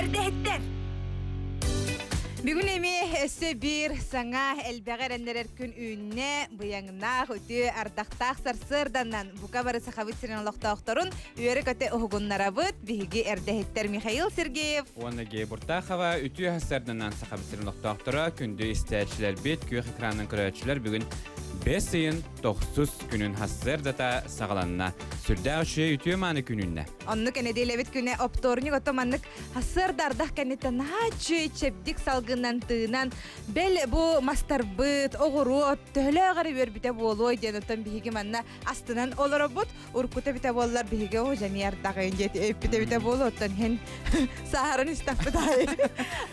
Эрдэһиттэр! Бүгүн эмиэ өссө биир саҥа элбэҕи эрэннэрэр күн үүннэ. Быйаҥнаах, үтүө, ардахтаах сарсыарданан бука бары Сахабыт сирин олохтоохторун үөрэ-көтө уһугуннарабыт. Биһиги эрдэһиттэр Михаил Сергеев уонна Гея Буртахова үтүө сарсыарданан Сахабыт сирин олохтоохторо, күндү истээччилэрбит, күөх экранынан көрөөччүлэр бүгүн бэс ыйын тохсус күнүн сарсыардата саҕаланна. Сүрдээх үчүгэй үтүө мааны күн үүннэ. Оннук нэдиэлэбит күнэ оптуорунньук ото маннык сарсыарда ардах кэнниттэн наһаа үчүгэй чэбдик салгынынан тыынан бэл бу мастарбыт, оҕуруот төһөлөөх эрэ үөрбүтэ буолуой диэн оттон биһиги манна астынан олоробут. Уруккута эбитэ буоллар биһиги оо дьэ ардаҕын диэти эппит эбитэ буолуо оттон иһин сааһыран истэхпит аайы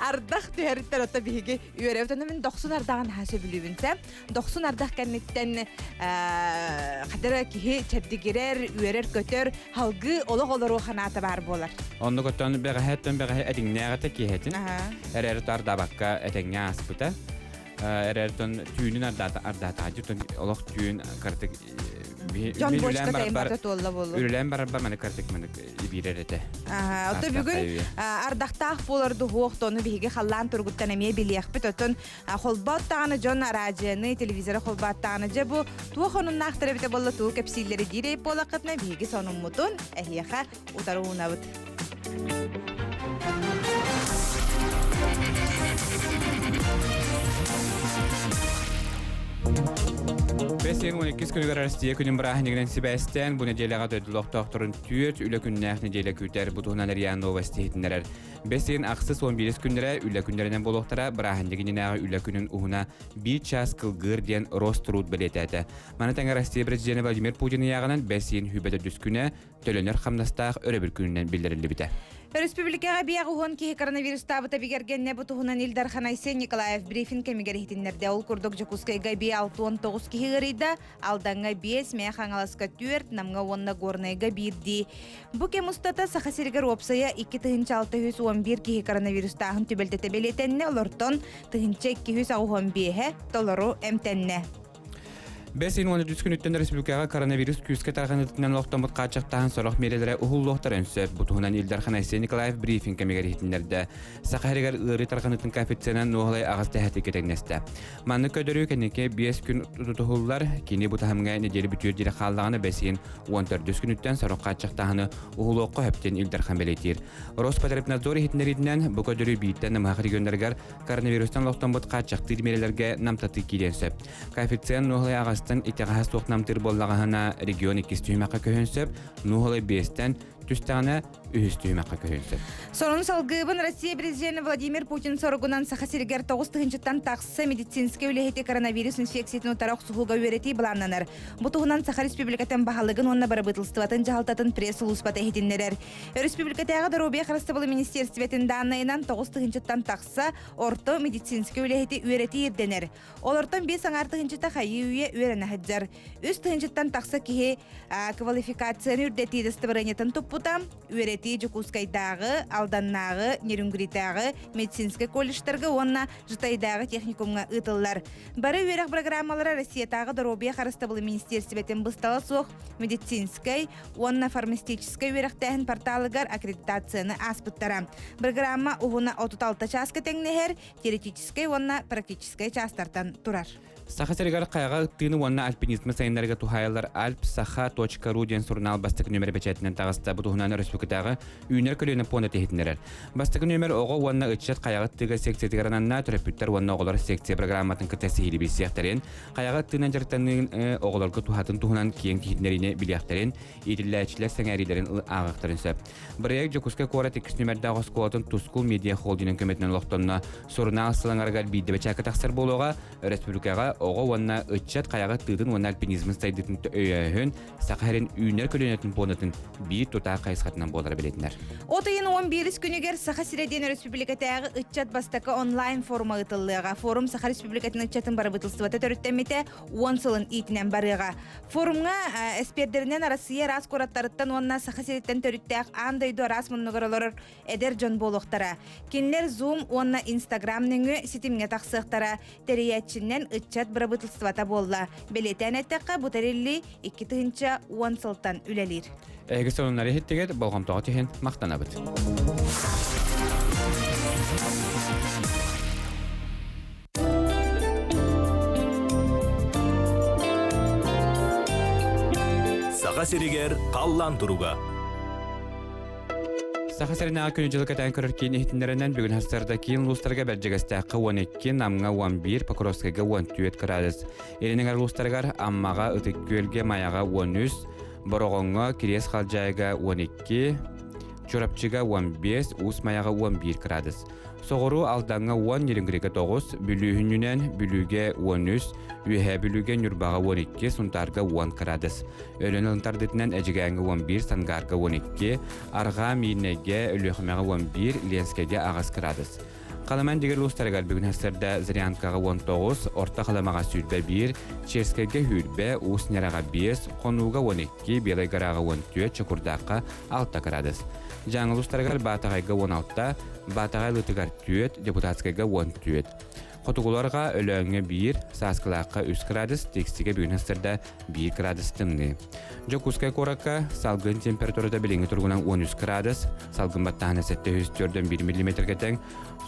ардах түһэриттэн оттон биһиги үөрэбит. Онно мин дохсун ардаҕын наһаа сөбүлүүбүн сэ. Дохсун ардах кэнниттэн хадара киһи чэбдигирэр, үөрэр-көтөр, халгыы олох олоруо ханаата баар буолар. Оннук оттон бэҕэһээттэн бэҕэһээ этиҥнээҕитэ киэһэтин эрээри ардаабакка этэҥҥэ ааспыта. Эрээртон түүнүн ардаата ардаатаадьы олох түүн картык Дьон бочка таймата туолла буолу. Үлэлээн барарбар маны картык маны ибиирэр этэ. Ото бүгүн ардахтаах буолар дуһуох тону биһиги халлаан тургуттан эмиэ билиэхпит. Оттон холбоот даҕаны дьон араадьыйаны, телевизоры холбоот даҕаны дьэ бу туох онуннаахтар эбитэ буолла тугу кэпсииллэри диир буоллаххытына биһиги сонуммутун эһиэхэ утары уунабыт. Бэс ыйын 12 күнүгэр Россия күнүн бырааһынньыгынан сибээстээн бу нэдиэлэҕэ дойдулохтоохторун түөрт үлэ күннээх нэдиэлэ күүтэр. Бу туһунан РИА Новости иһитиннэрэр. Бэс ыйын ахсыс 11 күннэрэ үлэ күннэринэн буолуохтара. Бырааһынньык иннинээҕи үлэ күнүн уһуна биир чаас кылгыыр диэн Роструд бэлиэтээтэ. Маны тэҥэ Россия президенэ Владимир Путин ыйааҕынан бэс ыйын сүүрбэ төрдүс күнэ төлөнөр хамнастаах өрөбүл күнүнэн биллэриллибитэ. Өрөспүүбүлүкэҕэ биэҕ уһун киһи коронавирустаабыта бигэргэннэ бу туһунан Ил Дархан Айсен Николаев брифинг кэмигэр иһитиннэрдэ. Ол курдук Дьокуускайга биэ 69 киһи ыарыйда, Алдаҥҥа биэс, Мэҥэ Хаҥаласка түөрт, Намҥа уонна Горнайга биирдии. Бу кэм устата Саха сиригэр уопсайа 2611 киһи коронавирустааһын түбэлтэтэ бэлиэтэннэ, олортон 1285-э толору эмтэннэ. Бэс ыйын 13 күнүттэн республикаҕа коронавирус күүскэ тарҕаныытынан олохтоммут хааччахтааһын сорох миэрэлэрэ уһуллуохтарын сөп. Бу туһунан Ил Дархан Айсен Николаев брифинг кэмигэр иһитиннэрдэ. Саха сиригэр ыарыы тарҕаныытын коэффициена нуоһалай аҕыс тэһэтиккэ тэҥнэстэ. Маннык көрдөрүү кэнники биэс күн тутуһуллар. Кини бу таһымҥа нэдиэлэ бүтүөр диэри хааллаҕына бэс ыйын 14 күнүттэн сорох хааччахтааһыны уһулуохха сөп диэн Ил Дархан бэлиэтиир. Роспотребнадзор иһитиннэриитинэн бу көрдөрүү бииртэн намыһах регионнарыгар коронавирустан олохтоммут хааччахтыыр миэрэлэргэ намтатыы киириэн сөп. Коэффициент нуоһалай аҕастан итэҕэһэ суох намтыыр буоллаҕына регион иккис түһүмэххэ көһүөн сөп, нуоһалай биэстэн түстэҕинэ үһүс түһүмэххэ көһүөн сөп. Сонун салгыыбын Россия президенэ Владимир Путин соругунан Саха сиригэр 9 тыһыынчаттан тахса медицинскэй үлэһити коронавирус инфекциятын утары охсуһууга үөрэтии былааннанар. Бу туһунан Саха Республикатын баһылыгын уонна бырабыыталыстыбатын дьаһалтатын пресс-сулууспата иһитиннэрэр. Өрөспүүбүлүкэтээҕи доруобуйа харыстабылын министиэристибэтин дааннайынан 9 тыһыынчаттан тахса орто медицинскэй үлэһити үөрэтии ирдэнэр. Олортон биэс аҥаар тыһыынчата хайыы-үйэ үөрэнэ сылдьар. Үс тыһыынчаттан тахса киһи квалификацияны үрдэтии дастабырыанньатын туппута. Үөрэтии Дьокуускайдааҕы, Алданнааҕы, Нерюнгритааҕы медицинскэй колледжтарга уонна Жытайдааҕы техникумҥа ыытыллар. Бары үөрэх программалара Россиятааҕы доруобуйа харыстабылын министиэристибэтин быстала суох медицинскэй уонна фармацевтическай үөрэхтээһин порталыгар аккредитацияны ааспыттара. Программа уһуна 36 чааска тэҥнэһэр, теоретическай уонна практическай чаастартан турар. Саха сиригэр хайаҕа ыттыыны уонна альпинизмы сайыннарыга туһаайыллар alpsakha.ru диэн сурунаал бастакы нүөмэрэ бэчээтинэн таҕыста. Бу туһунан өрөспүүбүлүкэтээҕи үүнэр көлүөнэ пуонда иһитиннэрэр. Бастакы нүөмэр оҕо уонна ыччат хайаҕа ыттыыга секциятыгар ананна төрөппүттэр уонна оҕолор секция программатын кытта сиһилии билсиэхтэрин, хайаҕа ыттыынан дьарыктаныы оҕолорго туһатын туһунан киэҥ иһитиннэриини билиэхтэрин, иитиллээччилэр сэҥээриилэрин ааҕыахтарын сөп. Бырайыак Дьокуускай куорат иккис нүмердээх оскуолатын Тускул медиа холдинын көмөтүнэн олохтонно. Сурунаал сылаҥарыгар биирдэ бэчээккэ тахсар буолуоҕа. Өрөспүүбүлүкэҕэ оҕо уонна ыччат хайаҕа тыытын уонна альпинизмын сайдыытын өйөөһүн, Саха сирин үүнэр көлүөнэтин пуондатын биир тутаах хайысхатынан буолара бэлиэтэнэр. От ыйын 11 күнүгэр Саха сирэ диэн өрөспүүбүлүкэтээҕи ыччат бастакы онлайн-форума ыытыллыаҕа. Форум Саха Республикатын ыччатын бырабыыталыстыбата төрүттэммитэ уон сылын иитинэн барыаҕа. Форумҥа эспиэрдэринэн Арассыыйа араас куораттарыттан уонна Саха сириттэн төрүттээх аан дойду араас муннугар олорор эдэр дьон буолуохтара. Кинилэр Zoom уонна Instagram нөҥүө ситимҥэ тахсыахтара. Тэрийээччинэн ыччат бырабыыталыстыбата буолла. Бэлиэтээн эттэххэ, бу тэриллии 2010 сылтан үлэлиир. Эһиги сонуннары иһиттигит, болҕомтоҕо түһэн махтанабыт. Саха сиригэр халлаан туруга. Саха сиринээҕи күнү-дьылы кэтээн көрөр киин иһитиннэринэн бүгүн сарсыарда киин улуустарга Бэрдьигэстээххэ 12, Намҥа 11, Покровскайга 14 градус. Илин эҥэр улуустарыгар Аммаҕа, Ытык Күөлгэ, Майаҕа 13, Бороҕоҥҥо, Кириэс Халдьаайыга 12, Чурапчыга 15, Уус Майаҕа 11 градус. Соҕуруу Алдаҥҥа 10, Нерюнгригэ 9, Бүлүүһүнүнэн Бүлүүгэ 13, Үөһээ Бүлүүгэ Ньурбаҕа 12, Сунтаарга 10 градус. Өлөөн ылын тардыытынан Эдьигээҥҥэ 11, Сангаарга 12, Арҕаа Миирнэйгэ, Өлүөхүмэҕэ 11, Ленскэйгэ 8 градус. Халыман дигэр улуустарыгар бүгүн сарсыарда Зырянкаҕа 19, Орто Халымаҕа 21, Черскэйгэ 20, Уус Ньараҕа 5, Хонууга 12, Белай Гораҕа 14, Чокурдаахха 6 градус. Дьааҥы улуустарыгар Баатаҕайга 16, Баатаҕай Лытыгар 4, Депутатскайга 14. Хотугуларга Өлөөҥҥө 1, Сааскылаахха 3 градус, Тиксигэ бүгүн сарсыарда 1 градус тымныы. Дьокуускай куоракка салгын температурата билиҥҥи туругунан 13 градус, салгын баттааһына 741 миллиметргэ тэҥ,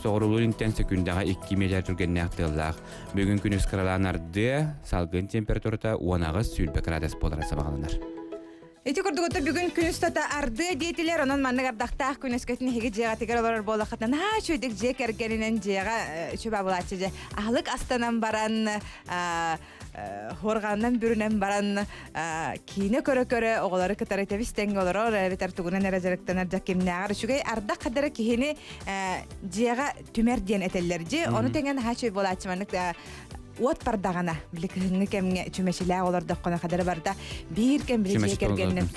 соҕуруулуу интэн сөкүүндэҕэ 2 метр түргэннээх тыаллаах. Бүгүн күнүс кыралаан ардыа, салгын температурата 18-20 градус буолара сабаҕаланар. Ити курдук бүгүн күн устата ардыа диэтилэр, онон маннык ардахтаах күн өскөтүн эһиги дьиэҕитигэр олорор буоллаххытына наһаа үчүгэйдик дьиэ кэргэнинэн дьиэҕэ үчүгэй булааччы дьэ аһылык астанан баран хуорҕанынан бүрүнэн баран киинэ көрө-көрө оҕолору кытары тэбис тэҥҥэ олорор эбэтэр тугунан эрэ дьарыктанар дьэ кимнээҕэр үчүгэй ардах хадара киһини дьиэҕэ түмэр диэн этэллэр дьи ону тэҥэ наһаа үчүгэй буолааччы маннык уот бардаҕына били кыһыҥҥы кэмҥэ чүмэчилээх олордоххуна хадара барда биир кэм били дьиэ кэргэнинэн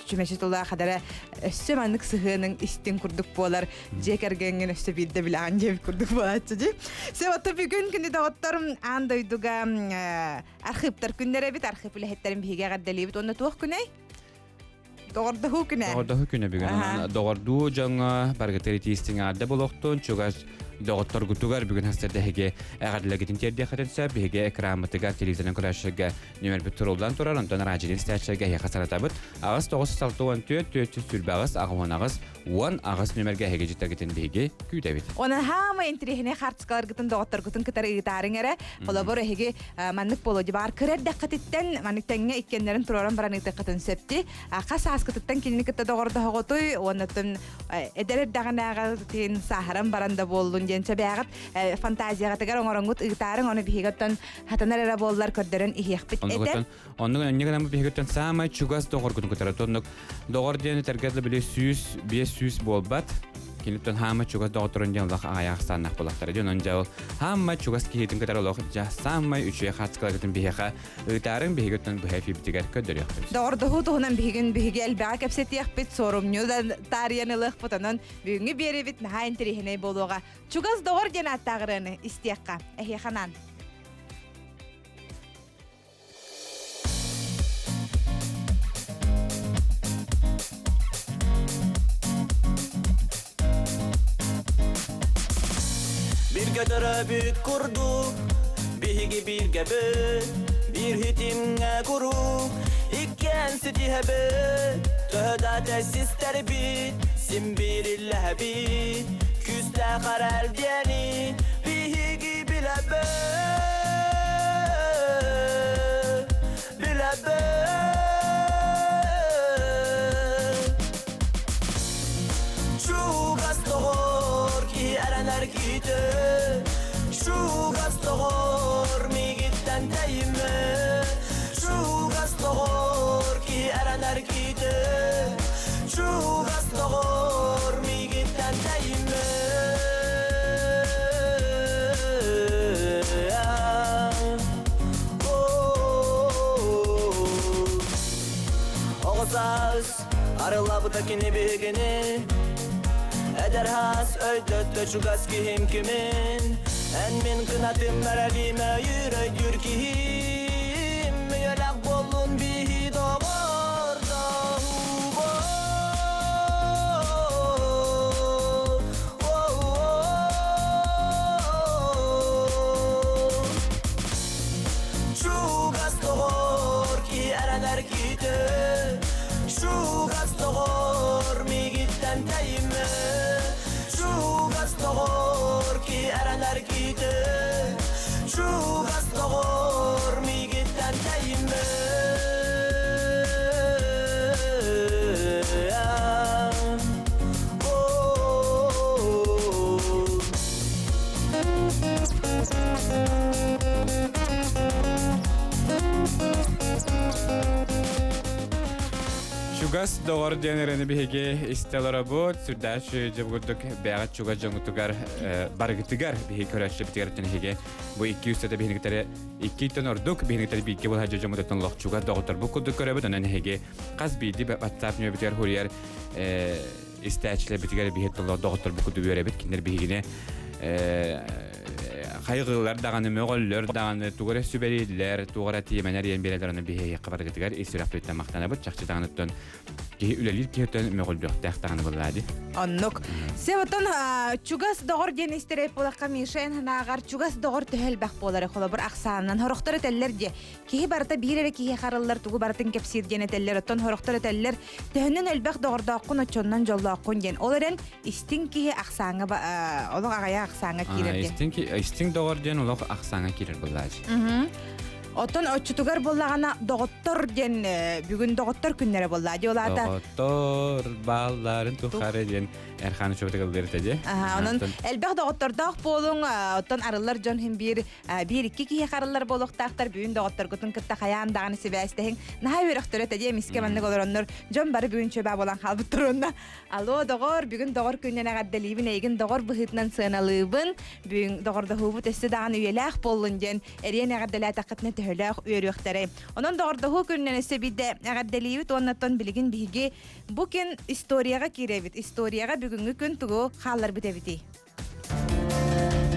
чүмэчи тула хадара өссө маннык сыһыаныҥ истиҥ курдук буолар дьиэ кэргэҥҥин өссө биирдэ билэҕин диэбит курдук буолааччы дии. Все отто бүгүн күнү доҕоттор аан дойдуга архыыптар күннэрэ эбит архыып үлэһиттэрин биһиги эҕэрдэлиибит уонна туох күнэй? Доҕордоһуу күнэ. Доҕордоһуу күнэ бүгүн. Доҕордуу дьоҥҥо баргытыр итиистиҥ аарды болохтун чугас доҕотторгутугар бүгүн хастарда эһиги эҕэрдэлэргитин тиэрдиэххитин сөп. Биһиги экраммытыгар телевизорынан көрөөччүлэргэ нүмербит туруллан турар. Онтон радионан истээччилэргэ эһиэхэ санатабыт. Аҕыс тоҕус алта уон түөрт түөрт жүз сүүрбэ аҕыс аҕыс аҕыс 18 нүмергэ эһиги дьиттэргитин биһиги күүтэбит. Онон хаама интириэһинэй хаартыскаларгытын доҕотторгутун кытары ыытаарыҥ эрэ. Холобур, эһиги маннык буолуо баар кыра эрдэххититтэн маннык тэҥҥэ иккиэннэрин туруоран баран ыытыаххытын сөпти. Хас ааскытыттан кинини кытта доҕордоһоҕутуй уоннаттан эдэр эрдэҕинээҕитин сааһыран баран да буоллун диэн сөбээҕит фантазияҕытыгар оҥороҥҥут ыытаарыҥ ону биһиги оттон хатанар эрэ буоллар көрдөрөн иһиэхпит этэ. Оннук оннук гынан биһигиттэн саамай чугас доҕоргутун кытары оннук доҕор диэн этэргэ да били 100 500 буолбат. Киниттэн хаама чугас доҕотторун диэн олох аҕыйах ахсааннаах буолахтара диэн онон дьэ ол хаама чугас киһитин кытары олох дьэ саамай үчүгэй хаачыстыбаларгытын биһиэхэ ыытаарыҥ биһигиттэн быһа эфирбитигэр көрдөрүөхпүт. Доҕордоһуу туһунан биһигин биһиги элбэҕи кэпсэтиэхпит, суорумньу да таарыйан ылыахпыт, онон бүгүҥҥү биэрэбит наһаа интэриэһинэй буолуоҕа. Чугас доҕор диэн ааттаах ырыаны истиэххэ. Эһиэхэ анаан. Биргэ төрөөбүт курдук, биһиги бииргэбит, биир хитимҥэ куруук, иккиэн ситиһэбит, төһө да тэссистэрбит, син биир иллэһэбит, күүстээх эрэл диэни биһиги билэбит, билэбит. Чугас доҕор киһи эрэнэр киһитэ, Чугас доҕор миигиттэн тэйимэ, Чугас доҕор киһи эрэнэр киһитэ, Чугас доҕор миигиттэн тэйимэ. Оҕо саас арыллабыта кини биһигини Эдэр хаас өйдөттө чугас киһим кимин Эн мин кынатым мэрэлиим өйүүр өйдүүр киһим Үйэлэх буоллун биһи Чугас доҕор киһи эрэнэр киһитэ Чугас доҕор миигиттэн тэйимэ Чугас доҕор киһи эрэнэр киһитэ Чугас доҕор миигиттэн тэйимэ. Чугас доҕор диэн ырыаны биһиги истэ олоробут. Сүрдээх дьэ курдук бэйэҕит чугас дьоҥҥутугар барыгытыгар биһиги көрөөччүбүтүгэр биһиги бу икки үстэтэ биһиниктери иккиттэн ордук биһиниктери бииргэ буолар дьоммутуттан олох чугас доҕотторбут курдук көрөбүт. Онон эһиги хас биирдии WhatsApp нөмербитигэр хуруйар истээччилэрбитигэр биһи толор доҕотторбут курдук үөрэбит. Кинилэр биһигини хайҕыыллар даҕаны, мөҕөллөр даҕаны, тугу эрэ сүбэлииллэр, туох эрэ тиэмэнэр иэн биэрэллэр, ону биһиэхэ барыгытыгар ис сүрэхпититтэн махтанабыт. Чахчы даҕаныттан киһи үлэлиир киһиттэн мөҕүллүөхтээх даҕаны буоллаа дии. Оннук. Себотон чугас доҕор диэн истэрэй буолахха Миша эн санааҕар чугас доҕор төһө элбэх буолар холобур ахсаанынан хорохтор этэллэр диэ. Киһи барыта биир эрэ киһиэхэ арыллар тугу барытын кэпсиир диэн этэллэр, оттон хорохтор этэллэр төһөнөн элбэх доҕордооххун оччоннон дьоллооххун диэн. Ол эрэн истиҥ киһи ахсааҥҥа олох аҕыйах ахсааҥҥа киирэр диэн. Истиҥ истиҥ доҕор диэн олох ахсааҥҥа киирэр буоллаачы. Оттон оччотугар буоллаҕына доҕоттор диэн бүгүн доҕоттор күннэрэ буолла. Дии ол аата Доҕоттор баалларын тухары диэн Эрхан Учуотыгар ыллыыр этэ дии. Онон элбэх доҕоттордоох буолуҥ, оттон арыллар дьон иһин биир биир-икки киһи харыллар буолуохтаахтар бүгүн доҕотторгутун кытта хайаан даҕаны сибээстэһиҥ. Наһаа үөрөхтөрө этэ дии эмискэ маннык олороннор дьон бары бүгүн чөбө буолан хаалбыттар уонна алло доҕор бүгүн доҕор күнүнэн эҕэрдэлиибин эйигин доҕор быһыытынан сыаналыыбын бүгүн доҕордоһуубут өссө даҕаны үйэлээх буоллун диэн эриэн эҕэрдэлээтэххитинэ төһөлөөх үөрүөхтэрэй. Онон доҕордоһуу күнүнэн өссө биирдэ эҕэрдэлиибит уонна оттон билигин биһиги бу күн историяҕа киирэбит. Историяҕа бүгүҥҥү күн тугу хаалларбыт эбитий?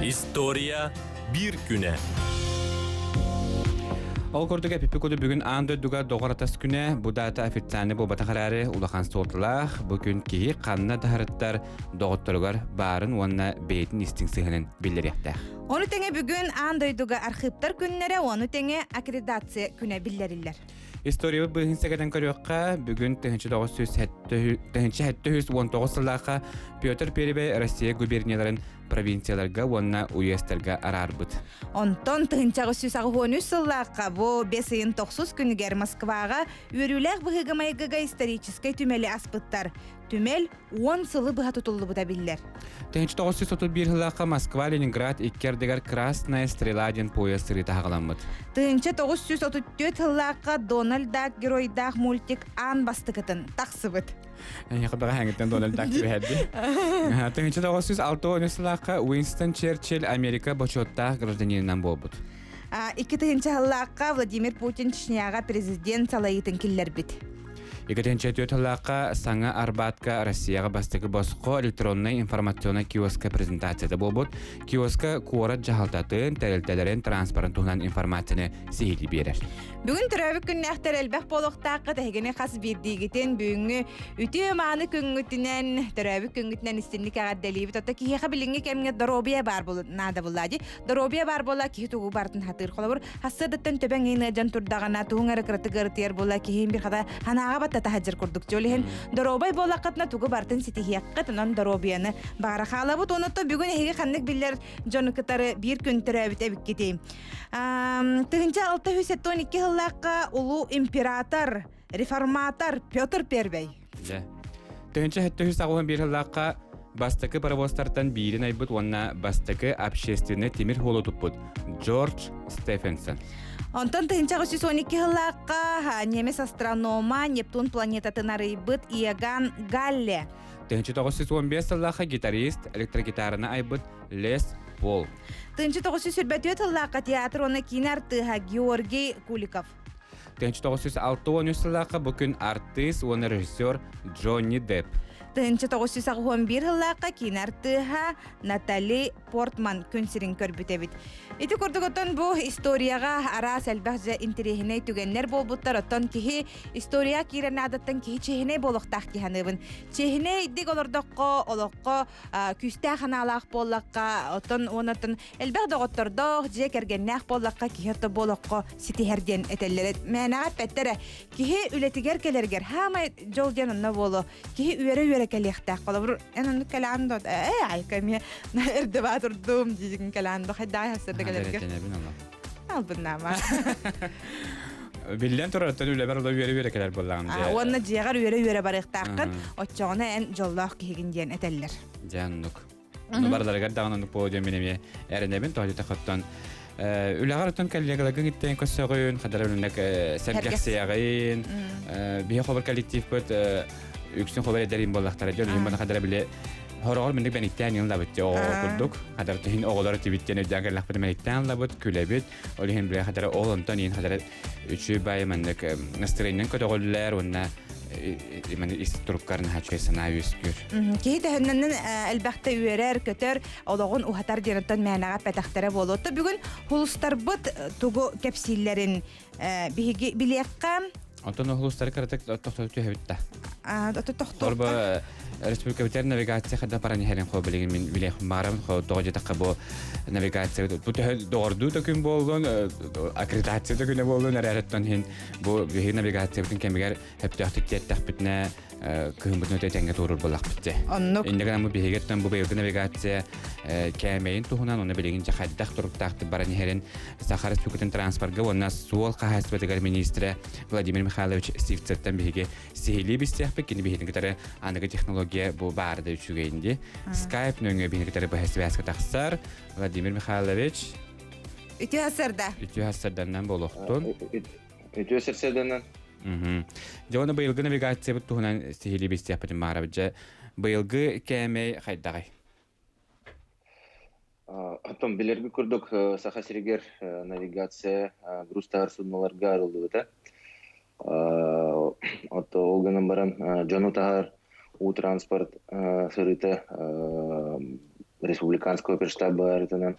История биир күнэ. Ол курдук эпиппит курдук бүгүн аан дойдуга доҕор атас күнэ бу даата официальный буолбатах эрээри улахан суолталаах бу күн киһи ханна да сырыттар доҕотторугар баарын уонна бэйэтин истиҥ сыһыанын биллэриэхтээх. Ону тэҥэ бүгүн аан дойдуга архыыптар күннэрэ, ону тэҥэ аккредитация күнэ биллэриллэр. Историябыт быыһын сэгэтэн көрүөххэ, бүгүн 1979 сыллаахха Петр Первый Россия губернияларын провинцияларга уонна уезтарга араарбыт. Онтон 1983 сыллаахха бу бэс ыйын тохсус күнүгэр Москваҕа үөрүүлээх быһыыга-майгыга историческай түмэли аспыттар. Түмэл 10 сылы быһа тутуллубута биллэр. 1931 сыллаахха Москва Ленинград икки ардыгар Красная стрела диэн поезд сырыыта хаҕаламмыт. 1934 сыллаахха Дональд Дак геройдаах мультик аан бастакытын тахсыбыт. Эйиэхэ бэҕэһээҥҥиттэн Дональд Дак түбэһэрди. 1963 сыллаахха Уинстон Черчилль Америка бочуоттаах гражданинынан буолбут. 2000 сыллаахха Владимир Путин Чечняҕа президент салайыытын киллэрбит. 2004 сыллаахха саҥа Арбатка Россияҕа бастакы босхо электроннай информационнай киоска презентацията буолбут. Киоска куорат дьаһалтатын, тэрилтэлэрин транспорын туһунан информацияны сиһилии биэрэр. Бүгүн төрөөбүт күннээхтэр элбэх буолуохтааххыт эһигини хас биирдиигитин бүгүҥҥү үтүө мааны күҥҥүтүнэн, төрөөбүт күҥҥүтүнэн истинник эҕэрдэлиибит. Оттон киһиэхэ билиҥҥи кэмҥэ доруобуйа баар наада буолла дии. Доруобуйа баар буолла киһи тугу барытын хатыыр. Холобур, хассыадыттан төбөҥ иин ыадьан турдаҕына, тугуҥ эрэ кыратык ыарытыйар буолла киһи бир хата ханаага батта таһадьыр курдук. Дьол иһин доруобай буоллаххытына тугу барытын ситиһиэххит, онон доруобуйаны баҕара хаалабыт. Онуттан бүгүн эһиги ханнык биллэр дьону кытары биир күн төрөөбүт эбиккитий. 1672 сыллаахха улуу император, реформатор Петр Первый. Дьэ. 1781 сыллаахха бастакы паровозтартан биирин айбыт уонна бастакы общественный тимир суолу туппут Джордж Стефенсон. Онтон 1912 сыллаахха немец астронома Нептун планетатын арыйбыт Иоганн Галле. 1915 сыллаахха гитарист, электрогитараны айбыт Лес Пол. 1924 сыллаахха театр уонна киинэ артыыһа Георгий Куликов. 1963 сыллаахха бу күн артыыс уонна режиссер Джонни Депп. 1981 сыллаахха киинэ артыыһа Натали Портман күн сирин көрбүт эбит. Ити курдук оттон бу историяҕа араас элбэх дьэ интэриэһинэй түгэннэр буолбуттар. Оттон киһи история киирэр наадаттан киһи чиэһинэй буолуохтаах дии саныыбын. Чиэһинэйдик олордоххо, олоххо күүстээх санаалаах буоллахха, оттон уонна элбэх доҕоттордоох, дьиэ кэргэннээх буоллахха киһи орто буолоххо ситиһэр диэн этэллэр. Мээнэҕэ эппэттэрэ. Киһи үлэтигэр кэлэригэр хаамай дьол диэн онно буолуо. Киһи үөрэ-үөрэ кэлиэхтээх. Холобур, эн оннук кэлээн до ээ айка эмиэ эрдэ баатырдым диигин кэлээн до хайдаа хасырда кэлэргэ. Албыннаама. Биллэн турар, оттон үлэбэр ола үөрэ-үөрэ кэлэр буоллаҕым дьэ. Уонна дьиэҕэр үөрэ-үөрэ барыахтааххын, оччоҕуна эн дьоллоох киһигин диэн этэллэр. Дьэ оннук. Ону барыларыгар даҕаны оннук буолуо диэн мин эмиэ эрэнэбин. Тоҕо диэтэххэ оттон. Үлэҕэр оттон коллегаларгын иттэн көрсөҕүн, хадара үлүнэк сэргэхсийэҕин, биһи хобар коллективпыт үксүн хобар эдэрин буоллахтара дьон иһин хадара били хороҕор минник бэниктään ыллабыт оҕо курдук хадара түһүн оҕолор тибиттен өйдөөн кэллэхпит мэниктээн ыллабыт күлэбит ол иһин били хадара ол онтон иһин хадара үчү бай маннык настроениен көтөҕүллэр уонна именно ис туруккар наһаа үчүгэй санаа үөскүүр. Киһи төһөннөн элбэхтэ үөрэр, көтөр, олоҕун уһатар диэн мээнэҕэ эппэтэхтэрэ буолуо. То бүгүн хулустарбыт тугу кэпсииллэрин биһиги билиэххэ. Онтон хулустары кыратык тохтото түһэбит да. Тохтуохха. Орба республикабытыгар навигация хада баран иһэрин хо билигин мин билиэхпин баҕарабын хо тоҕо диэтэххэ бу навигация бу төһө доҕордуу да күн буоллун аккредитация да күнэ буоллун эрээриттэн иһин бу биһиги навигациябытын кэмигэр сөптөөхтүк тиэртэхпитинэ кыһыммытын өтө тэҥҥэ туоруур буоллахпыт дьэ. Оннук. Инньэ гынан бу биһигиттэн бу быйылгы навигация кээмэйин туһунан уонна билигин дьэ хайдах туруктаахтык баран иһэрин Саха Республикатын транспорга уонна суол хаһаайыстыбатыгар министрэ Владимир Михайлович Сивцевтэн биһиги сиһилии билсиэхпит. Кини биһигини кытары аныгы технология бу баары да үчүгэйин дии. Skype нөҥүө биһигини кытары быһа связка тахсар. Владимир Михайлович. Үтүө сарда. Үтүө сарданнан буолуохтун. Үтүө сарсыарданан. Дьэ уонна быйылгы навигациябыт туһунан сиһилии билсиэхпитин баҕарабыт. Дьэ быйылгы кээмэй хайдаҕый? Оттон билэрги курдук Саха сиригэр навигация груз таһар судноларга арыллыбыта. Отто ол гынан баран дьону таһар уу транспорт сырыыта республиканского оперштаб баарытынан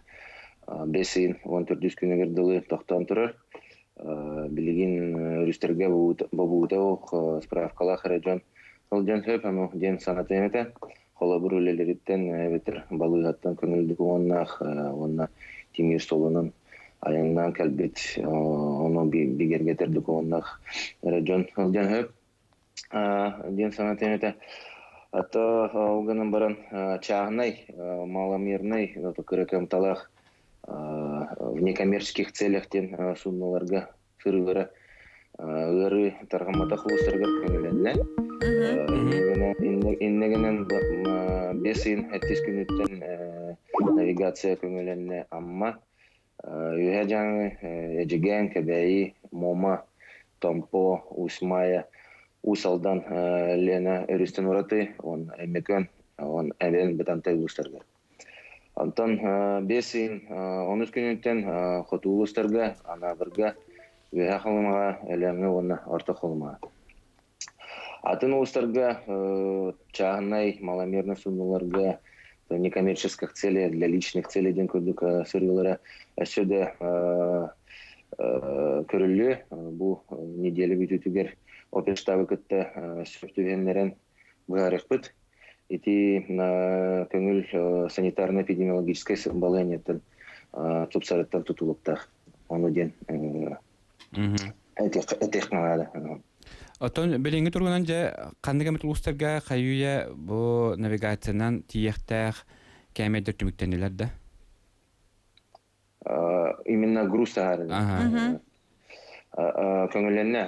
бэс ыйын 14 күнүгэр дылы тохтоон турар. Билигин өрүстэргэ бобуута ох справкалаах эрэ дьон сылдьан сөп ону диэн санатыам этэ. Холобур үлэлэриттэн эбэтэр балыыһаттан көҥүл докумуоннаах уонна тимир суолунан айаннаан кэлбит ону бигэргэтэр докумуоннаах эрэ дьон сылдьан сөп диэн санатыам этэ. А то ол гынан баран чааһынай, маломернай, кыра кыамталаах в некоммерческих целях диэн суннуларга сырыылара ыарыы тарҕамматах улуустарыгар көҥүлэннэ. Иннэ гынан бэс ыйын сэттис күнүттэн навигация көҥүлэннэ Амма, Үөһээ Дьааҥы, Эдьигээн, Кэбээйи, Муома, Томпо, Уус-Маайа, Уус Алдан, Лена өрүстэн ураты, уонна Өймөкөөн, уонна Эбээн Бытантай улуустарыгар. Онтон биэс ыйын онус күнүттэн хоту улуустарга, Анаабырга, Үөһээ Халымаҕа, Өлөөҥҥө уонна Орто Халымаҕа. Атын улуустарга чааһынай маломерно суннуларга некоммерческих целей для личных целей диэн курдук сырыылара өссө да көрүллүө. Бу неделя бүтүүтүгэр оперштабы кытта сөп түһэннэрэн быһаарыахпыт. Ити көҥүл санитарно-эпидемиологическай балаһыанньаттан тупсарыттан тутулуктаах. Ону диэн этиэх наада. Оттон билиҥҥи туругунан дьэ ханнык эмит улуустарга хайыы бу навигациянан тиийиэхтээх кээмэйдэр түмүктэннилэр да? Именно груз таһаарыы. Көҥүллэннэ.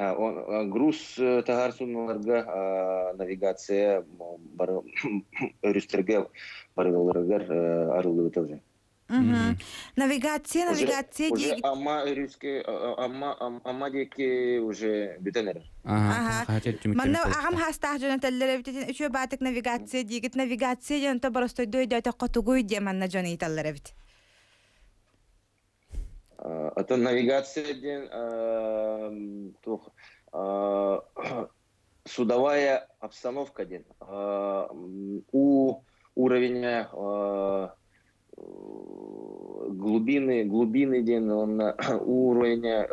Груз таһаар суннуларга навигация бары өрүстэргэ барыларыгар арыллыбыта уже. Навигация, навигация Уже Амма өрүскэ Амма Амма диэки уже бүтэн эрэр. Аха. Манна аҕам хаастаах дьон этэллэр эбит үчүгэй баатык навигация диигит навигация диэн то боростойду өйдөөтөххө тугуй диэн манна дьон ыйыталлар эбит. Атын навигация диэн туох судовая обстановка диэн у уровня глубины глубины диэн уонна уровня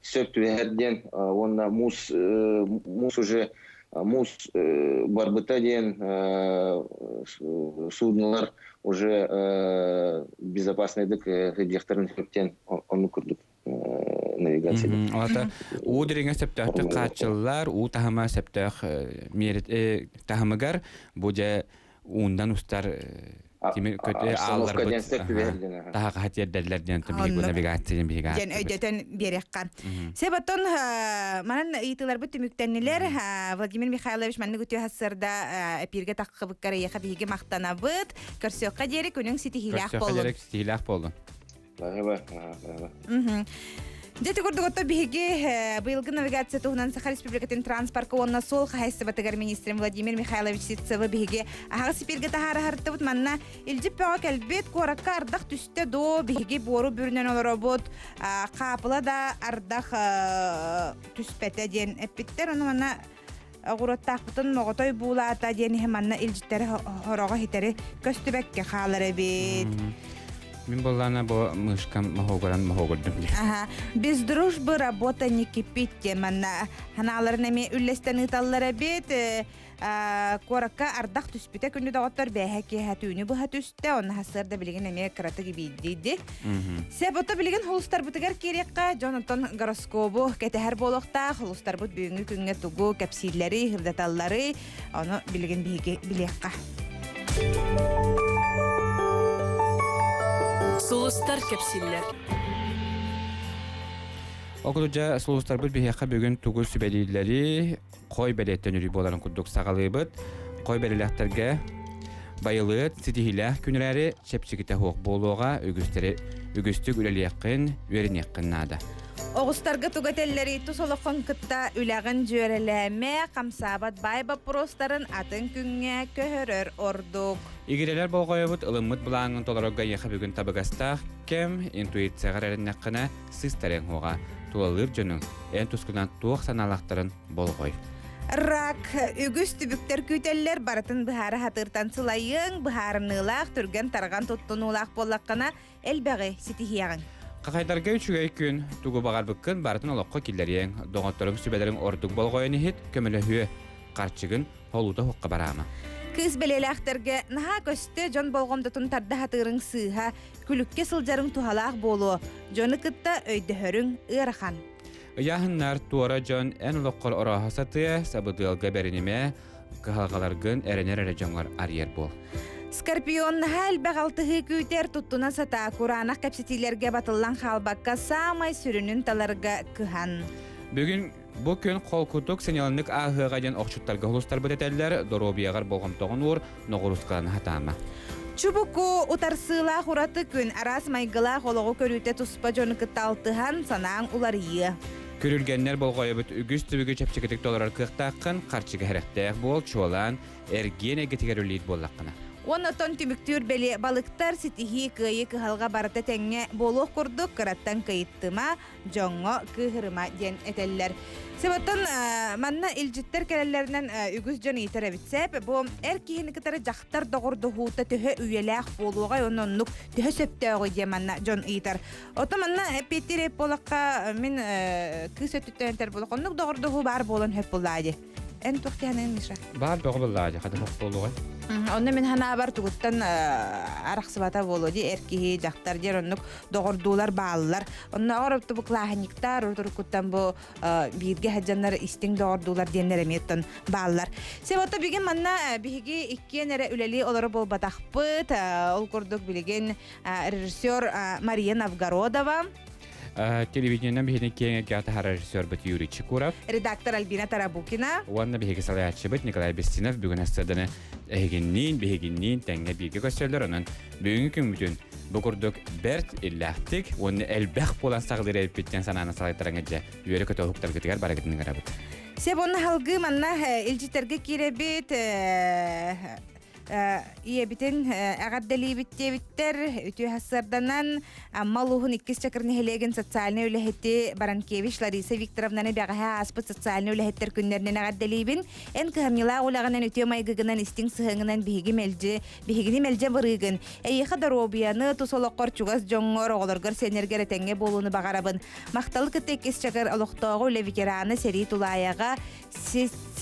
сөп түбэһэр диэн уонна муус муус уже муус барбыта диэн суднолар уже безопасныйдык сылдьыахтарын сөп диэн оннук курдук навигация. Ата уу дириҥэ сөптөөхтүк хааччыллар, уу таһыма сөптөөх таһымыгар бу дьэ уундан устар тимир көтө аалларбыт таһаҕаһа тиэрдэллэр диэн биһиги навигация диэн биһиги диэн өйдөтөн биэриэххэ. Себотон манан ыйытыыларбыт түмүктэннилэр. Владимир Михайлович маннык үтүө сарсыарда эпиргэ таххыбыккар эйиэхэ биһиги махтанабыт. Көрсүөххэ диэри күнүҥ ситиһиилээх Көрсүөххэ буоллун. диэри ситиһиилээх буоллун. Баһыба, баһыба. Дьэ ити курдук отто биһиги быйылгы навигация туһунан Саха Республикатын транспорка уонна суол хаһайыстыбатыгар министрин Владимир Михайлович Ситцевы биһиги аһаҕас эпиргэ таһаарыһартыбыт. Манна илдьип бөҕө кэлбит, куоракка ардах түстэ доо, биһиги буору бүрүнэн олоробут, хаапыла да ардах түспэтэ диэн эппиттэр. Ону манна оҕуруоттаахпытын моҕотой буулаата диэн иһэ манна илдьиттэри хороҕо хитэри көстүбэккэ хаалар эбит. Мин буоллаана бу мышкам моһуогуран моһуогурдум диye. Аха. Без дружбы работа не кипит диэн манна ханааларын эмиэ үллэстэн ыыталлар эбит. Куоракка ардах түспүтэ күнү доҕоттор бээһэ киэһэ түүнү быһа түстэ, онно сарсыарда билигин эмиэ кыратык ибиирдийди. Сеп ото билигин холустарбытыгар киириэххэ, дьон онтон гороскобу кэтэһэр буолуохтаах, холустарбыт бүгүҥҥү күҥҥэ тугу кэпсииллэри, сырдаталлары, ону билигин биһиги билиэххэ. Сулустар кэпсииллэр. Окудужа сулустарбыт биһиэхэ бүгүн тугу сүбэлииллэри, хой бэлиэттэн үрүй буоларын курдук саҕалыыбыт. Хой бэлэлээхтэргэ байылыат ситиһиилээх күн эрээри чэпчэкитэ суох буолуоҕа, үгүстэри үгүстүк үлэлиэххин, үөрэниэххин наада. Оҕустарга тугу этэллэрий тус олоххун кытта үлэҕин дьүөрэлээмэ, хамсаабат баай боппуруостарын атын күҥҥэ көһөрөр ордук. Игирэлэр болҕойобут ылыммыт былааҥҥын толорорго эйиэхэ бүгүн табыгастаах кэм, интуицияҕар эрэннэххинэ сыыстарыаҥ суоҕа. Тулалыыр дьонуҥ эн тускунан туох санаалаахтарын болҕой. Рак үгүс түбүктэр күүтэллэр, барытын быһаара сатыыртан сылайыаҥ, быһаарыныылаах, түргэн-тарҕан туттунуулаах буоллаххына, элбэҕи ситиһиэҕиҥ. Хахайдарга үчүгэй күн, тугу баҕарбыккын барытын олоххо киллэриэҥ, доҕотторуҥ сүбэлэриҥ ордук болҕойон иһит, көмөлөһүө. Харчыгын холута уһукка бараама. Кыыс бэлиэлээхтэргэ наһаа көстө дьон болҕомтотун тарда сатыырыҥ сыыһа, күлүккэ сылдьарыҥ туһалаах буолуо, дьону кытта өйдөһөрүҥ ыарахан. Ыйааһыннар туора дьон эн олоххор орооһо сатыа, сабыдыалга бэринимэ, кыһалҕаларгын эрэнэр эрэ дьоҥҥор арыйар буол. Скорпион наһаа элбэх алтыһыы күүтэр, туттуна сатаа, кураанах кэпсэтиилэргэ батыллан хаалбакка саамай сүрүнүн таларга кыһан. Бүгүн бу күн холкутук сынньалаҥнык ааһыаҕа диэн охчуттарга холустарбыт этэллэр, доруобуйаҕар болҕомтоҕун уур, ноҕуруускалана сатаама. Чубуку утарсыылаах ураты күн араас майгылаах олоҕу көрүүтэ туспа дьону кытта алтыһан санааҥ уларыйыа. Күрүлгэннэр болҕойобут үгүс түбүгү чэпчэкитик толорор кыахтааххын, харчыга сэрэхтээх буол, чуолаан, эргиэн эйгэтигэр үлэлиир буоллаххына. Уонна оттон түмүктүүр бэлиэ балыктар ситиһии, кыайыы, кыһалҕа барыта тэҥҥэ буолуох курдук кыраттан кыйыттыма, дьоҥҥо кыыһырыма диэн этэллэр. Себоттон манна илдьиттэр кэлэллэринэн үгүс дьон ыйытар эбит сэп. Бу эр киһини кытары дьахтар доҕордоһуута төһө үйэлээх буолуоҕай онно оннук төһө сөптөөҕүй диэн манна дьон ыйытар. Ото манна эппиэттиир эп буолахха мин кыыс өттүттэн этэр буолах оннук доҕордоһуу баар буолан хөп буллаа дии. Эн туох диэхинэн Миша? Баар бөҕө буллаа дии хата хох буолуоҕай. Онно мин ханаабар тугуттан арахсыбата буолуо дии эр киһи дьахтар диэн оннук доҕордуулар бааллар. Оннооҕор бу кылааһынньыктар урут-уруккуттан бу бииргэ сылдьаннар истиҥ доҕордуулар диэннэр эмиэ оттон бааллар. Себото бүгүн манна биһиги иккиэн эрэ үлэлии олоро буолбатахпыт. Ол курдук билигин режиссер Мария Новгородова, Телевидениенэн биһини киэҥ эйгэҕэ таһаарар режиссербыт Юрий Чекуров. Редактор Альбина Тарабукина. Уонна биһиги салайааччыбыт Николай Бестинов бүгүн астаданы эһигинниин, биһигинниин тэҥҥэ бииргэ көрсөллөр. Онон бүгүҥҥү күммүтүн бу курдук бэрт иллээхтик уонна элбэх буолан саҕалыыр эбиппиттэн санааны салайтаран дьэ үөрэ-көтө уһуктаргытыгар барыгытын ыҥырабыт. Сеп онно халгыы манна илдьиттэргэ киирэбит ийэбитин эҕэрдэлиибит диэбиттэр үтүө сарсыарданан Амма улууһун иккис Чакыр нэһилиэгин социальнай үлэһити Баранкевич Лариса Викторовнаны бэҕэһээ ааспыт социальнай үлэһиттэр күннэринэн эҕэрдэлиибин. Эн кыһамньылаах үлэҕинэн үтүө майгыгынан истиҥ сыһыаҥҥынан биһиги мэлдьи биһигини мэлдьи абырыыгын. Эйиэхэ доруобуйаны, тус олоххор чугас дьоҥҥор, оҕолоргор сиэннэргэр этэҥҥэ буолууну баҕарабын. Махталы кытта иккис Чакыр олохтооҕу үлэ ветерана сэрии тулаайаҕа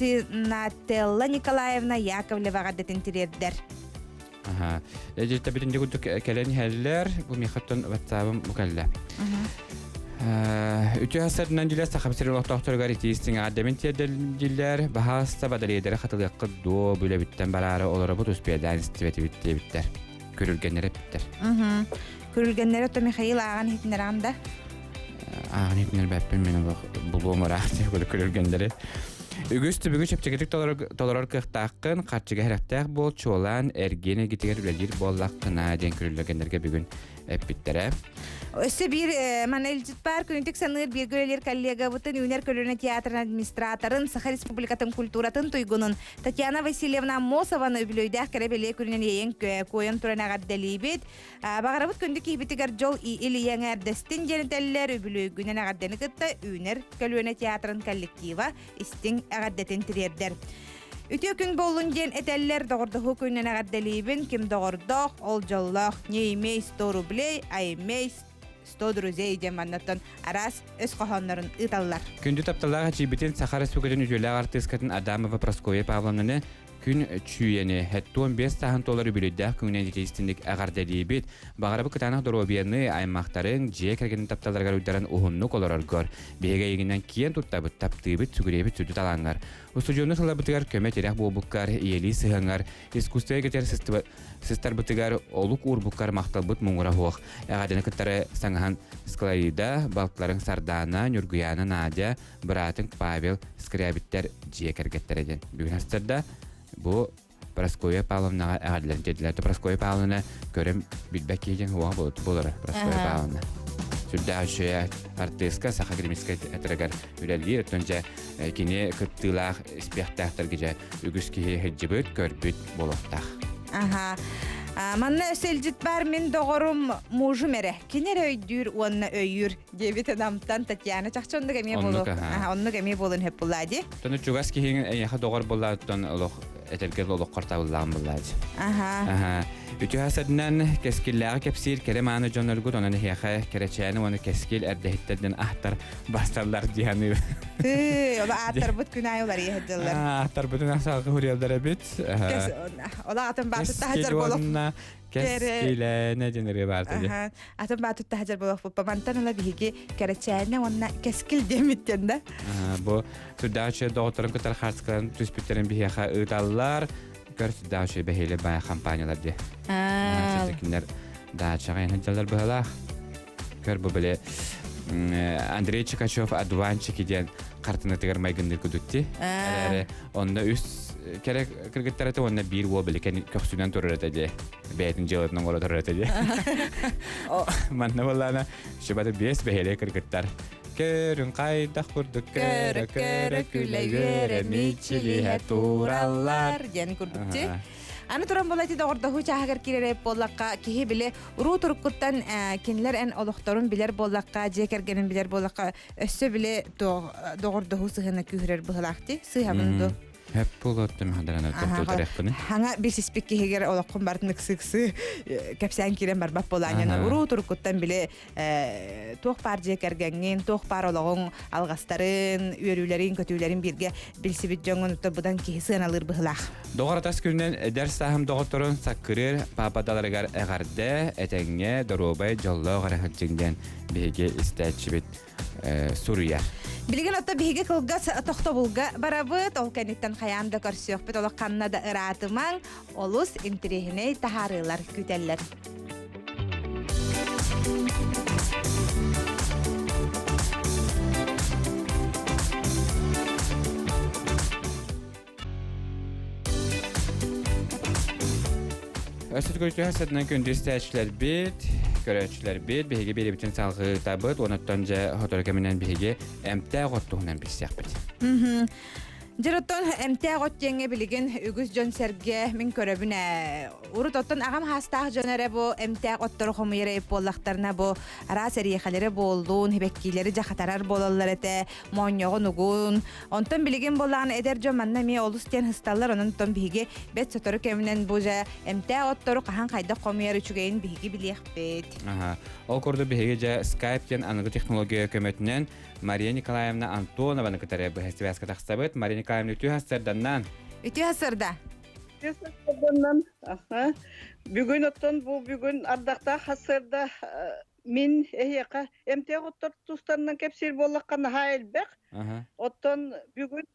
Синателла Николаевна Яковлева эҕэрдэтин тириэрдэр. Аха. Эдьиттэ бүтүн курдук кэлэн иһэллэр. Бу миэхэттэн ватсабым бу кэллэ. Үтүө сарынан дилер Саха сирин олохтоохторугар итии истиҥ эҕэрдэбин тиэрдэллэр. Баһааста бадарыйдары хатылыаххыт дуо бүлэбиттэн бараары олоробут успедаан истибэтибит диэбиттэр. Күрүлгэннэр эппиттэр. Күрүлгэннэри то Михаил ааҕан иһитиннэрэҕин да? Ааҕан иһитиннэрбэппин мин олох булуом ыраах күрүлгэннэри. Үгүс түбүгү чэпчэкитик толорор кыахтааххын, харчыга сэрэхтээх буол, чуолаан эргиэн эйгэтигэр үлэлиир буоллаххына диэн күрүлгэннэргэ бүгүн эппиттэрэ. Өссө биир манна илдьит баар күнүтүк саныыр бииргэ үлэлиир коллегабытын Үүнэр көлүөнэ театрын администраторын, Саха Республикатын культуратын туйгунун Татьяна Васильевна Аммосованы үбүлүөйдээх кэрэ бэлиэ күнүнэн иэйэн куойан туран эҕэрдэлиибит. Баҕарабыт күндү киһибитигэр дьол Илья эҥээрдэстин диэн этэллэр үбүлүөйгүнэн эҕэрдэни кытта Үүнэр көлүөнэ театрын коллектива истиҥ эҕэрдэтин тириэрдэр. Үтүө күн буоллун диэн этэллэр, доҕордоһуу күнүнэн эҕэрдэлиибин, ким доҕордоох, ол дьоллоох, не имей 100 рублей, а имей 100 друзей диэн маннаттан араас өс хоһооннорун ыыталлар. Күндү тапталлаах эчийбитин Саха Республикатын үтүөлээх артыыскатын Адамова Прасковья Павловнаны күн чүйэни 75 сааһын туолар үбүлүйдээх күнүнэн итиистинник эҕэрдэлиибит. Баҕарабыт кытаанах доруобуйаны, аймахтарыҥ, дьиэ кэргэнин тапталларыгар уйдаран уһуннук олороргор, биһиги эйигинэн киэн туттабыт, таптыыбыт, сүгүрүйэбит сүдү талааҥҥар. Устудьуоннар сылларбытыгар көмө-тирэх буолбуккар, ийэлии сыһыаҥҥар, искусство эйгэтигэр сыстарбытыгар олук уурбуккар махталбыт муҥура суох. Эҕэрдэни кыттары саҥаһан Склаида, балтыларыҥ Сардаана, Ньургуйаана, Надя, быраатыҥ Павел Скрябиттэр дьиэ кэргэттэрэ диэн. Бүгүн астарда бу Прасковья Павловнаҕа эҕэрдэлэрин тиэрдилэр. Прасковья Павловна көрөн билбэт киһи диэн уоҕа буолара Прасковья Павловна. Сүрдээх үчүгэй артыыска Саха академическай театрыгар үлэлиир. Оттон дьэ кини кыттыылаах испиэхтээхтэргэ дьэ үгүс киһи сылдьыбыт, көрбүт буолуохтаах. Аха. Манна өссө илдьит бар мин доҕорум мужум эрэ. Кини эрэ өйдүүр уонна өйүүр диэбит Намтан Татьяна чахчы оннук эмиэ буолуох. Оннук эмиэ буолун хөп буллаа дии. Тону чугас киһиҥ эйиэхэ доҕор буоллааттан олох этэргэ олоххор табыллаан буллаачы. Аха. Үтүө хасарынан кэскиллээҕи кэпсиир кэрэ мааны дьонноргут онон эһиэхэ кэрэчээни уонна кэскил эрдэһиттэрдэн аһтар басталлар дии саныыбын. Тыы, ола ааттарбыт күн аайы уларыйа сылдьаллар. Ааттарбытын асалгы хуриалдар эбит. Ола атын баатытта хажар болох. Кэскилээнэ диэн ырыа баар дии. Атын баатытта хажар болох мантан ыла биһиги кэрэчээнэ уонна кэскил диэмиттэн да. Бу сүрдээх үчүгэй доҕотторун кытары хаартыскаларын түспүттэрин биһиэхэ ыыталлар. Көр сүрдээх үчүгэй бэһиэлэ баай компаниялар дии. Кинилэр даачаҕа сылдьаллар быһалаах. Көр бу били Андрей Чикачев одуванчики диэн хартынатыгар майгынныыр кудутти. Эрээри онно үс кэрэ кыргыттар этэ уонна биир уол били көхсүнэн турар этэ дии. Бэйэтин дьыалатын оҥоро турар этэ дии. Манна буоллаана шыбаты биэс бэһиэлэй кыргыттар. Көрүн хайдах курдук көрө көрө күлэ үөрэ мичилиһэ тураллар диэн курдук ти. Аны туран була ити доҕордоһуу чааһыгар киирэр буоллахха киһи били уруу туруккуттан кинилэр эн олохторун билэр буоллахха дьиэ кэргэнин билэр буоллахха өссө били доҕордоһуу сыһыана күүһүрэр быһылаах ти сыыһабын дуо? Хөп буолуоттум хадарана тохтотарыахпыны. Хаҥа билсиспит киһигэр олоххун бартын ыксы-ыксы кэпсээн киирэн барбат буолаанньан уруу туруккуттан били туох баар дьиэ кэргэҥҥин, туох баар олоҕуҥ алҕастарын, үөрүүлэрин, көтүүлэрин бииргэ билсибит дьоҥҥун быдан киһи сыаналыыр быһылаах. Доҕор атас күнүнэн эдэр сааһым доҕотторун саккырыыр паападаларыгар эҕэрдэ, этэҥҥэ, доруобай, дьоллоох эрэ сылдьыҥ диэн биһиги истээччибит суруйар. Билигин отто биһиги кылгас тохтобулга барабыт, ол кэнниттэн хайаан да көрсүөхпүт, олох ханна да ыраатымаҥ, олус интэриэһинэй таһаарыылар күүтэллэр. Өссө көрүтүһэ сатынан күндү истээччилэрбит, көрөөччүлэрбит, биһиги биэрэбитин салҕыытабыт, онуттан дьэ сотору кэминэн биһиги эмтээх от туһунан билсиэхпит. Дьэр оттон эмтээх от диэҥҥэ билигин үгүс дьон-сэргэ мин көрөбүн ээ. Урут оттон аҕам хаастаах дьон эрэ бу эмтээх оттору хомуйар эбит буоллахтарына бу араас эриэхэлэри буоллун, сибэккиилэри дьахатарар буолаллар этэ, моонньоҕун угун. Онтон билигин буоллаҕына эдэр дьон манна эмиэ олус диэн һысталлар, онон оттон биһиги бэт сотору кэминэн бу дьэ эмтээх оттору хаһан хайдах хомуйар үчүгэйин биһиги билиэхпит. Аха. Ол курдук биһиги дьэ Skype диэн аныгы технология көмөтүнэн Мария Николаевна Антонованы кытары быһа сибээскэ тахсабыт. Мария Николаевна үтүө сарсыарданнан. Үтүө сарсыарда. Үтүө сарсыарданнан. Аха. Бүгүн оттон бу бүгүн ардахтаах сарсыарда мин эһиэхэ эмтээх оттор тустарынан кэпсиир буоллахха наһаа элбэх. Оттон бүгүн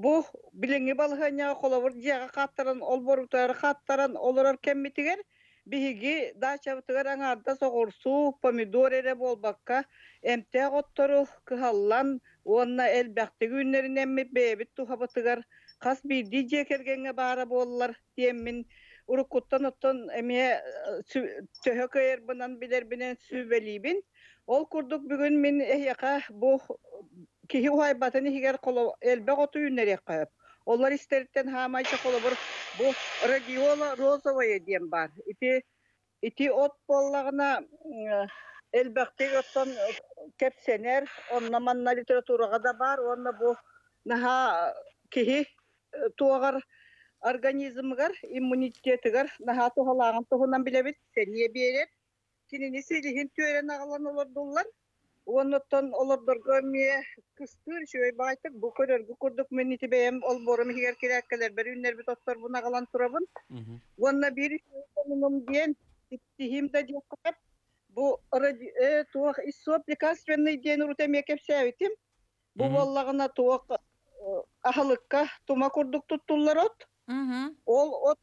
бу билиҥҥи балаһыанньаҕа холобур дьиэҕэ хааттаран олборутары хааттаран олорор кэммитигэр Биһиги даачабытыгар аҥаардас оҕурсуу, помидор эрэ буолбакка, эмтээх оттору кыһаллан уонна элбэхтик үүннэринэммит бэйэбит туһабытыгар хас биирдии дьиэ кэргэҥҥэ баара буоллар диэммин. уруккуттан оттон эмиэ төһө кыайарбынан билэрбинэн сүбэлиибин. Ол курдук бүгүн мин эһиэхэ бу киһи уһайбатын иһигэр элбэх оту үүннэриэххэ сөп. Олор истэриттэн хаамайча холобур бу радиола розовая диэн баар. Ити Ити от буоллаҕына элбэхтик оттон кэпсэнэр, онно-манна литератураҕа да баар уонна бу наһаа киһи туоҕар организмыгар, иммунитетыгар наһаа туһалааҕын туһунан билэбит, сэниэ биэрэр. Кинини силиһин түөрэн аҕалан олордуллар. Уонна оттон олордорго эмиэ кыстыыр үчүгэй баҕайытык бу көрөргө курдук мин ити бэйэм олбуорум иһигэр кирээккэлэрбэр үүннэрбит отторбун аҕалан турабын. Уонна биир үчүгэй сонунум диэн иттиһим да диэххэ сөп. Бу туох иссуоп лекарственный диэн урут эмиэ кэпсээбитим. Бу буоллаҕына туох аһылыкка тума курдук туттуллар от. Ол от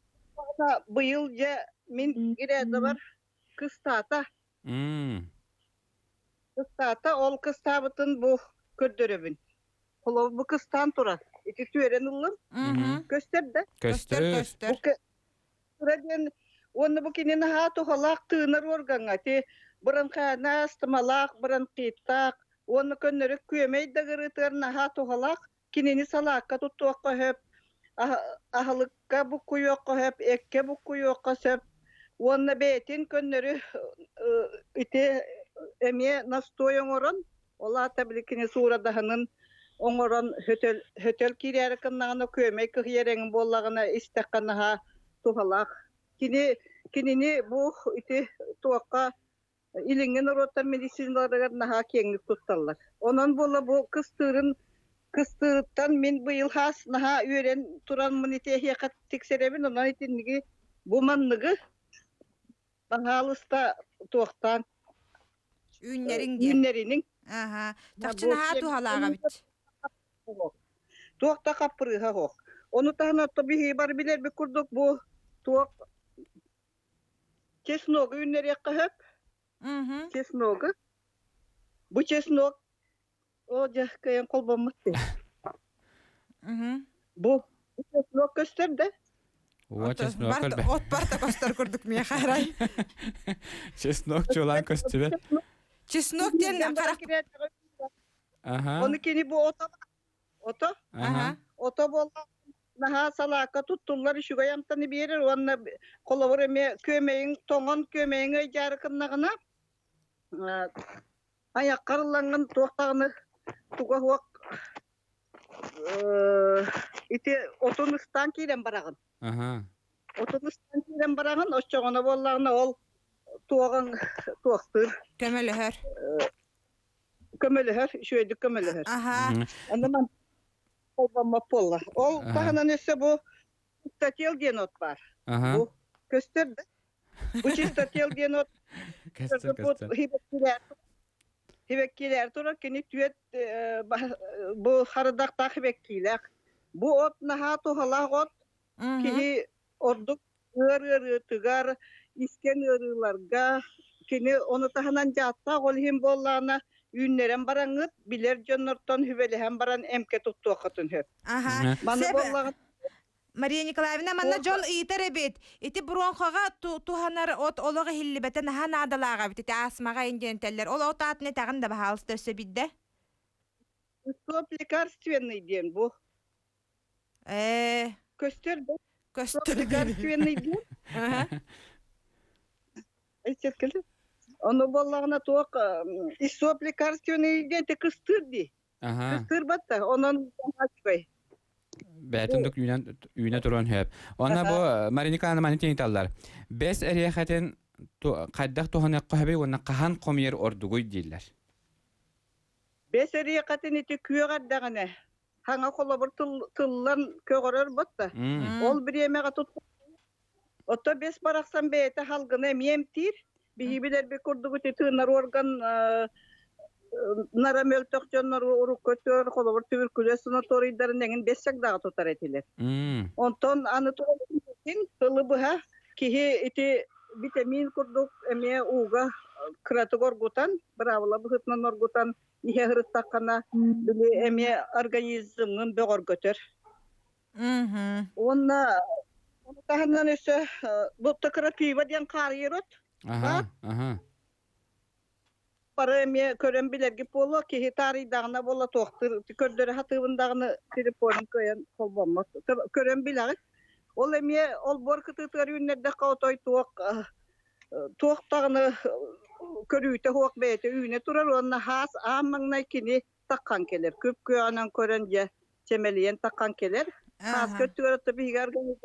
быйыл дьэ мин грядабар кыстаата. Кыстаата, ол кыстаабытын бу көрдөрөбүн. Холобур, бу кыстаан турар. Ити түөрэн ыллым. Көстөр да? Көстөр. Көстөр. Бу тура диэн уонна бу кини наһаа туһалаах тыынар органҥа ити бронхиана астымалаах, бронхиттаах уонна көннөрү күөмэй да ыарыытыгар наһаа туһалаах. Кинини салаакка туттуохха сөп, аһылыкка буккуйуохха сөп, эккэ буккуйуохха сөп уонна бэйэтин көннөрү ити эмиэ настой оҥорон, ол аата били кини суурадаһынын оҥорон хөтөл, хөтөл киирээри гыннаҕына күөмэй кыһыйар эҥин буоллаҕына истэххэ наһаа туһалаах. Кини кинини бу ити туохха Илиҥҥи норуоттар медициналарыгар наһаа киэҥник тутталлар. Онон буола бу кыстыырын кыстыырыттан мин быйыл хаас наһаа үөрэн тураммын ити эһиэхэ тиксэрэбин, онон итинниги бу манныгы баһаалыста туохтаан Үүннэриҥ диэн. үүннэриниҥ. Аха. Чахчы наһаа туһалаах эбит. Туох да хаппырыыһа суох. Ону таһынан биһиги бары билэрбит курдук бу туох Чесногу үүннэриэххэ сөп. Чесногу. Бу чеснок оо дьэ кыайан холбоммут дии. Бу чеснок көстөр да? О, чеснок көрбө. От барта көстөр курдук миэхэ арай. Чеснок чулаан көстүбэт. Чеснок диэн харах Аха. Оны кини бу ото Ото? Аха. Ото буолла наһаа салаакка туттуллар үчүгэй амтаны биэрэр уонна холобур эмиэ күөмэйиҥ тоҥон күөмэйиҥ ыйдьаары гыннаҕына айаххар ыллаҥҥын туох даҕаны туга суох ити отун ыстаан киирэн бараҕын. Аха. Отун ыстаан киирэн бараҕын оччоҕуна буоллаҕына ол туоҕуҥ туохтуур Көмөлөһөр. Көмөлөһөр, үчүгэйдик көмөлөһөр. Аха. Онон холбоммот буолла. Ол таһынан өссө бу чистотел диэн от баар. Бу көстөр да? Бу чистотел диэн от Көстөр, көстөр. Хибеккилэр турар кини түөт бу харыдахтаах хибеккилээх. Бу от наһаа туһалаах от. Киһи ордук ыар ыарыытыгар, искэн ыарыыларга кини ону таһынан дьааттаах ол иһин буоллаҕына үүннэрэн бараҥҥыт билэр дьоннортон сүбэлэһэн баран эмкэ туттуоххутун сөп. Аха. Маны Сөп. буоллаҕына Мария Николаевна, манна дьон ыйытар эбит. Ити бронхоҕа туһанар от олох иһиллибэтэ наһаа наадалаах эбит. Ити астмаҕа индиэнтэллэр. Ол от аатын этэҕин да баһаалыста өссө биирдэ. Стоп лекарственный диэн бу. Ээ, Көстөр да? Көстөр. Лекарственный диэн. Эчэткэлэ. Ону буоллаҕына туох истоп лекарственный диэн те кыстыыр дии. Аха. Кыстыыр батта. Онон үчүгэй. Бээтин дук үүнэн үүнэ туран хөп. Онна бу Мария Николаевна маны тиҥиталлар. Бэс эриэхэтин хайдах туһаныахха хөбүй уонна хаһан хомуйар ордугуй дииллэр. Бэс эриэхэтин ити күөх эрдэҕинэ хаҥа холобур тыллан көҕөрөр ботта. Ол бириэмэҕэ тут Отто бес барахсан бэйэтэ халгына эмиэ эмтиир. Биһи билэрбит курдук ити тыынар орган нара мөлтөх дьоннор урукку өттүгэр холобур түбүркүлөс санаторийдарын эҥин бес сагдаҕа тутар этилэр. Онтон аны тылы быһа киһи ити витамин курдук эмиэ ууга кыратык оргутан, быраабыла быһыытынан оргутан иһэ сырыттаххына, били эмиэ организмҥын бөҕөргөтөр. Уонна Ону таһынан өссө бу крапива диэн хаарыйар от. Аха, аха. Бары эмиэ көрөн билэргит буолуо, киһи таарыйдаҕына буола туохтур көрдөрө сатыыбын даҕаны телефонум кыайан холбоммот. Көрөн билэҕит. Ол эмиэ олбуор кытыытыгар үүннэрдэххэ отой туох туох даҕаны көрүүтэ суох бэйэтэ үүнэ турар уонна хаас аан маҥнай кини таххан кэлэр. Күп-күөҕүнэн көрөн дьэ чэмэлийэн таххан кэлэр. Хааска өттүгэр отто биһиги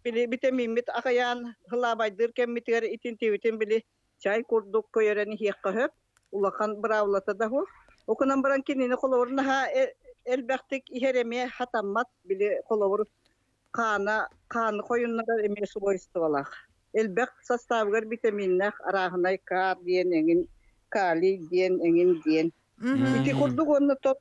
били битэмииммит аҕыйаан һылаабайдыыр кэммитигэр итинтибитин били чай курдук көйөрөн иһиэххэ сөп. Улахан быраабылата да суох. Окунан баран кинини холобур наһаа элбэхтик иһэр эмиэ хатаммат. Били холобур хаана хааны хойуннарар эмиэ свойстволаах. Элбэх составыгар витаминнээх арааһынай К диэн эҥин, калий диэн эҥин диэн. Ити курдук уонна тот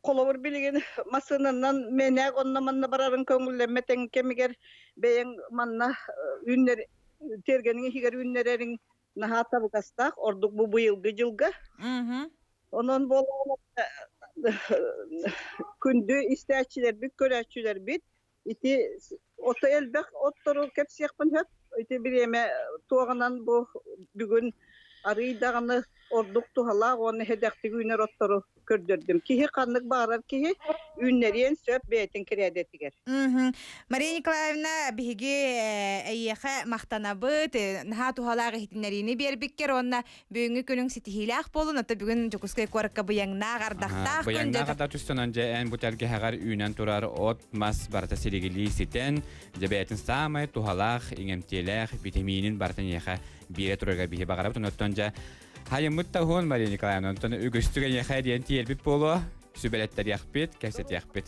холобур билигин массыынанан мэнээк онно-манна барарын көҥүллэммэт кэмигэр бэйэҥ манна үүннэр тиэргэниҥ иһигэр үүннэрэриҥ наһаа табыгастаах ордук бу быйылгы дьылга. Онон буолан күндү истээччилэрбит, көрөөччүлэрбит ити ото элбэх оттору кэпсиэхпин сөп. Ити бириэмэ туоҕунан бу бүгүн арыый даҕаны ордук туһалаах уонна сэдэхтик үүнэр оттору көрдөрдүм. Киһи ханнык баҕарар киһи үүннэриэн сөп бэйэтин кирээдэтигэр. Мария Николаевна, биһиги эйиэхэ махтанабыт, наһаа туһалаах иһитиннэриини биэрбиккэр уонна Бүгүҥҥү күнүҥ ситиһиилээх буолун, ото бүгүн Дьокуускай куоракка быйаҥнаах, ардахтаах күн Быйаҥнаах ардах түстэнэн дьэ эн бу тэлгэһэҕэр үүнэн турар от, мас барыта силигилии ситэн, дьэ бэйэтин саамай туһалаах, иҥэмтиэлээх битэмиинин барытын эйиэхэ биэрэ турарга биһи баҕарабыт. Онтон дьэ хайыммыт да уһун Мария Николаевна, онтон үгүстүк эйиэхэ диэн тиэрбит буолуо, сүбэлэттэриэхпит, кэпсэтиэхпит.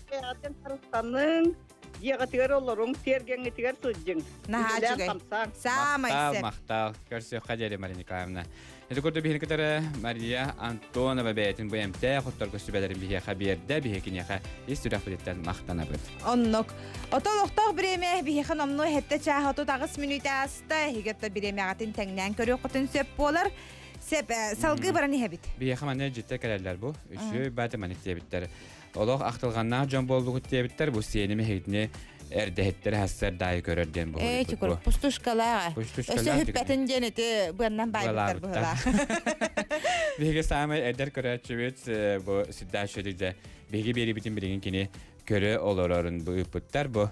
Бэйэҕитин харыстаныҥ, дьиэҕитигэр олоруҥ, тиэргэҥҥитигэр сылдьыҥ. Наһаа Үлэлээн үчүгэй. хамсааҥ. Саамай Махтал, сөп. махтал. Көрсүөххэ диэри, Мария Николаевна. Ити курдук биһини кытары Мария Антонова бэйэтин бу эмтээх отторго сүбэлэрин биһиэхэ биэрдэ, биһи киниэхэ ис сүрэхпититтэн махтанабыт. Оннук. Ото олохтоох бириэмэ биһиэхэ номнуо 7 чааһа 38 мүнүүтэ ааста. Эһиги отто бириэмэҕитин тэҥнээн көрүөххүтүн сөп буолар. Сеп, салгыы баран иһэбит. Биһиэхэ манна дьиттэ кэлэллэр бу. Үчүгэй баата маннык диэбиттэр. Олох ахтылҕаннаах дьон буоллугут диэбиттэр, бу сиэним эһигитини эрдэһиттэр хассар даайы көрөр диэн бу. Ээ, чукур, пустушкалааҕа. Өссө хүппэтин диэн ити быаннан баайбыттар быһылаах. Биһиги саамай эдэр көрөөччүбүт бу сүрдээх үчүгэй дьэ. Биһиги биэрибитин билигин кини көрө олорорун бу ыыппыттар бу.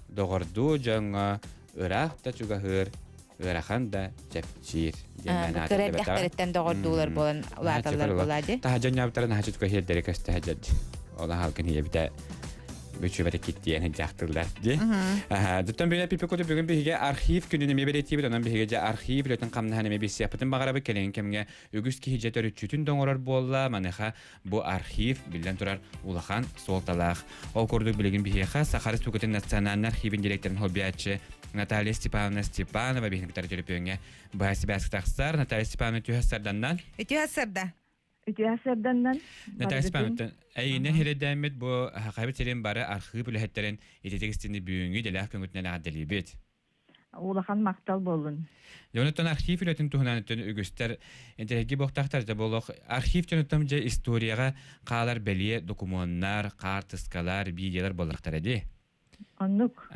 Доҕордуу дьоҥҥо ыраах да чугаһыыр, ыарахан да чэпчиир диэн Кыра эрдэхтэриттэн доҕордуулар буолан улааталлар буолаа дии. Таһа дьонньообуттара наһаа чутка иһэрдэри көстө сылдьар. Ол аһалгын ийэбитэ бүчүбэри киттиэн дьахтыллар дии. Дьоттон бүгүн пипи куту бүгүн биһиги архив күнүн эмиэ бэлиэтиибит, онон биһиги дьэ архив үлэтин хамнаһын эмиэ билсиэхпитин баҕарабыт. Кэлин кэмҥэ үгүс киһи дьэ төрүччүтүн да оҥорор буолла. Маныаха Бу архив, биллэн турар, улахан суолталаах. Ол курдук билигин биһиэхэ Саха Республикатын Национальнай архивын директорын солбуйааччы Наталья Степановна Степанова биһиги кытары төлөпүөҥҥэ быһа сибээскэ тахсар. Наталья Степановна түһэ сарданнан. Үтүө сарда. Үтүө сарданнан. Наталья Степановна, эйигинэн хирэдээммит бу Хахайбыт сирин бары архыып үлэһиттэрин ититик истини бүгүҥҥү идэлээх көҥүтүнэн эҕэрдэлиибит. Улахан махтал буоллун. Дьонуттан архив үлэтин туһунан өттүн үгүстэр интэриэһиргии буохтаахтар дьэ буолуох архив дьонуттан дьэ историяҕа хаалар бэлиэ докумуоннар, хаартыскалар, видеолар буоллахтара дии. Оннук.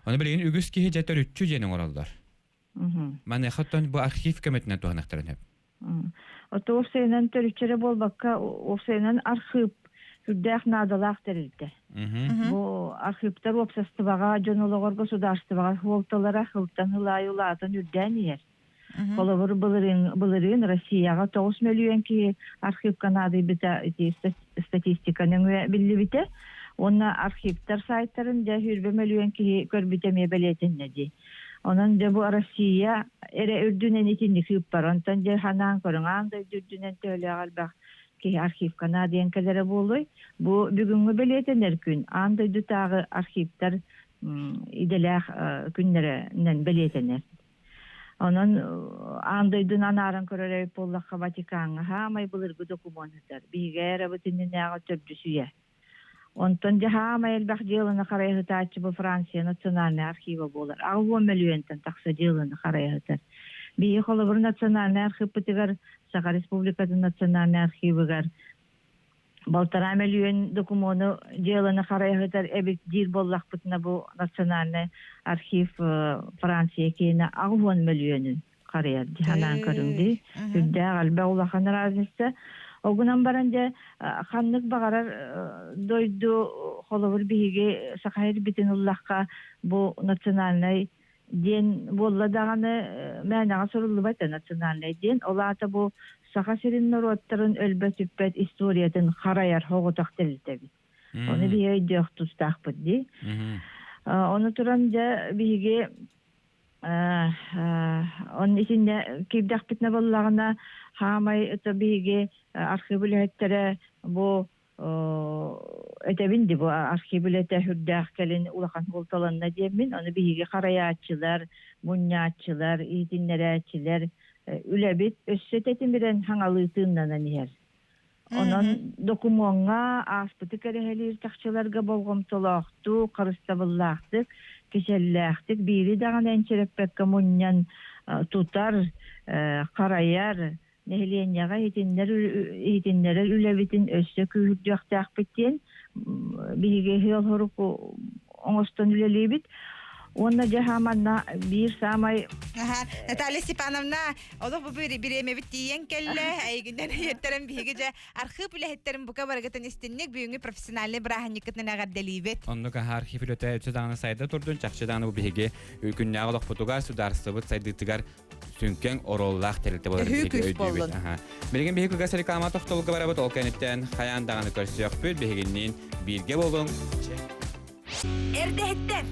Ону билигин үгүс киһи дьэ төрүччү диэн оҥороллор. Маныаха оттон бу архив көмөтүнэн туһаныахтарын сөп. Ото уопсайынан төрүччэрэ буолбакка, уопсайынан архыып сүрдээх наадалаах тэрилтэ. Бу архыыптар уопсастыбаҕа, дьон олоҕор государствоҕа суолталара сылтан сыл аайы улаатан үрдээн иһэр. Холобур, былырыын, былырыын Россияҕа 9 мөлүйүөн киһи архыыпка наадыйбыта ити статистика нөҥүө биллибитэ. Уонна архивтар сайтарын дьэ 20 мөлүйүөн киһи көрбүтэ эмиэ бэлиэтэннэ дии. Онон дьэ бу Россия эрэ үрдүнэн итинник ыыппар. Онтон дьэ санаан көрүҥ, аан дойду үрдүнэн төһөлөөх элбэх киһи архивка наадыйан кэлэрэ буолуой? Бу бүгүҥҥү бэлиэтэнэр күн аан дойдутааҕы архивтар идэлээх күннэринэн бэлиэтэнэр. Онон аан дойдуну анааран көрөр эбит буоллахха Ватикаҥҥа хаамай былыргы докумуон сытар. Биһиги эрабыт иннинээҕи төрдүс үйэ. Онтон дьэ саамай элбэх дьыаланы харайыһытааччы бу Франция национальнай архива буолар. 80 мөлүйүөнтэн тахса дьыаланы харайыһытар. Биһиги холобур национальнай архыыппытыгар Саха Республикатын национальнай архивыгар Балтараа мөлүйүөн докумуону дьыаланы харайыһытар эбит диир буоллахпытына бу Национальный архив Франция киэнэ 80 мөлүйүөнүн харайар дии санаан көрүҥ дии. Үрдээх элбэх улахан разница. Огунан баран дьэ ханнык баҕарар дойду холобур биһиги Саха сирбитин ыллахха бу национальнай диэн буолла даҕаны мээнэҕэ суруллубат да национальнай диэн ол аата бу Саха сирин норуоттарын өлбөт-сүппэт историятын харайар соҕотох тэрилтэбит. Ону биһи өйдөөх тустаахпыт дии. Ону туран дьэ биһиги он итиннэ киирдэхпитинэ буоллаҕына хаамай это биһиги архыып үлэһиттэрэ бу этэбин ди бу архив үлэтэ сүрдээх кэлин улахан суолталанна диэммин ону биһиги харайааччылар мунньааччылар иитиннэрээччилэр үлэбит өссө тэтимирэн хаҥалыы тыыннанан иһэр онон докумуоҥҥа ааспыты кэрэһэлиир чахчыларга болҕомтолоохтук харыстабыллаахтык кичэллээхтик биири даҕаны энчирэппэккэ мунньан тутар харайар нэһилиэнньэҕэ иһитиннэрэр үлэбитин өссө күүһүрдүөхтээхпит диэн биһиги ыал-хорук оҥостон үлэлиибит. Уонна дьэ манна биир саамай Наталья Степановна, олох бу бириэмэбит тиийэн кэллэ. Эйигиннэн иһиттэрин биһиги дьэ архыып үлэһиттэрин бука барыгытын истинник бүгүҥҥү профессиональный бырааһынньыккытынан эҕэрдэлиибит. Оннук аһа архив үлэтэ өссө даҕаны сайда турдун, чахчы даҕаны бу биһиги күннээҕи олохпутугар, судаарыстыбыт сайдыытыгар сүҥкэҥ оруоллаах тэрилтэ буолар Өһүү күүс буоллун. Билигин биһиги кылгас реклама тохтобулга барабыт, ол кэнниттэн хайаан даҕаны көрсүөхпүт, биһигинниин бииргэ буолуҥ. Эрдэһиттэр!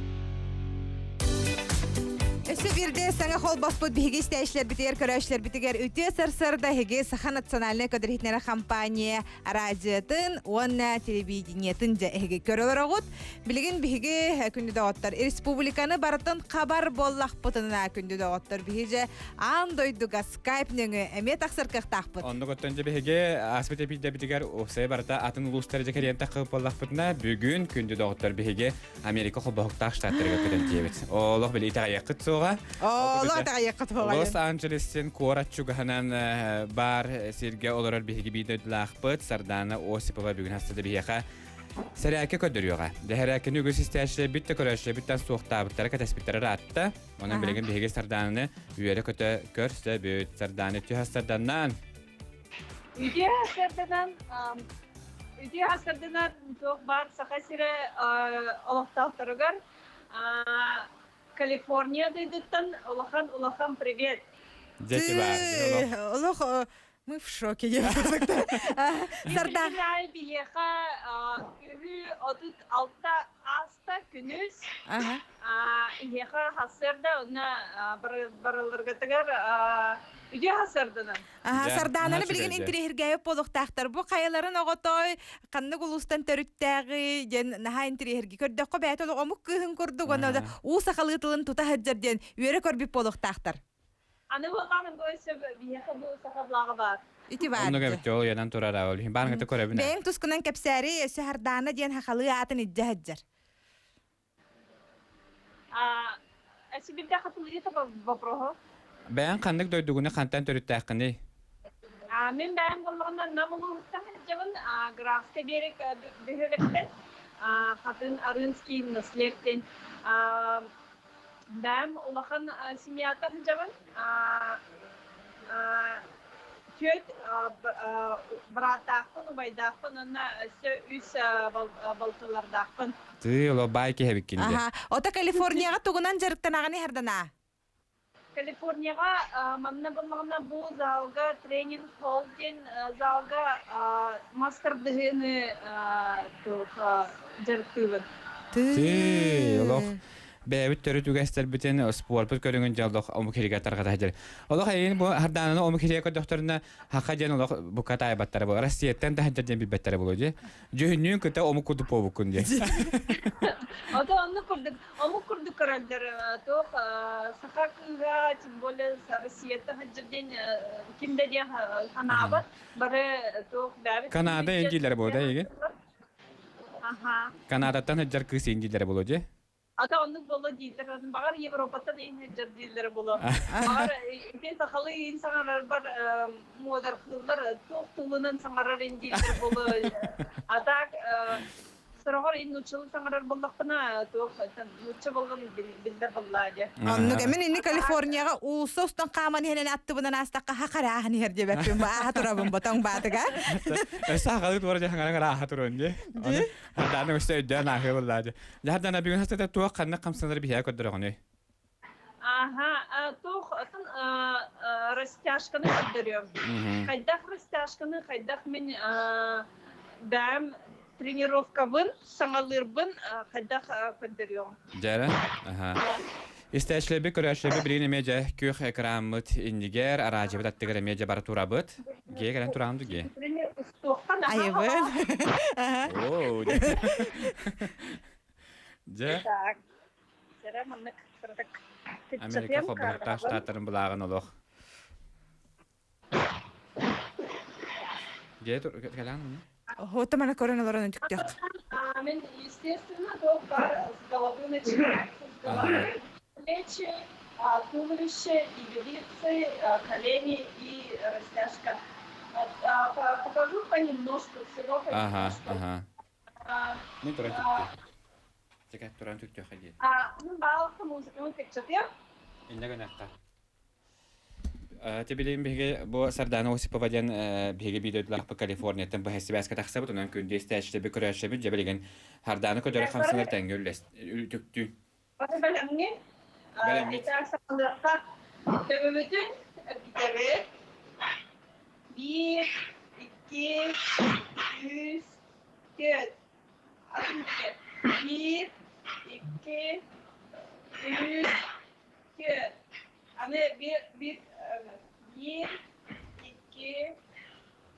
Өссө биирдэ саҥа холбоспут биһиги истээччилэрбитигэр, көрөөччүлэрбитигэр үтүө сарсыарда эһиги Саха национальнай көдөрүһүтүнэрэ компания радиотын уонна телевидениетын дьэ эһиги көрө олороҕут. Билигин биһиги күндү доҕоттор республиканы барытын хабар буоллахпытына күндү доҕоттор биһиги дьэ аан дойдуга скайп нөҥүө эмиэ тахсар кыахтаахпыт. Оннук оттон дьэ биһиги ааспыт эпиирдэбитигэр уопсайа барыта атын улуустары дьэ кэриэн таххыбыт буоллахпытына бүгүн күндү доҕоттор биһиги Америка холбоһуктаах штаттарыгар көтөн тиийэбит. Олох били итэҕэйиэххит суоҕа. Олох итэҕэйиэххит суоҕа. Лос-Анджелестен куорат чугаһынан баар сиргэ олорор биһиги биир дойдулаахпыт Сардана Осипова бүгүн хастада биһиэхэ Сэрээккэ көрдөрүөҕэ. Дэһэрээккини үгүс истээччилэр бүттэ көрөөччүлэр бүттэн суохтаабыттара кэтэспиттэрэ ыраатта. Онон билигин биһиги Сардаананы үөрэ-көтө көрсөбүт. Сардааны үтүө сарданнаан. Үтүө сарданан, үтүө сарданан туох баар Саха сирэ олохтоохторугар Калифорния дойдуттан улахан-улахан привет. Дьэ бар. Олох Мы в шоке. Сарда. Биһиэхэ үһү 36 ааста күнүс. Иһиэхэ хасырда уонна барыларгытыгар үтүө хасырданан. Сардаананы билигин интириэһиргээбит буолуохтаахтар. Бу хайаларын оҕотой ханнык улуустан төрүттээҕи диэн наһаа интириэһирги көрдөххө бэйэтэ омук кыыһын курдук уонна уу сахалыы тылын тута сылдьар диэн үөрэ көрбүт буолуохтаахтар. Аны буоллаҕына бу өссө биһиэхэ бу саха былааҕа баар. Ити баар. Оннук эбит ол уйанан турар ол иһин баан кытта көрөбүн. Бэйэҥ тускунан кэпсээри өссө Хардаана диэн хахалыы аатын илдьэ сылдьар. А себе хатылыы вопроһу. Бэйэҥ ханнык дойдугуну хантан төрүттээххиний? Мин бэйэм буоллаҕына Нам улууһуттан сылдьабын. Графскай берег бөһүөлэктэн Хатын Арынский наследтен Бэйэм улахан семьята сылдьабын. Түөрт бырааттаахпын, убайдаахпын уонна өссө үс балтылардаахпын. Тыы, оло баай киһи эбиккин дии. Аха. Ото Калифорнияҕа тугунан дьарыктанаҕын иһэрдана? Калифорнияҕа манна буллаҕына бу залга тренинг холл диэн залга мастер дыһыыны дьарыктыыбын. Тыы, олох бэйэбит төрүт үгэстэрбитин спорпут көрүҥүн дьэ олох омук иһигэр тарҕата сылдьар. Олох эйигин бу Хардаананы омук иһигэр көрдөхтөрүнэ хаха диэн олох бука таайбаттара бу Россияттан да сылдьар диэн билбэттэрэ буолуо дии. Дьүһүннүүн кыта омук курдук буолбуккун дии. Ото оннук курдук омук курдук көрөллөр туох саха кыыһа тем более Россияттан сылдьар диэн ким да диэн санаабат бары туох бэйэбит Канада индиилэрэ буолуо да эйигин? Аха. Канадаттан сылдьар кыыс индиилэрэ буолуо дии? Ата оннук буолла дииллэр. Баҕар Европаттан иһин дииллэр буолуо. Баҕар ити сахалыы иһин саҥарарбар муодархыыллар туох тылынан саҥарар ин дииллэр буолуо. А так сороҕор ин нууччалыы саҥарар буоллахпына туох нуучча буолган биллэр буоллаа дьэ. Оннук эмин инни Калифорнияҕа уулусса устан хааман иһэн аттыбынан аастахха хахарааһын иһэр диэбэппин бу ааһа турабын ботоҥ баатыга. Өссө хахалыы туора дьэ хаҥаран ааһа туруон дии. Аны Хардааны өссө өйдөөн ааһыы буоллаа дьэ. Дьэ бүгүн хастата туох ханнык хамсанары биһиэхэ көрдөрөҕүнүй? Аха, туох атын растяжканы көрдөрүөм. Хайдах растяжканы, хайдах мин бэйэм тренировкабын саҥалыырбын хайдах көрдөрүөм. Дьэрэ. Аха. Истээчилэрбит, көрөөччүлэрбит билигин эмиэ дьэ күөх экраммыт иннигэр, араадьыбыт аттыгар эмиэ дьэ бара турабыт. Ге кэлэн тураҕын ду ге? Айыбын. Оо, Дьэ. Так. Дьэрэ маннык кыратык Америка холбоһуктаах штаттарын былааҕын олох. Дьэ кэлээн муну? Хота мана көрөн олорон түктөх. Мен, естественно, туох баар с головы начинается. С головы, плечи, туловище, ягодицы, колени и растяжка. Покажу понемножку, всего понемножку. Ага, ага. Мен туран түктү. Чекай, туран түктү хади. Баалыкка музыканы кыччатыам. Инне гынахта. Ти билин биһиги бу Сардана Осипова диэн биһиги биир Калифорнияттан быһа сибээскэ тахсабыт, онон күндү истээччилэрби көрөөччүбүт дьэ билигин Харданы көдөрө хамсанар тэҥҥэ үллэс түктүү. Бары бэлэмҥи. Бэлэммит. Итак, саҕалыахха. Төбөбүтүн эргитэбит. Биир, икки, үс, түөрт. Атын Биир, икки, үс, түөрт. Аны биир, биир, биир, икки,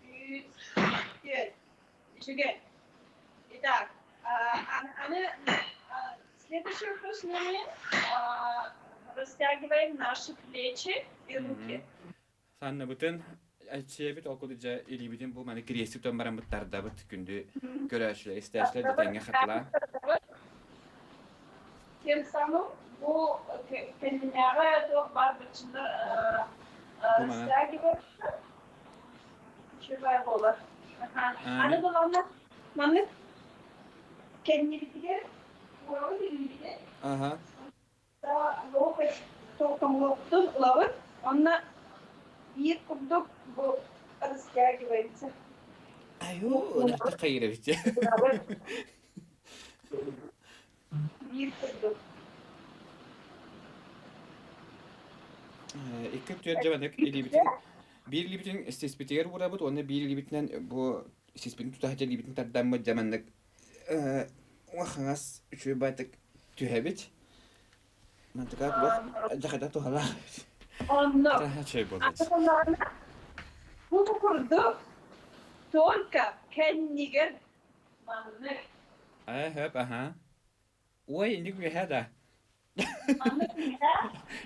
үс, түөрт. Үчүгэй. Итак, аны следующее упражнение. Растягиваем наши плечи и руки. Санныбытын аччыйабыт ол курдук дьэ илиибитин бу маны кириэстик тутан бараммыт тардабыт күндү көрөөччүлэр истээччилэр дьэ тэҥҥэ хатылаа. Тем самым бу кэннинээҕи туох баар быччыннар растягиваются. Үчүгэй буолар. Аны буланна маннык кэннибитигэр уоҕу илиибитин Ага. Локоть тоҥлоохтун ылабыт уонна биир курдук бу растягивается. Айуу, ынахта хайырабит. Биир курдук. Икки түөрт дьабанык илиибитин биир илиибитин сиспитигэр уурабыт уонна биир илиибитинэн бу сиспитин тутаһа илиибитин тардаммыт дьаманнык хаҥас үчүгэй байтык түһэбит. Мантыка туох дьахата туһалаах. Онно Чэй буолбут. Бу курдук только кэннигэр маннык. Ээ, хөп, аха. Ой, инник үөһэ да. Маннык үөһэ.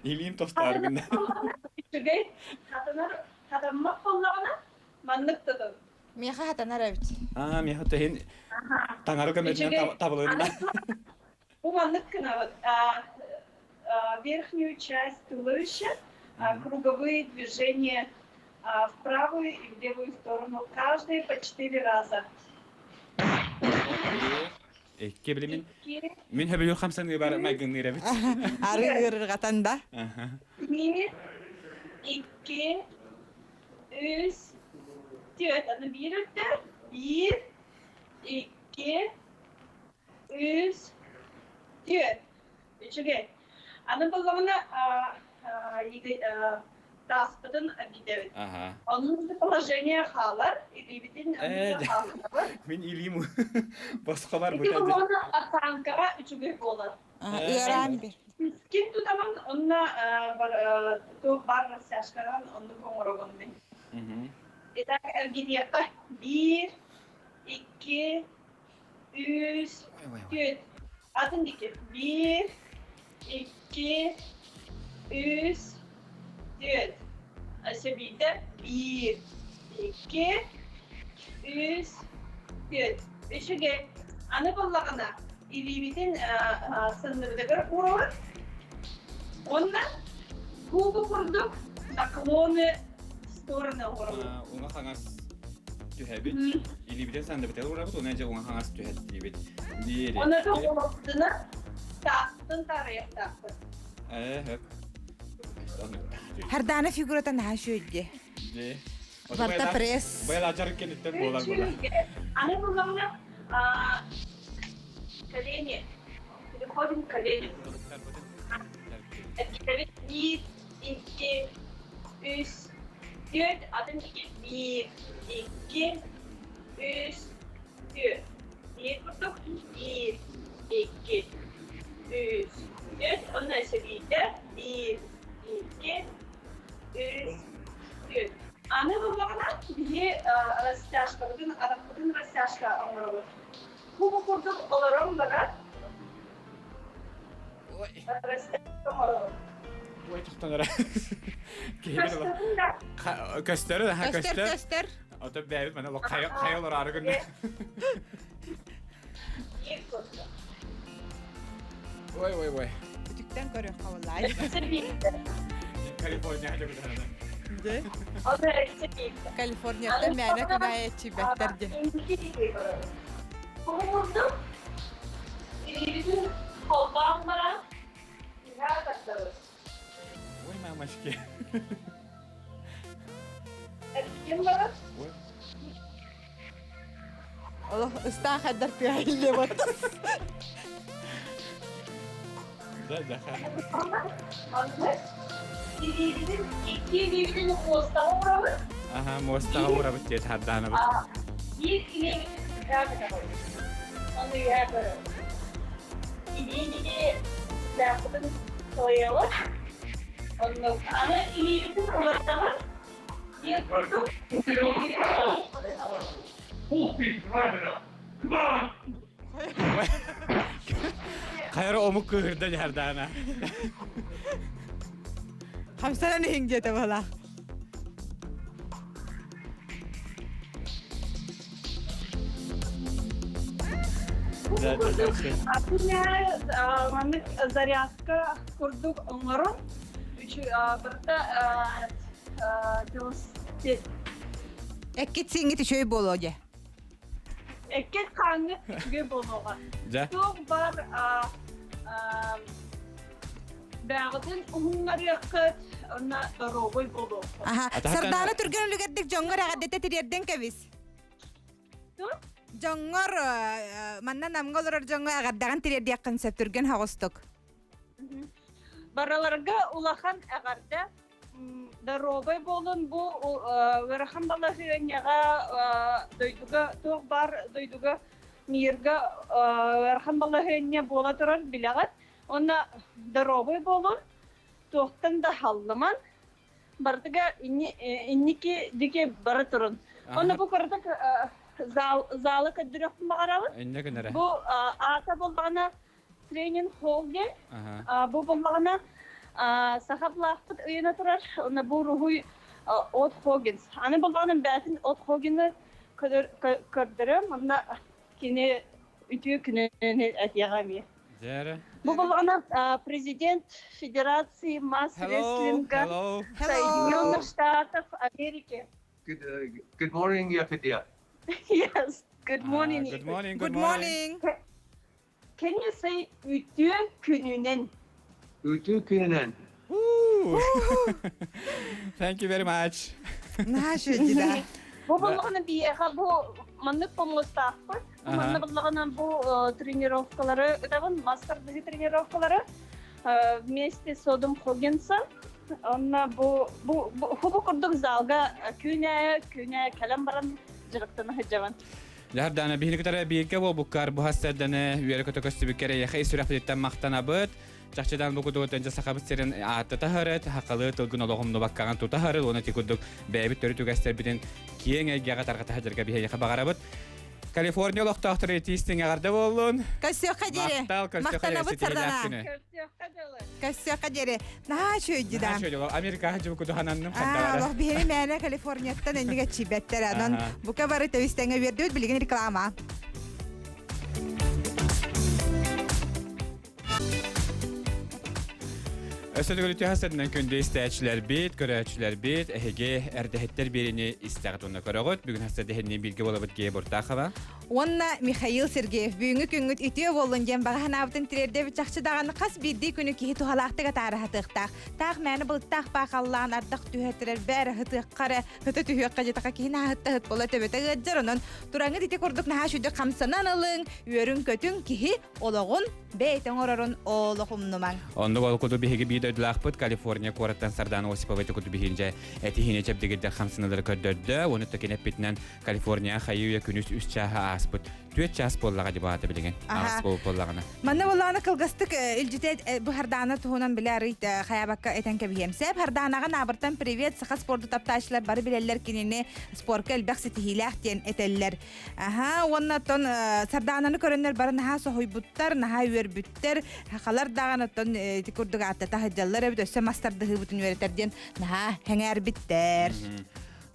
Илиим тостоор гынна. Үчүгэй хатанар хатаммат буоллаҕына маннык тутун. Миэхэ хатанар эбит. Аа, миэхэ тэһин таҥара көмөтүнэн табылынна. Бу маннык гынабыт. Верхнюю часть туловища, круговые движения в правую и в левую сторону, каждые по четыре раза. Икки билимин. Мин хөбүлүр хамсаныы бар майгынныыр эбит. Ары ыарырҕатан да. Биир, икки, үс, түөрт. Аны биир өттө. Биир, икки, үс, түөрт. Үчүгэй. Аны буллаҕына тааспытын бүтэбит. Оннук положение хаалар, илиибитин хаалларабыт. Мин илиим босхолар Ити буллаҕына осанкаҕа үчүгэй буолар. Ыараан бир. Ким тутаман онно туох баар растяжканан оннук оҥоробун мин. Итак, эргитиэххэ биир, икки, үс, түөрт. Атын диэки. Биир, икки, үс, түөрт. Өссө биирдэ. Биир, икки, үс, түөрт. Үчүгэй. Аны буллаҕына. Илиибитин сынныбытыгар уурабыт. Уонна куубу курдук наклоны стороны уурабыт. Уҥа-хаҥас түһэбит. Илиибитин сандыбытыгар уурабыт, уонна дьэ уҥа-хаҥас түһэттиибит. Биир, Оны тоҕолоптуна таастын тарайахтаахпыт. Ээ, хөп. Хардана фигурата наһаа үчүгэй Дии. Барта пресс. Быйыл ажар кэнниттэн буолар буолар. Аны буллаҕына колени. Переходим к коленям. Биир, икки, үс, түөрт, атын икки, биир, икки, үс, түөрт. Биир курдук, биир, икки, үс, түөрт, онно өссө биирдэ, биир, икки, үс, түөрт. Аны буллаҕына биһи растяжкабытын, арахпытын растяжка оҥоробут. Бу курдук олорон баран растяжка оҥоробут. Ой, тохтон эрэ. Көстөр, көстөр, көстөр. Ото бэйбит мана лох хайа хайа олораары гынна. Ой, ой, ой. Үтүктэн көрүөх хабыллаай. Калифорния Калифорнияттан мээнэ күнээйэччийбэттэр диэн. Курдук илиибитин холбоон баран иһээ тардабыт. Ой, мамочки. Эркин барар. Ой. Олох ыстаах хайдар тыа илле баттас. Да, да. Илиибитин икки илиибитин муостаҕа уурабыт. Аха, муостаҕа уурабыт диэт хардаанабыт. Биир илиибитин үһээ көтөҕөбүт. Ону үһээ көрөбүт. Илиибити сыаахпытын сылайабыт. Оннук аны илиибитин уларытабыт. Биир курдук Хайра омук кыыһырда дьардаана. Хамсанан иһиҥ диэтэ буолаах. Маннык зарядка курдук оҥорон барыта велосипед. Эккит сиҥҥит үчүгэй буолуо дьэ. Эккит хааҥҥыт үчүгэй буолуоҕа. Дьэ. Туох бар бэҕитин уһуннарыаххыт, онно доруобуй буолуоххут. Аха. Сардаана түргэн үлүгэрдик дьоҥҥор эҕэрдэтэ тириэрдэн кэбис. Дьоҥҥор манна Намҥа олорор дьоҥҥо эҕэрдэҕин тириэрдиэххин сөп түргэн соҕустук. Барыларга улахан эҕэрдэ. Доруобай буолун бу ыарахан балаһыанньаҕа дойдуга туох баар дойдуга мирга ыарахан балаһыанньа буола турар билэҕит. Уонна доруобай буолун, туохтан да халлыман, барытыга инники диэки бара турун. Онно бу кыратык зал, залы көрдөрүөхпүн баҕарабын. Иннэ гынара. Бу аата буоллаҕына тренинг холл диэн. Бу буоллаҕына саха былаахпыт ыйана турар. Онно бу руһуй от Хогинс. Аны буоллаҕына бээтин от Хогины көрдөрөм. Онно кини үтүө күнүн этиэҕэ эмиэ. Дьээрэ. Бу буоллаҕына президент Федерации масс-рестлинга Соединенных Штатов Америки. Good, good morning, Yakutia. Yes, good morning. Good morning. Good morning. Can you say үтүө күнүнэн? Үтүө күнүнэн. Thank you very much. Наһаа үчүгэй да. Бу буллаҕына биһиэхэ бу маннык помостаахпыт. Манна буллаҕына бу тренировкалары ытабын, мастер-дыһы тренировкалары вместе с Одом Хогинсом. Онно бу бу бу курдук залга күнэ күнэ кэлэн баран дьарыктана сылдьабын. Дьардаана биһини кытары бииргэ буолбуккар бу хастарданы үөрэ көтө көстүбүккэр эйиэхэ ис сүрэхпититтэн махтанабыт. Чахчыдан бу кудугут дьэ сахабыт сирин ааттата хырыт, хақалы тылгын олоҕумнубаккаҕын тута хырыт, уонна ти курдук бэйэбит төрүт үгэстэрбитин киэҥ эйгэҕэ тарҕата сылдьарга биһиэхэ баҕарабыт. Калифорния олохтоохтору итиистиҥ эҕэрдэ буоллун. Көрсүөххэ диэри. Махтал, көрсүөххэ Махтанабыт Сардана. Көрсүөххэ дылы. Көрсүөххэ диэри. Наһаа үчүгэй да. Наһаа үчүгэй. Америкаҕа дьыбы кудухананным Аа, хардавара. олох биһиги мээнэ Калифорнияттан эннигэ чийбэттэр. Онон бука бары тэбистэҥэ үөрдүбүт билигин реклама. Өссө төгүл үтүө күндү истээччилэрбит, көрөөччүлэрбит, эһиги эрдэһиттэр биэриини истэҕит уонна көрөҕүт. Бүгүн хасса дэһинни бииргэ буолабыт Гея Буртахова. Уонна Михаил Сергеев бүгүҥҥү күҥҥүт үтүө буоллун диэн баҕа санаабытын тириэрдэбит чахчы даҕаны хас биирдии күнү киһи туһалаахтык атаара сатыахтаах. Таах мээнэ былыттаах баахаллаан ардах түһэтирэр бээр ыһытыахха эрэ ыта түһүөххэ диэтэххэ киһи наһаа ыһыт буола төбөтө ыаддьар онон тураҥҥыт ити курдук наһаа үчүгэй хамсанан ылыҥ, үөрүҥ-көтүҥ киһи олоҕун бэйэтэ оҥорорун олох умнумаҥ. Оннук ол курдук биһиги биир дойдулаахпыт Калифорния куораттан Сардана Осипова ити курдук биһиинчэ этиһиини чэбдигирдэр хамсаныылары көрдөрдө. Уонна төкин эппитинэн Калифорния хайыы үйэ күнүс үс чааһа ааспыт. Түөрт чаас буоллаҕа дии баата билигин. Аас буоллаҕына. Манна буоллаҕына кылгастык илдьитэ бу Хардаана туһунан билэ арый хайаабакка этэн кэбиһиэм. Сэп Хардаанаҕа Наабыртан привет саха спорду таптааччылар бары билэллэр кинини спорка элбэх ситиһиилээх диэн этэллэр. Аха, уонна оттон Сардаананы көрөннөр бары наһаа соһуйбуттар, наһаа үөрбүттэр. Хахалар даҕаны оттон ити курдук ааттата сылдьаллар эбит, өссө мас тардыһыыбытын үөрэтэр диэн наһаа сэҥээрбиттэр.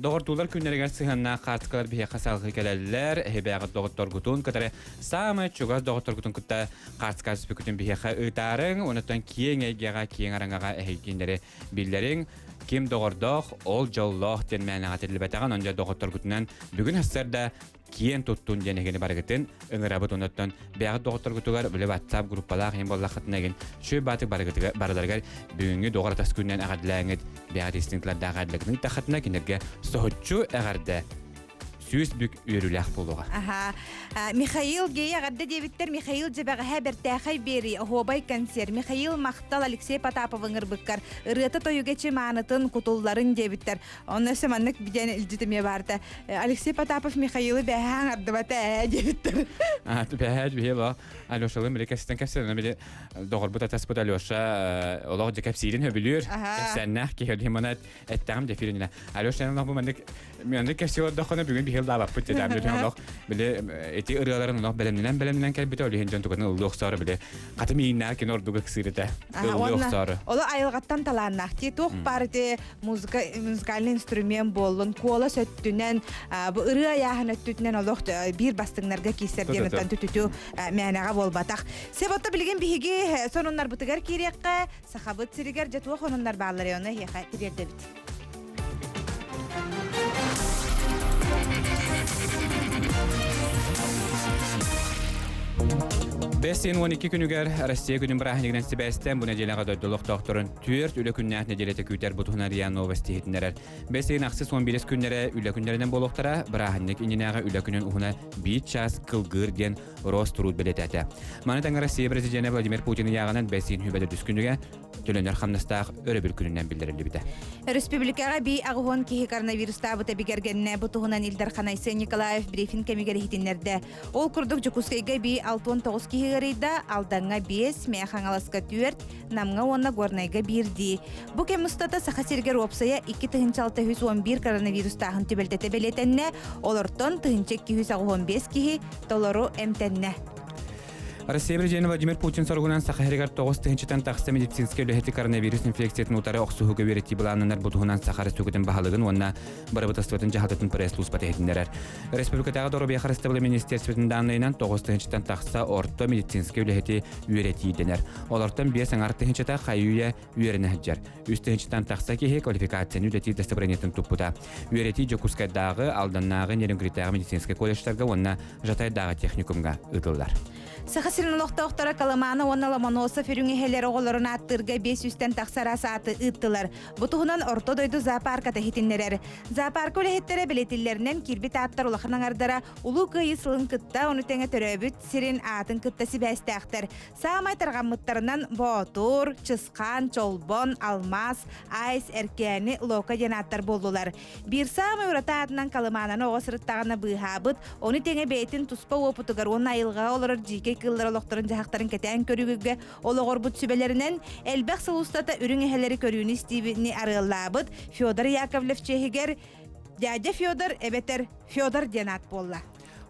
Доҕордуулар күннэригэр сыһыаннаах хаартыскалар биһиэхэ салгыы кэлэллэр. Эһибээҕит доҕотторгутун кытары саамай чугас доҕотторгутун кытта хаартыска түспүкүтүн биһиэхэ ыытаарыҥ. Онуттан киэҥ эйгэҕэ, киэҥ араҥаҕа эһигиннэри биллэриҥ. Ким доҕордоох, ол дьоллоох диэн мээнэҕэ этиллибэтэҕин, онно доҕотторгутунан бүгүн сарсыарда киэн туттун диэн эһигини барыгытын ыҥырабыт. Онуттан бэйэҕит доҕотторгутугар били WhatsApp группалаах иһин буоллаххытына игин үчүгэй баатык барыгытыгар барыларыгар бүгүҥҥү доҕор атас күнүнэн эҕэрдэлээҥҥит бэйэҕит истиҥ тыллардаах эҕэрдэлэргитин ыыттаххытына кинилэргэ соһуччу эҕэрдэ сүүс бүк үөрүүлээх буолуоҕа. Аха. Михаил Гей эҕэрдэ диэбиттэр Михаил дьэбэҕэһэ бэртээхэй биэрии оһуобай концерт Михаил махтал Алексей Потапов ыҥырбыккар ырыата тойуга чымаанытын кутулларын диэбиттэр. Онно өссө маннык диэн илдьитимиэ баарта. Алексей Потапов Михаилы бэһээ аҥардыбата ээ диэбиттэр. А, бэһээ биһи ло Алешалыын били кэстэн кэпсэнэн били доҕорбут атаспыт Алеша олох дьэ кэпсиирин хөбүлүүр. Кэпсээннээх киһи олиһимана эттэҕим дефир иннинэ. Алеша эн олох бу маннык маннык кэпсии олордоххуна бүгүн биһил даабаппыт дедам дедим олох били ити ырыаларын олох бэлэмнэнэн бэлэмнэнэн кэлбитэ ол иһин дьон тугун ыллыы охсоору били хатым ииннээх кини ордук ыксыыр этэ ыллыы охсоору. Оло айылҕаттан талааннаах ти туох баар ити музыка музыкальный инструмент буоллун куолас өттүнэн бу ырыа айааһын өттүтүнэн олох биир бастыҥнарга киирсэр диэн оттон түтүтү мээнэҕэ буолбатах. Себотто билигин биһиги сонуннарбытыгар киириэххэ Сахабыт сиригэр дьэ туох онуннар бааллар ону эһиэхэ тириэрдэбит. Бэс ыйын 12 күнүгэр Россия күнүн бырааһынньыгынан сибээстээн бу нэдиэлэҕэ дойду олохтоохторун түөрт үлэ күннээх нэдиэлэтэ күүтэр бу туһунан РИА Новости иһитиннэрэр. Бэс ыйын ахсыс 11 күннэрэ үлэ күннэринэн буолуохтара, бырааһынньык иннинээҕи үлэ күнүн уһуна биир чаас кылгыыр диэн Роструд бэлиэтээтэ. Маны тэҥэ Россия президенэ Владимир Путин ыйааҕынан бэс ыйын хүбэтэ күнүгэ төлөнөр хамнастаах өрөбүл күнүнэн биллэриллибитэ. Өрөспүүбүлүкэҕэ бии аҕыһуон киһи коронавирустаабыта бигэргэннэ. Бу туһунан Ил Дархан Айсен Николаев брифинг кэмигэр иһитиннэрдэ. Ол курдук Дьокуускайга бии 69 киһи ыарыйда, Алдаҥҥа 5, Мэҥэ Хаҥаласка 4, Намҥа уонна Горнайга биирдии. Бу кэм устата Саха сиригэр уопсайа 2611 коронавирустааһын түбэлтэтэ бэлиэтэннэ, олортон 1285 киһи толору эмтэннэ. Россия президенэ Владимир Путин соругунан Саха сиригэр 9 тыһыынчаттан тахса медицинскэй үлэһити коронавирус инфекциятын утары охсуһууга үөрэтии былааннанар бу туһунан Саха Республикатын баһылыгын уонна бырабыыталыстыбатын дьаһалтатын пресс-службата иһитиннэрэр. Республикатааҕы доруобуйа харыстабыла министерствотын дааннайынан 9 тыһыынчаттан тахса орто медицинскэй үлэһити үөрэтии дэнэр. Олортон 5 аҥар тыһыынчата хайы-үйэ үөрэнэ сылдьар. Үс тыһыынчаттан тахса киһи квалификацияны үлэтии дастабырыанньатын туппута. Үөрэтии Дьокуускайдааҕы, Алданнааҕы, Нерюнгритээҕи медицинскэй колледжтарга уонна Жатайдааҕы техникумҥа ыытыллар. Саха сирин олохтоохторо Колымана уонна Ломоносов үрүҥ эһэлэр оҕолорун ааттыырга 500-тэн тахса араас ааты ыыттылар. Бу туһунан Орто дойду зоопарката иһитиннэрэр. Зоопарка үлэһиттэрэ бэлиэтиллэринэн киирбит ааттар улахан аҥардара Улуу Кыайыы сылын кытта, ону тэҥэ төрөөбүт сирин аатын кытта сибээстээхтэр. Саамай тарҕаммыттарынан Боотур, Чысхаан, Чолбон, Алмаас, Айс, Эркээни, Лока диэн ааттар буоллулар. Биир саамай ураты аатынан Колымананы оҕо сырыттаҕына быыһаабыт, ону тэҥэ бэйэтин туспа уопутугар уонна айылҕаҕа олорор дьиикэй кыыллар олохторун-дьаһахтарын кэтээн көрүүгэ олоҕорбут сүбэлэринэн элбэх сыл устата үрүҥ эһэлэри көрүүнү-истиини арыаллаабыт Федор Яковлев чиэһигэр дядя Федор эбэтэр Федор диэн аат буолла.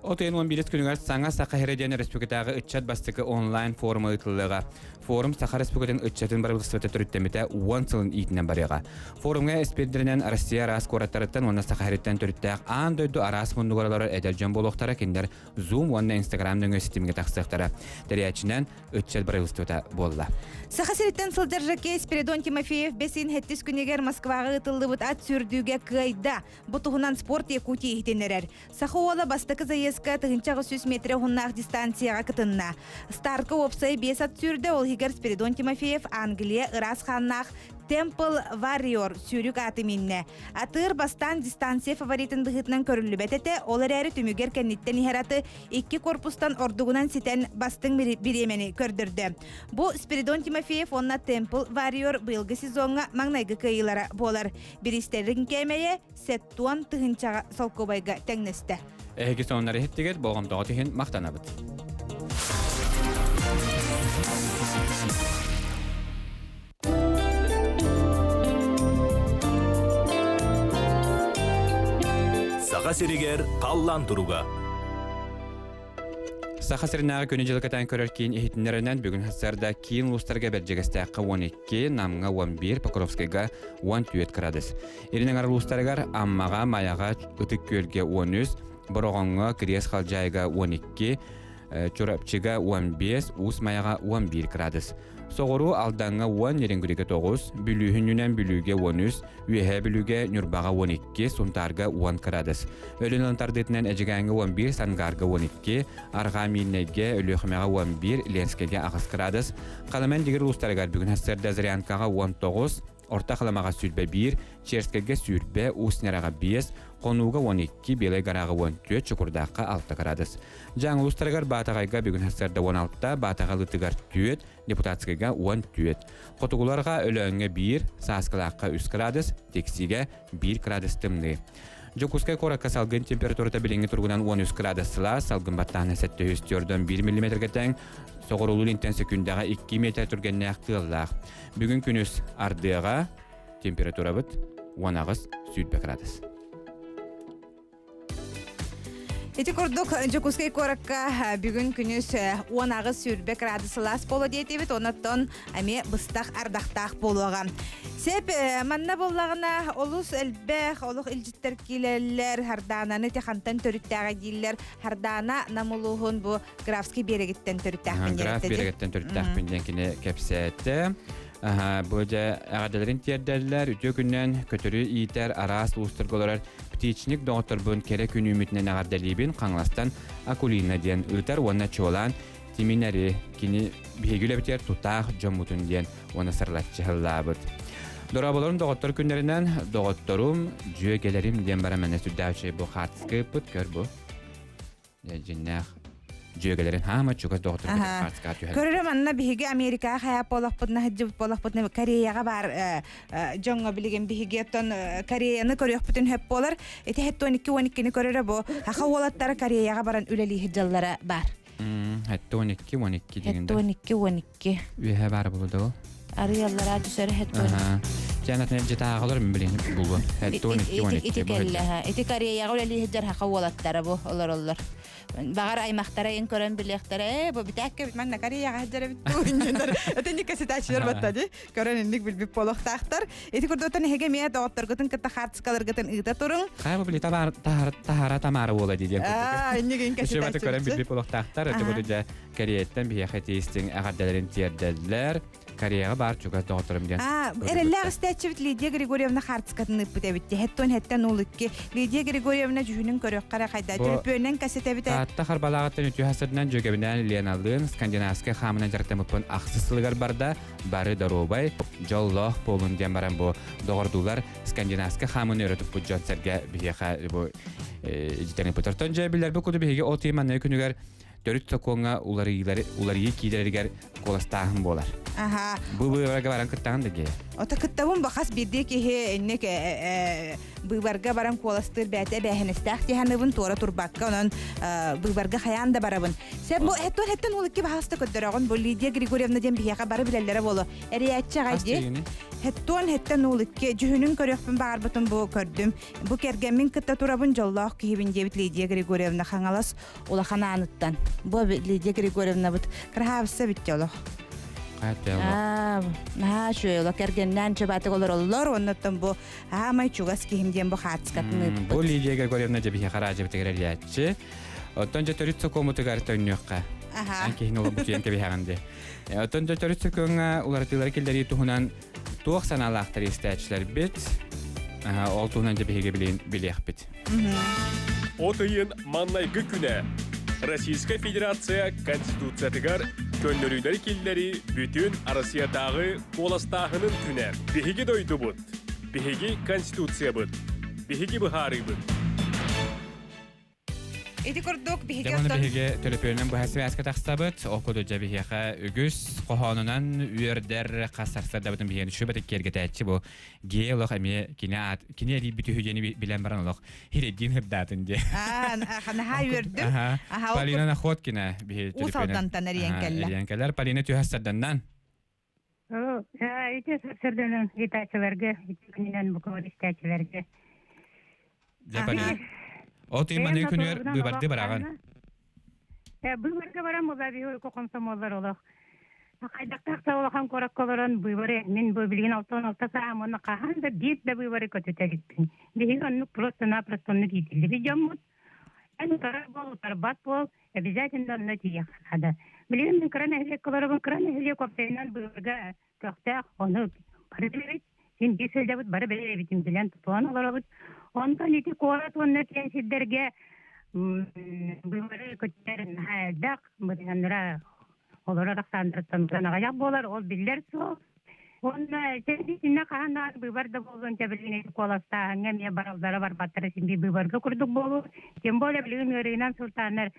От ыйын 11 күнүгэр Саҥа Саха сирэ диэн республикатааҕы ыччат бастакы онлайн форума ыытыллыаҕа. Форум Саха Республикатын ыччатын бырабыыталыстыбата төрүттэммитэ 10 сылын иитинэн барыаҕа. Форумҥа эспиэрдэринэн Россия араас куораттарыттан уонна Саха сириттэн төрүттээх аан дойду араас муннугар олорор эдэр дьон буолуохтара, кинилэр Zoom уонна Instagram нөҥүө ситимҥэ тахсыахтара. Тэрийээччинэн ыччат бырабыыталыстыбата буолла. Саха сириттэн сылдьар жокей Спиридон Тимофеев бэсин хэттис күнүгэр Москваҕа ыытыллыбыт ат сүүрдүүгэ кыайда. Бу туһунан Спорт Якутии иһитиннэрэр. Саха уола бастакы заездка 1800 метрэ уһуннаах дистанцияҕа кытынна. Стартка уопсай биэс ат сүүрдэ, ол иһигэр Спиридон Тимофеев Англия ыраас хааннаах Temple Warrior сүүрүк ааты миннэ. Атыыр бастаан дистанция фаворитын быһыытынан көрүллүбэт этэ, ол эрээри түмүгэр кэнниттэн иһэр аты икки корпустан ордугунан ситэн бастыҥ бириэмэни көрдөрдө. Бу Спиридон Тимофеев уонна Temple Warrior быйылгы сезоҥҥа маҥнайгы кыайыылара буолар. Бириистэрин кээмэйэ 70 тыһыынчаҕа солкуобайга тэҥнэстэ. Эһиги сонуннары иһиттигит, болҕомтоҕут иһин махтанабыт. Саха сиригэр халлаан туруга. Саха сиринээҕи күнү-дьылы кэтээн көрөр киин иһитиннэринэн бүгүн сарсыарда киин улуустарга Бэрдьигэстээххэ 12, Намҥа 11, Покровскайга 14 градус. Илин эҥэр улуустарыгар Аммаҕа, Майаҕа, Ытык Күөлгэ 13, Бороҕоҥҥо, Кириэс Халдьаайыга 12, Чурапчыга 15, Уус Майаҕа 11 градус. Соҕуруу Алдаҥҥа 10, Нерюнгригэ 9, Бүлүүһүнүнэн Бүлүүгэ 13, Үөһээ Бүлүүгэ, Ньурбаҕа 12, Сунтаарга 10 градус. Өлүөн тардыытынан Эдьигээҥҥэ 11, Сангаарга 12, Арҕаа Миирнэйгэ, Өлүөхүмэҕэ 11, Ленскэйгэ 8 градус. Халыман Дигир улуустарыгар бүгүн сарсыарда Зырянкаҕа 19, Орто Халымаҕа 21, Черскэйгэ 20, Уус Ньараҕа 5, Хонууга 12, Белай Гораҕа 14, Чокурдаахха 6 градус. Дьааҥы улуустарыгар Баатаҕайга бүгүн сарсыарда 16, Баатаҕа Лытыгар 4, Депутатскайга 14. Хотугуларга Өлөөҥҥө 1, Сааскылаахха 3 градус, Тиксигэ 1 градус тымныы. Дьокуускай куоракка салгын температурата билиҥҥи туругунан 13 градус сылаас, салгын баттааһына 741 миллиметргэ тэҥ, соҕуруулуу илинтэн сөкүүндэҕэ 2 метр түргэннээх тыаллаах. Бүгүн күнүс ардыаҕа температурабыт 18 сүүрбэ градус. Ити курдук Дьокуускай куоракка бүгүн күнүс 18 сүүрбэ градус сылаас буолуо диэтибит, онон эмиэ быстах ардахтаах буолуоҕа. Сеп манна буоллаҕына олус элбэх олох илдьиттэр киилэллэр, Хардаананы хантан төрүттээҕэ дииллэр. Хардаана Нам улууһун бу Графский биэрэгиттэн төрүттээхпин Граф биэрэгиттэн төрүттээхпин диэн кини кэпсээтэ. Бу дьэ эҕэрдэлэрин тиэрдэллэр, үтүө күннэн көтөрү иитэр араас улуустарга олорор птичник доҕотторбун кэрэ күн үүммүтүнэн эҕэрдэлиибин Хаҥаластан Акулина диэн ыытар уонна чуолаан Тиминэри кини биһиги үлэбитигэр тутаах дьоммутун диэн уонна сырылаччы һыллаабыт. Дорооболорум доҕоттор күннэринэн доҕотторум, дьүөгэлэрим диэн баран мэнэ сүрдээх үчүгэй бу хаартыска ыыппыт көр бу. Дьиннээх дьүөгэлэрин хаама чугас доҕоттору хаартыскаҕа түһэр. Көрөрө манна биһиги Америкаҕа хайа буолахпытына сылдьыбыт буолахпытына Кореяҕа баар дьоҥҥо билигин биһиги оттон Кореяны көрүөхпүтүн сөп буолар. Ити 12-12-ни көрөрө бу саха уолаттара Кореяҕа баран үлэлии сылдьаллара баар. 12-12 деген. 12-12. Үөһэ баар буолуо да ол. Арыйаллара түсөр хеттон. Жанатын жытааҕалар билин булуо. 12 Ити кэллэ. Ити Кореяҕа үлэлии сылдьар хаха уолаттара бу олороллор. Баҕар аймахтара ин көрөн билиэхтэрэ, ээ бу бүтээккэ бит манна Кореяҕа сылдьар эбит дуу Этинник кэситээччилэр батта ди. Көрөн инник билбит буолуохтаахтар. Ити курдуктан эһиги эмиэ доҕотторгутун кытта хаартыскаларгытын ыыта туруҥ. Хайа бу били таһара тамара буола дии диэн Аа, инник ин кэситээччилэр. көрөн билбит буолуохтаахтар. Ити бу дьэ Кореяттан биһиэхэ тиистиҥ эҕэрдэлэрин тиэрдэллэр. Кореяҕа баар чугас доҕотторум диэн. Аа, эрэллээх истээччибит Лидия Григорьевна хаартыскатын ыыппыт эбит. Хэттон хэттэн уул икки. Лидия Григорьевна дьүһүнүн көрүөххэ эрэ хайда. Төлөпүөнүнэн кэсэтэбит. Таатта Харбалааҕыттан үтүө хасырынан дьүөгэбинээн Леналыын скандинавскай хаамынан дьарыктаммыппын ахсыс сылыгар барда. Бары доруобай, дьоллоох буолун диэн баран бу доҕордуулар скандинавскай хаамыны өрө туппут дьон-сэргэ биһиэхэ бу дьитэн ыппыт. Оттон дьэ билэрбит курдук биһиги ол тиэманнай күнүгэр төрүт сокуоҥҥа уларыйыылары уларыйыы киирэригэр куоластааһын буолар. Аха. Бу быыбарга баран кыттаҕын да дии. Ото кыттабын бахас биирдии киһи инник быыбарга баран куоластыыр бэйэтэ эбээһинэстээх диһаныбын туора турбакка онон быыбарга хайаан да барабын. Сен бу эттон эттен ол икки баһаста көрдөрөҕүн бу Лидия Григорьевна диэн биһиэхэ бары билэллэрэ буолуо. Эрийээччи аҕай дии. Хеттон хеттен уол икки дьүһүнүн көрүөхпүн баҕарбытым бу көрдүм. Бу кэргэммин кытта турабын дьоллоох киһибин диэбит Лидия Григорьевна Хаҥалас улахан ааныттан. Бу Лидия Григорьевнабыт кыраһаабысса битте олох. Хайа Наһаа үчүгэй олох кэргэннээн чыбаатык олороллор оннуттан бу аамай чугас киһим диэн бу хаартыскатын ыыппыт. Бу Лидия Григорьевна дьэбиһи хараадьыбытыгар эрийээччи. Оттон дьэ төрүт сокуомутугар төннүөххэ. Эн киһини олорбутуйан кэбиһэҕин дии. Оттон дьэ төрүт сокуоҥҥа уларытыылары киллэрии туһунан туох санаалаахтар истээччилэрбит ол туһунан дьэ биһиги билиэхпит. От ыйын маннайгы күнэ Российскай Федерация Конституциятыгар көннөрүүлэри киллэрии бүтүн Россиятааҕы куоластааһынын күнэ. Биһиги дойдубут, биһиги Конституциябыт, биһиги быһаарыыбыт. Ити курдук биһиги Дьэ, ону биһиги төлөпүөнүнэн быһа связка тахсабыт. Ол курдук дьэ биһиэхэ үгүс хоһоонунан үөрдэр хас сарсыардабытын биһиэни сүбэтик киэргэтээччи бу гей олох эмиэ кини аат кини эрийбит үһү диэни билэн баран олох хирэйдиин хырдаатын диэ. Аа, наһаа үөрдүм. Аха, Полина Находкина биһи Уус Алдантан эрийэн кэллэ. Эрийэн кэлэр. Полина түһэ сарданнан. Ити сарсыарданан ыытааччыларга, ити күнүнэн бука истээччилэргэ. Дьэ, Полина. Ол тыйын маныы күнүгэр быыбарды бараҕын. Быыбарга баран була биһи комсомоллар олох. Хайдахтаах да улахан куоракка олорон быыбары мин бу билигин 66 сааһым уонна хаһан да биир да быыбары көтүтэ иликпин. Биһиги оннук просто-напросто оннук иитиллибит дьоммут. Эн утарар буол, утарбат буол, обязательно онно тиийиэххэ наада. Билигин мин кыра нэһилиэккэ олоробун, кыра нэһилиэк уопсайынан быыбарга көхтөөх, ону бары билэбит, син биир сылдьабыт, бары бэйэбитин билэн тутуһан олоробут. Онтон ити куорат уонна киэн сирдэргэ быыбары көтөр наһаа элбэх, быһыаннара олорор ахсааннарыттан аҕыйах буолар, ол биллэр суол. Уонна итиннэ хаһан даҕаны быыбар да буолуон сөп билигин куоластааһыҥҥа эмиэ бараллара барбаттара син биир быыбарга курдук буолуо. Тем более билигин ыарыынан сылтааннар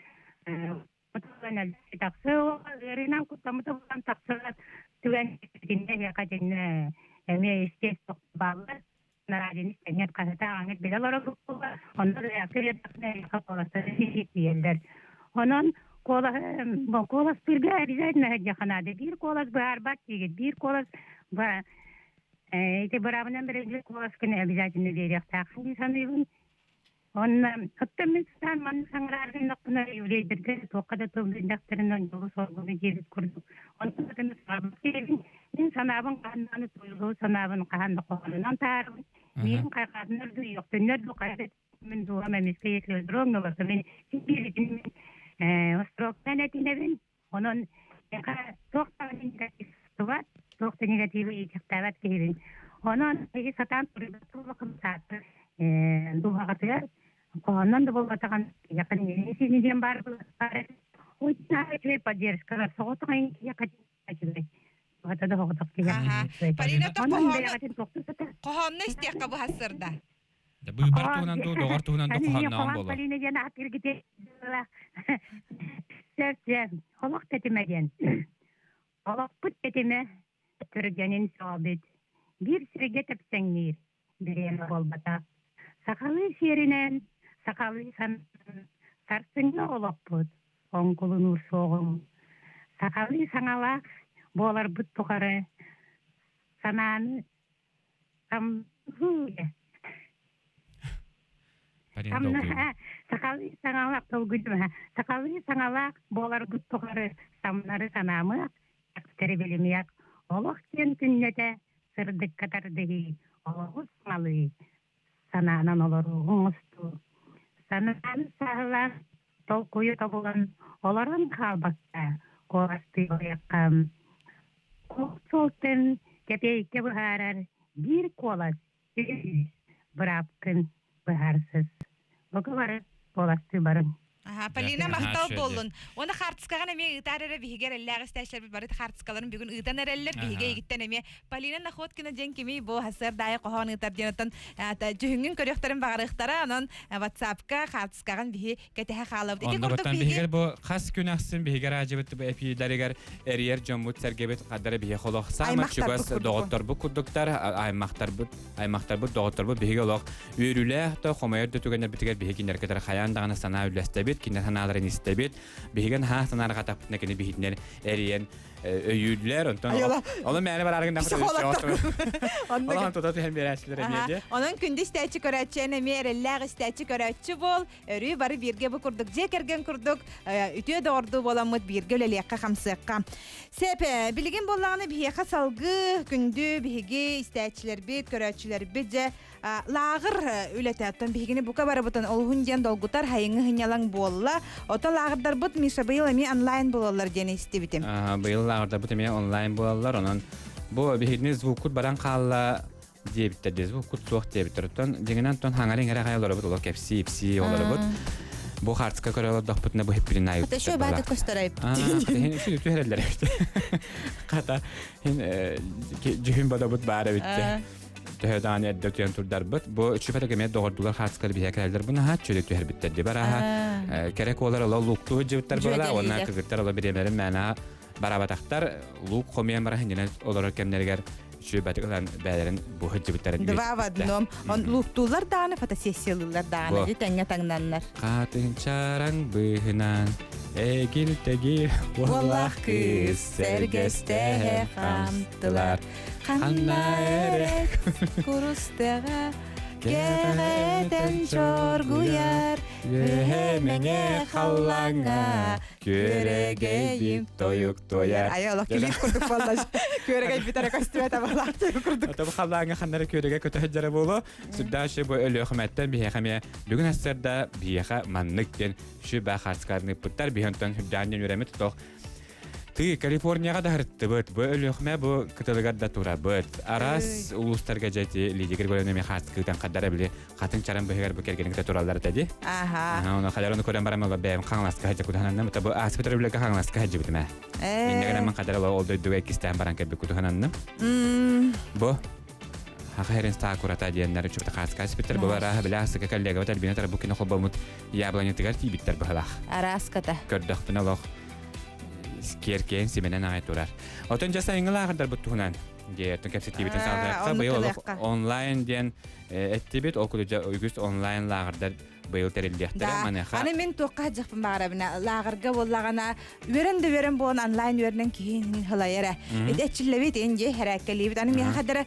тахсыы ыарыынан куттаммыта буолан тахсар түгэн итиннэ эһиэхэ итиннэ эмиэ естественно бааллар нарадини сэнньэр хаһыта аҥыр билэ олорор онно эһиэхэ куоластары тиийэллэр. Онон куолаһы куоластыырга обязательно сылдьыахха наада. Биир куолас быһаарбат диигит. Биир куолас ити быраабынан бэриллибит куоласкын обязательно биэриэхтээххин дии саныыбын. Онно оттон мин сатаан манна саҥараар гыннахпына еврейдэргэ туохха да тыл биллэхтэринэ дьолу соргуну диэбит курдук. Онтон атын саҥарбат киһибин. Мин санаабын хаһан даҕаны туйулуу санаабын хаһан да хоһоонунан таарабын. Миигин хайҕаатыннар дуу, үөхтүннэр дуу хайа да мин дууһам эмискэ если дрогнула, то мин сибииритин мин остроктан этинэбин. Онон туох даҕаны негатив сыстыбат, туох да негативы иитиэхтээбэт киһибин. Онон эһиги сатаан суруйбат буоллаххына сааты дууһаҕытыгар хоһооннон да буолбатаҕын киһиэхэ сини диэн баар баар үчүгэй поддержкалар соҕотох киһиэхэ үчүгэй Хата да соҕотох киһиэхэ Полина хоһоонно истиэххэ быһассырда. Быыбар туһунан дуу, доҕор туһунан дуу хоһоонноон буолуо. Полина диэн аат киргити Сөп, олох тэтимэ диэн. Олохпут тэтимэ түргэнин сөҕөбүт. Биир сиргэ тэпсэҥниир бириэмэ буолбатах. Сахалыы сиэринэн, сахалыы санаан сарсыҥҥы олохпут оҥкулунуур суоҕуҥ. Сахалыы саҥалаах буоларбыт тухары санааны Сахалыы саҥалаах толкуйдума. Сахалыы саҥалаах буоларбыт тухары самнары санаамыах, тэри билимиэх. Олох диэн күннэтэ сырдыкка тардыһыы, олоҕу саҥалыы, санаанан олоруу оҥостуу. Санааны сааһылаан, толкуйу тобулан, олорон хаалбакка, куоластыы барыахха. Суолтан кэпиэйкэ быһаарар биир куолас быраапкын быһаарсыз. Бука бары куоластыы барыҥ. Аха, Полина махтал буоллун. Уонна хаартыскаҕын эмиэ ыытаар эрэ биһиги эрэллээх истээччилэрбит бары хаартыскаларын бүгүн ыытан эрэллэр. Биһиги эйигиттэн эмиэ Полина Находкина диэн кимий бу сардаайы хоһоон ыытар диэн оттон дьүһүҥҥүн көрүөхтэрин баҕарыахтара. Онон WhatsApp-ка хаартыскаҕын биһи кэтэһэ хаалабыт. Ити курдук биһиги бу хас күн ахсын биһиги араадьыбыт эпиилэригэр эрийэр дьоммут сэргэбит хаддара биһи холох саамай чугас доҕотторбут курдуктар аймахтарбыт аймахтарбыт доҕотторбут биһиги олох үөрүүлээх да хомойор да түгэннэрбитигэр биһиги кинилэргэ кытары хайаан даҕаны санаа үллэстэбит кинилэр санааларын истэбит биһиги наһаа санаарҕатахпытына кини биһитинэн эрийэн. өйүүллэр, онтон оло мээне барааргын Олохон тута түһэн биэрээччилэр эмиэ дии. Онон күндү истээччи көрөөччү эн эмиэ эрэллээх истээччи көрөөччү буол. Өрүү бары бииргэ бу курдук дьиэ кэргэн курдук үтүө доҕордуу буоламмыт бииргэ үлэлиэххэ хамсыахха. Сеп, билигин буоллаҕына биһиэхэ салгыы күндү биһиги истээччилэрбит, көрөөччүлэрбит дьэ лааҕыр үлэтэ оттон биһигини бука барыбытын олуһун диэн долгутар хайыҥы сынньалаҥ буолла. Ото лааҕырдарбыт Миша быйыл эмиэ онлайн буолаллар диэн истибитим. Быйыл лааҕырдарбыт эмиэ онлайн буолаллар. Онон бу биһигини звуккут баран хаалла диэбиттэр дии звуккут суох диэбиттэр. Оттон дьиҥинэн оттон хаҥар иҥэрэ хайа олоробут олох кэпсии ипсии олоробут. Бу хартыска көрө олордохпутуна бу хиппирин айып. Хата еще бааты көстөр айып. Хин түһэрэллэр эбит. Хата хин дьүһүн бодобут баар эбит. Төһө даҕаны эрдэ утуйан турдарбыт, бу үчүгэй кэмэ доҕордуулар хаацкар биһэ кэлэллэр бу наһаа чөлө түһэрбиттэр ди барааһа кэрэ куолар ола лууктуу дьыбыттар буола уонна кыргыттар ола бириэмэлэрин мээнэ бараабатахтар луук хомуйан баран хинньэнэн олорор кэмнэригэр үчүгэй ылан бээлэрин бу сылдьыбыттарын Два в одном. Он лууктуулар даҕаны фотосессиялыыллар даҕаны ди тэҥҥэ таҥнаннар. Хатын чараҥ быыһынан эгил-тэгил уоллаах кыыс сэргэстэһэ хаамтылар. Ханна эрэ курустаҕа кэҕэтэн чоргуйар үөһэ мэҥэ халлааҥҥа күөрэгэйим тойук туойар. Айа олох килип курдук буолла. Күөрэгэй бүтэрэ көстүбэт абалаах курдук. Ото бу халлааҥҥа ханнара күөрэгэ көтө сылдьара буолуо. Сүрдээх бу Өлүөхүмэттэн биһиэхэ эмиэ бүгүн сарсыарда биһиэхэ маннык диэн сүбэ хаарскаарны ыппыттар. Биһи онтон сүрдээх диэн үөрэммит тох Тыы, Калифорнияҕа да һырыттыбыт. Бу Өлүөхүмэ бу кытылыгар да турабыт. Араас улуустарга дьэти Лидия Григорьевна Михайловскыйтан хардара били хатын чаран быһыгар бу кэргэнин кытта тураллар этэ ди. Аха. Оны хадар оны көрөн баран бэйэм хаҥаласка хаджа кутахананным. Бу ааспыт өрөбүлэргэ хаҥаласка хаджыбытым ээ. Иннигэр мен хадара ол дойдуга иккистээн баран кэлбит кутахананным. Бу Хаха хэрин саакурата диэннэр үчүгэй хааска испиттэр бу барааһа билэ астыка коллегабыт Альбина Тарабукина холбоммут яблонятыгар тиийбиттэр быһылаах. Араската. Көрдөхпүнэ олох киэркэйэн симэнэн аҕай турар. Отон дьэ сайыҥҥы лааҕырдарбыт туһунан диэтин кэпсэтиибитин салгыахха быйыл олох онлайн диэн эттибит ол курдук дьэ үгүс онлайн лааҕырдар быйыл тэриллиэхтэрэ маныаха Аны мин туохха сылдьыахпын баҕарабына лааҕырга буоллаҕына үөрэн да үөрэн буолан онлайн үөрэнэн киһи ылайар ээ эчиллэбит эн дьиэ хэрээккэлиибит аны миэхэ хадара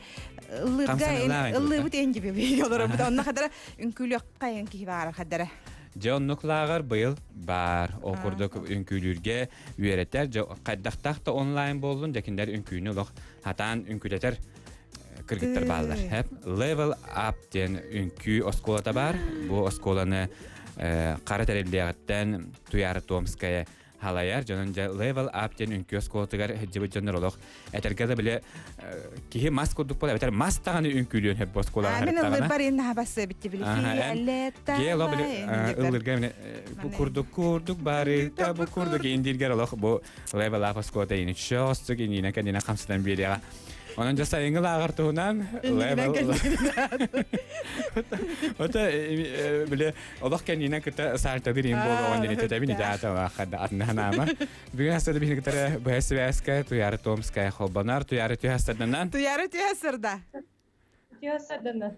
ыллыырга ыллыыбыт эн дьиби олоробут онно хадара үҥкүүлүөххэ эн киһи баҕарар хадара Дьэ оннук лааҕыр быйыл баар. Ол курдук үҥкүүлүүргэ үөрэтэр, дьэ хайдахтаах да онлайн буоллун, дьэ кинилэр үҥкүүнү олох хатаан үҥкүүлэтэр кыргыттар бааллар. Level Up диэн үҥкүү оскуолата баар. Бу оскуоланы хара тэриллиэҕиттэн Туяра Томская халайар. Дьонун дьэ Level Up диэн үҥкүү оскуолатыгар сылдьыбыт дьоннор олох этэргэ да бile киһи мас курдук буола эбэтэр мас даҕаны үҥкүүлүөн сөп бу оскуолаҕа Мин ыллырбар ин наһабасы битти били Гело били ыллырга бу курдук курдук барыта бу курдук индиргер олох бу Level Up оскуолата ини чоостук иниинэ кэннинэ хамсатан биэриэҕэ. Онон дьэ сайыҥҥы лааҕыр туһунан level Ото били олох кэннинэн кытта саартадыр им буолуоҕун диэн итэтэбин итэата атына ханаама. Бүгүн астады биһини кытары быһа сибээскэ Туяра Томская холбонор. Туяра түһэ астарданан. Туяра түһэ сырда. Түһэ сырданан.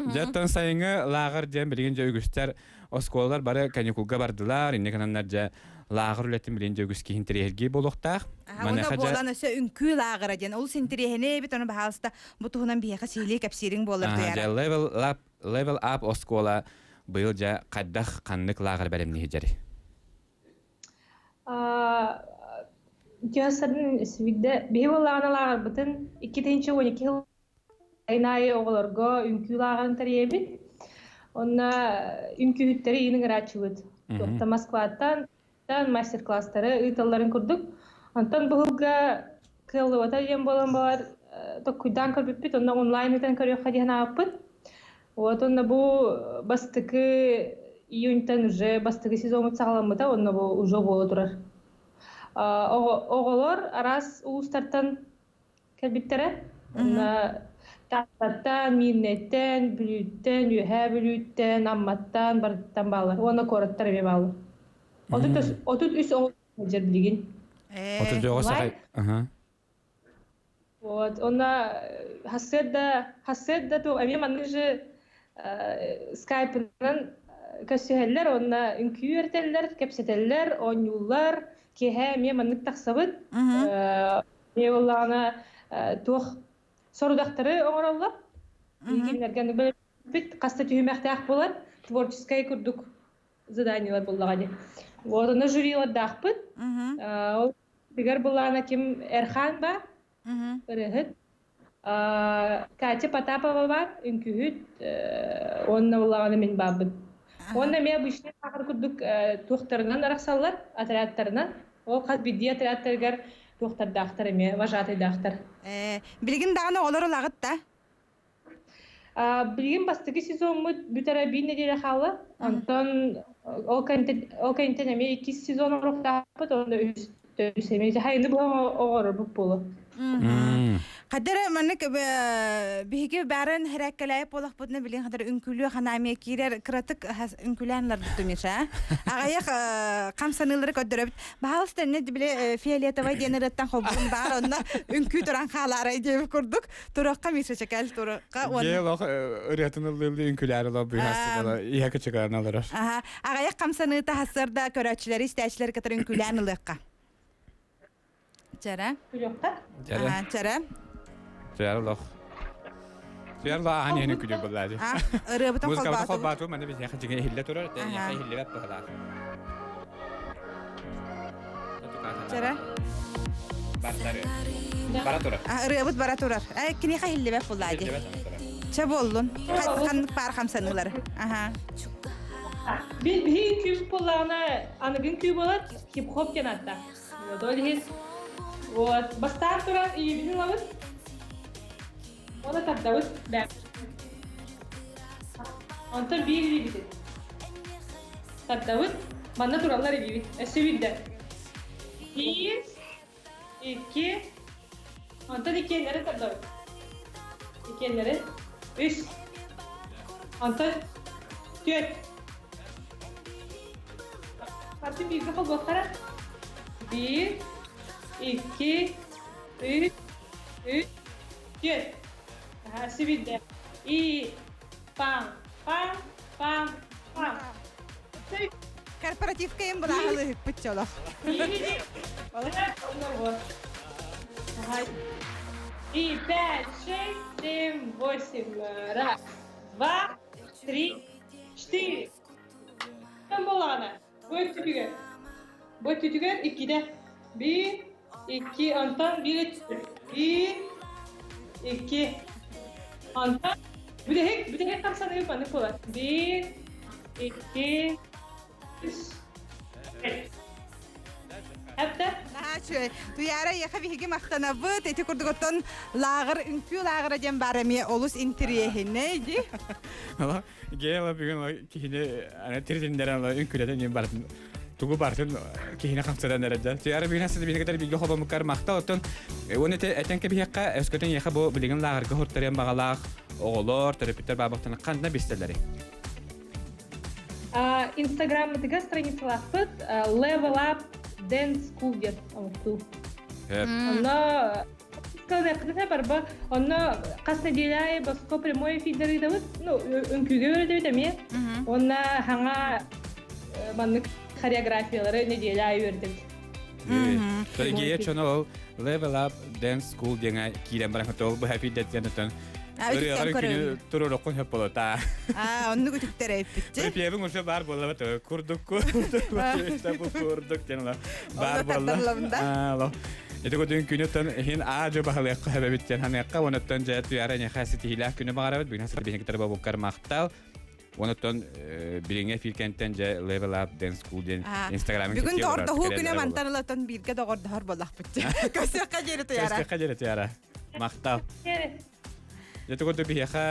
Дьэ сайыҥҥы лааҕыр диэн билигин дьэ үгүстэр оскуолалар бары каникулга бардылар. Инники гынаннар дьэ лааҕыр үлэтин билигин дьэ үгүс киһи интэриэһиргии буолуохтаах. Маныаха буолан өссө үҥкүү лааҕыра диэн олус интэриэһинэй эбит ону баһаалыста бу туһунан биһиэхэ сиһилии кэпсиириҥ буолар Туяра. Дьэ level up level up оскуола быйыл дьэ хайдах ханнык лааҕыр бэлэмниһи дьэри? Дьэ свидде биһи буоллаҕына лааҕырбытын 2012 сыл Сайын аайы оҕолорго үҥкүү лааҕырын тэрийэбит. Онно үҥкүүһүттэри иин ыҥырааччыбыт. Туохта Москваттан мастер-класстары ыыталларын курдук. Онтон быһылга кыаллыбата диэн буолан балар токкуйдаан көрбүппүт, онно онлайн ыытан көрүөххэ диэн ааппыт. Вот онно бу бастакы июньтан уже бастакы сезоммут саҕаламмыта, онно бу уже буола турар. Оҕолор араас улуустартан кэлбиттэрэ. Онно Тааттаттан, Миирнэйтэн, Бүлүүттэн, Үөһээ Бүлүүттэн, Амматтан барыттан бааллар. Уонна куораттар эмиэ бааллар. 33 оҕо сылдьар билигин. 33 сахай. Вот, онно хассыарда хассыарда ту эмиэ маннык же скайпынан көрсүһэллэр, онно үҥкүү үөрэтэллэр, кэпсэтэллэр, оонньууллар. Киэһэ эмиэ маннык тахсабыт. Эмиэ буоллаҕына туох сорудахтары оҥороллор. Кинилэргэ бит хаста түһүмэхтээх буолар творческай курдук заданиелар буллаҕа дии. Вот ону жюрилардаахпыт. Ол тигэр буллаҕына ким Эрхан баар, ырыаһыт. Катя Потапова баар, үҥкүүһүт, уонна буллаҕына мин баарбын. Уонна эмиэ обычный саахар курдук туохтарынан арахсаллар, отрядтарынан. Ол хас биирдии отрядтарыгар туохтардаахтар эмиэ, вожатыйдаахтар. Билигин даҕаны оҕолор ылаҕыт да? Билигин бастакы сезоммут бүтэрэ биир нэдиэлэ хаалла. Онтон ол кэнниттэн эмиэ иккис сезон оҥоруохтаахпыт, уонна үһүс төрдүс эмиэ хайыны быһа оҥорорбут буолуо. Хадара маннык биһиги баарын хэрээккэлээйип буолахпытына билин хадара үҥкүлүө ханаа эмиэ киирэр кыратык үҥкүлээн ларбыт Миша. Аҕайах хамсаныылары көрдөрөбүт. Баһаалыста инне били фиолетовай диэн ырыаттан холбугун баар онно үҥкүү туран хаалаарай диэбит курдук Турахха Миша чекэл турахха уонна Дьиэ олох ырыатын ыллыыллыы үҥкүлээр олох быыһаастыбала иһэ кычыгаан олорор. Аха, аҕайах хамсаныыта хассыарда көрөөччүлэри истээччилэри кытары үҥкүүлээн ылыахха. Чэрэ. Күлүөххэ. Чэрэ. Аха, чэрэ. Чэрэ олох. Чэрэ олох ахан иһин үҥкүлүүр буоллаа дии. Ырыабытын Музыкабытын холбоотубут. холбоотубут манна биһиэхэ дьиҥэ иһиллэ турар, эйиэхэ иһиллибэт быһалаах. Чэрэ. Бара турар. Ырыабыт бара турар. Киниэхэ иһиллибэт буоллаа дии. Чэ буоллун. Ханнык паар хамсаныылары. Аха. Биһи күүс буоллаҕына аныгын күү буолар хип-хоп диэн ааттаах. Вот ол иһин вот бастаан туран иибитин ылабыт. Оны тардабыт. Онтон биир илиибитин тардабыт. Манна тураллар илиибит. Өссө биирдэ. Биир, икки, онтон иккиэннэри тардабыт. Иккиэннэри. Үс. Онтон түөрт. Атын бииргэ холбуохтара. Биир, икки, үс, үс, түөрт. Өссө биирдэ. И, пам, пам, пам, пам. Корпоративка им былааһылыһыппыт чолох. И пять, шесть, семь, восемь. Раз, два, три, четыре. Там буоллаҕына, бу өттүтүгэр. Бу өттүтүгэр иккитэ. Биир, икки, онтон биир өттү. Биир, икки. Онтон бүтэһик, бүтэһик хамсаныы маннык буолар. Биир, икки, үс, төрт. Әптэ? Наһаа үчүгэй. Туйаара эйиэхэ биһиги махтанабыт. Ити курдук оттон лааҕыр, үҥкүү лааҕыра диэн баар эмиэ олус интэриэһинэй дии. Гела бүгүн киһини аны тиритиннэрэн үҥкүүлэтэн иин бартын тугу бартын киһини хамсатан эрэрдэ. Туйаара бүгүн хасыта биһиги кытары бииргэ холбоммуккар махтал оттон уонна этэн кэбиһиэххэ өскөтүн эйиэхэ бу билигин лааҕырга хуттарыан баҕалаах оҕолор, төрөппүттэр баабахтан ханна бистэлэри? Инстаграммытыгар страницалаахпыт Level Up Dance School диэн оҥостуу. Онно Скалыаххытына барба онно хас нэдиэлэ аайы босхо прямой эфирдэр ыытабыт, ну, үҥкүүгэ үөрэтэбит эмиэ. Уонна хаҥа маннык хореографиялары нэдиэлэ аайы үөрэтэбит. Гея чоно ол Level Up Dance School диэҥэ киирэн баран ол быһа эфирдэтигэн отон ырыалары күнү туруоруккун хөп болота. Аа, оннук үтүктэр эппитчи. Припевин уже бар буолла курдук курдук курдук диэн бар буолла. Ити кутун күнүттэн иһин аа-дьо баһылыахха хэбэбит диэн ханыахха, онуттан дьэ туйаара эйиэхэ ситиһиилээх күнү баҕарабыт. Бүгүн хас биһиги кытары бобуккар махтал. Онуттан билиҥҥи эфиркэнтэн дьэ Level Up Dance School диэн Инстаграмын Бүгүн доҕордоһуу күнэ мантан ылатан бииргэ доҕордоһор буоллахпыт. Көсүөххэ диэри туйаара. Көсүөххэ диэри туйаара. Махтал. Дьэ курдук биһиэхэ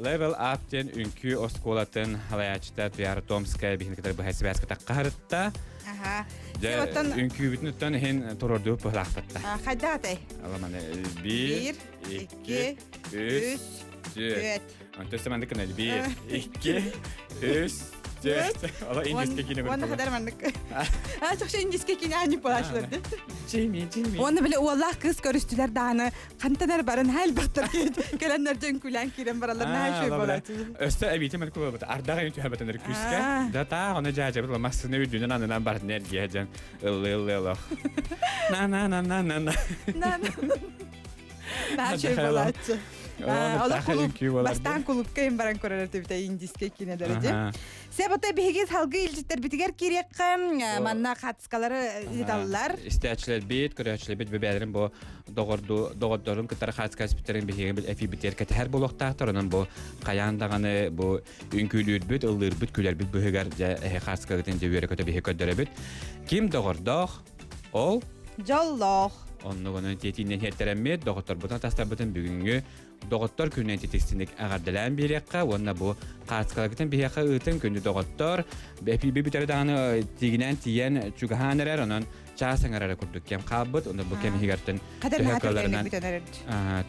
Level Up диэн үҥкүү оскуолатын халайааччыта Туйаара Томская биһини кытары быһа сибээскэ таххаһарытта. Аха. Дьэ, үҥкүүбүтүн оттон иһин туруордубут быһылаахпытта. Хайда атай? Аламаны биир, икки, үс, түөрт. Онтон сэмэнди кынай биир, икки, үс, ыыппыт. Ола индийскэй киинэ Уонна хадар маннык. А чахчы индийскэй киинэ аньык буолааччылар дии. Чими, чими. Уонна били уоллаах кыыс көрүстүлэр даҕаны хантан эрэ баран элбэхтэр кэлэннэр дьэ үҥкүүлээн киирэн бараллар наһаа үчүгэй буолааччы. Өссө эбиитин мэн кулабыт ардаҕа ин түһэбэтин күүскэ. Да таах оны дьаажабыт массыына үрдүнэн анынан бартын эргиэ дьэн ыллы ыллы олох. На на на на на на. На на. Наһаа үчүгэй буолааччы. Олох кулуп бастаан кулупка им баран көрөр этибит индийскэй кинелери дии. Себата биһиги салгыы илдьиттэрбитигэр киириэххэ манна хацкалары ыыталлар. Истээччилэрбит, көрөөччүлэрбит бэбээлэрин бу доҕорду доҕордорун кытары хацка испиттерин биһиги эфирбитигэр кэтэһэр буолуохтаахтар. Онон бу хайаан даҕаны бу үҥкүүлүүрбүт, ыллыырбыт, күлэрбит быһыгар дьэ эһи хацкагытын дьэ үөрэ көтө биһи көрдөрөбүт. Ким доҕордоох, ол дьоллоох. Оннук онон тиэтииннэн иһэттэрэммит, доҕотторбутун атастарбытын бүгүҥҥү доҕоттор күнүнэн титиксиник эҕэрдэлээн биэриэххэ уонна бу хааскаларгытын биһиэхэ ыытын күндү доҕоттор эпиби бүтэрэ даҕаны тиигинэн тиийэн чугаһаан эрэр онон чаас аҥара курдук кэм хаалбыт онон бу кэм иһигэртэн төһө кыалларынан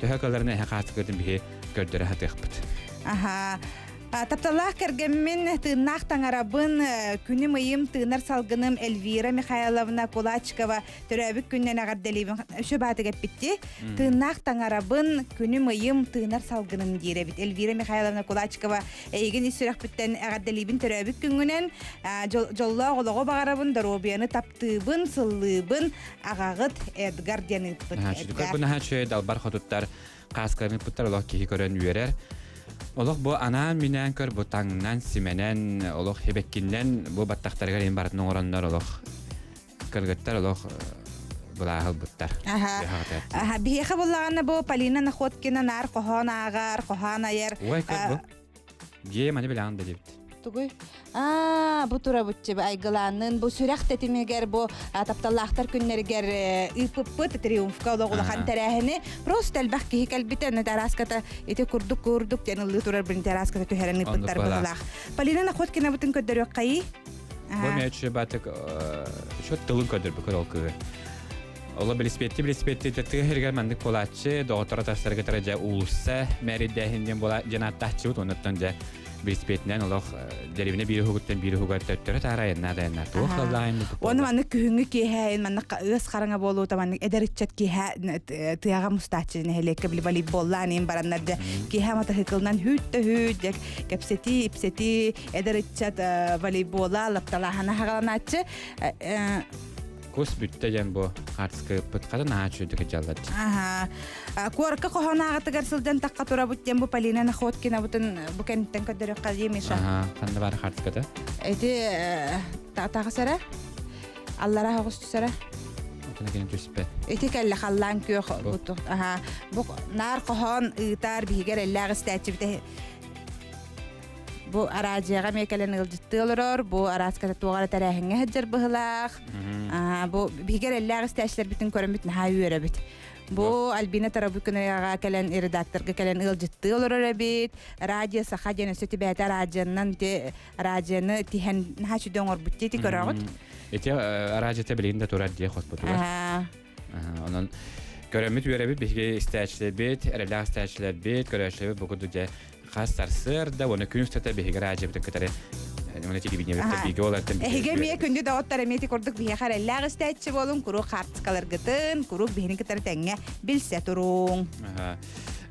төһө кыалларынан эһэ хааскаларын биһи көрдөрө сатыахпыт Аха. Тапталлаах кэргэммин, тыыннаах таҥарабын, күнүм ыйым, тыынар салгыным Эльвира Михайловна Кулачикова төрөөбүт күннэн эҕэрдэлиибин үчү баатык эппитти. Тыыннаах таҥарабын, күнүм ыйым, тыынар салгыным диир эбит. Эльвира Михайловна Кулачикова эйигин ис сүрэхпиттэн эҕэрдэлиибин төрөөбүт күҥҥүнэн дьоллоох олоҕу баҕарабын, доруобуйаны таптыыбын, сыллыыбын, аҕаҕыт Эдгар диэн ыыппыт. Эдгар. Бу наһаа үчүгэй далбар хотуттар хааскаларын ыппыттар олох киһи көрөн үөрэр. Олох бу анаан-минээн көр бу таҥнан, симэнэн, олох хибэккиннэн бу баттахтарыгар иһин барытын оҥороннор олох кыргыттар олох былааһы ылбыттар. Аха. Биһиэхэ буллаҕына бу Полина Находкина наар хоһоон ааҕар, хоһоон айар. Ой, көр бу. Дьиэ маны билэҕин да диэбит. Тугуй? Аа, бу турабытчы айгылааннын бу сүрэх тэтимигэр бу тапталлаахтар күннэригэр ыыппыппыт триумфка олох улахан тэрээһини просто элбэх киһи кэлбитэ аны тараската ити курдук курдук диэн ыллыы турар бин тараската түһэрэн ыыппыттар быһылаах. Полина Находкинабытын көрдөрүөххэйий? Бу мээччи батык шот тылын көрдөрбүкөр ол кыһы. Ола билиспетти билиспетти тыа сиригэр маннык буолааччы, доҕотторо тастарга тара дьэ уулусса мээрийдээһин диэн буола дьэн ааттааччыбыт, оннуттан дьэ билиспиэтинэн олох деревне биир уһугуттан биир уһугар төттөрү таара айаннаа да айаннаа туох сыллаайын Уонна маннык күһүҥҥү киэһээйин маннык ыас хараҥа буолуута маннык эдэр ыччат киэһэ тыаҕа мустааччы нэһилиэккэ били волейболлаан иин бараннар дьэ киэһэ матаһыкылынан хүүт да хүүт дьэ кэпсэтии ипсэтии эдэр ыччат волейбола лапталааһына хагаланааччы Кус бүттэ диэн бу хаарска ыппыт хата наһаа үчүгэйдик дьаллар. Аха. Куоракка хоһоон ааҕытыгар сылдьан тахха турабыт диэн бу Полина Находкинабытын бу кэнниттэн көрдөрүөххэ дии Миша. Аха, ханна баар хаарската? Эти тағасара аллара оҕус түсэрэ. Отона кини түспэт. Ити кэллэ халлаан күөх буту. Аха. Бу наар хоһоон ыытар биһигэр эллээх истээччибит Бу араадьыйаҕа эмиэ кэлэн ыалдьыттыы олорор, бу арааската туох эрэ тэрээһиҥҥэ сылдьар быһыылаах. Бу биһиги эрэллээх истээччилэрбитин көрөммүт наһаа үөрэбит. Бу Альбина Тарабукинаҕа кэлэн редакторга кэлэн ыалдьыттыы олорор эбит. Радио Саха диэн өссө тибээтэ араадьыйаннан ити араадьыйаны тиһэн наһаа үчүгэй оҥорбут дии ити көрөҕүт. Ити араадьыйата билигин да турар дии хоспутугар. Онон көрөммүт үөрэбит биһиги истээччилэрбит, эрэллээх истээччилэрбит, көрөөччүлэрбит бу курдук дьэ хас сарсыарда уонна күн устата биһиги радиобытын кытары уонна телевидениебит бииргэ буолартан Эһиги эмиэ күндү доҕоттор эмиэ ити курдук биһиэхэ эрэллээх истээччи буолуҥ, куруук хаартыскаларгытын, куруук биһини кытары тэҥҥэ билсэ туруҥ.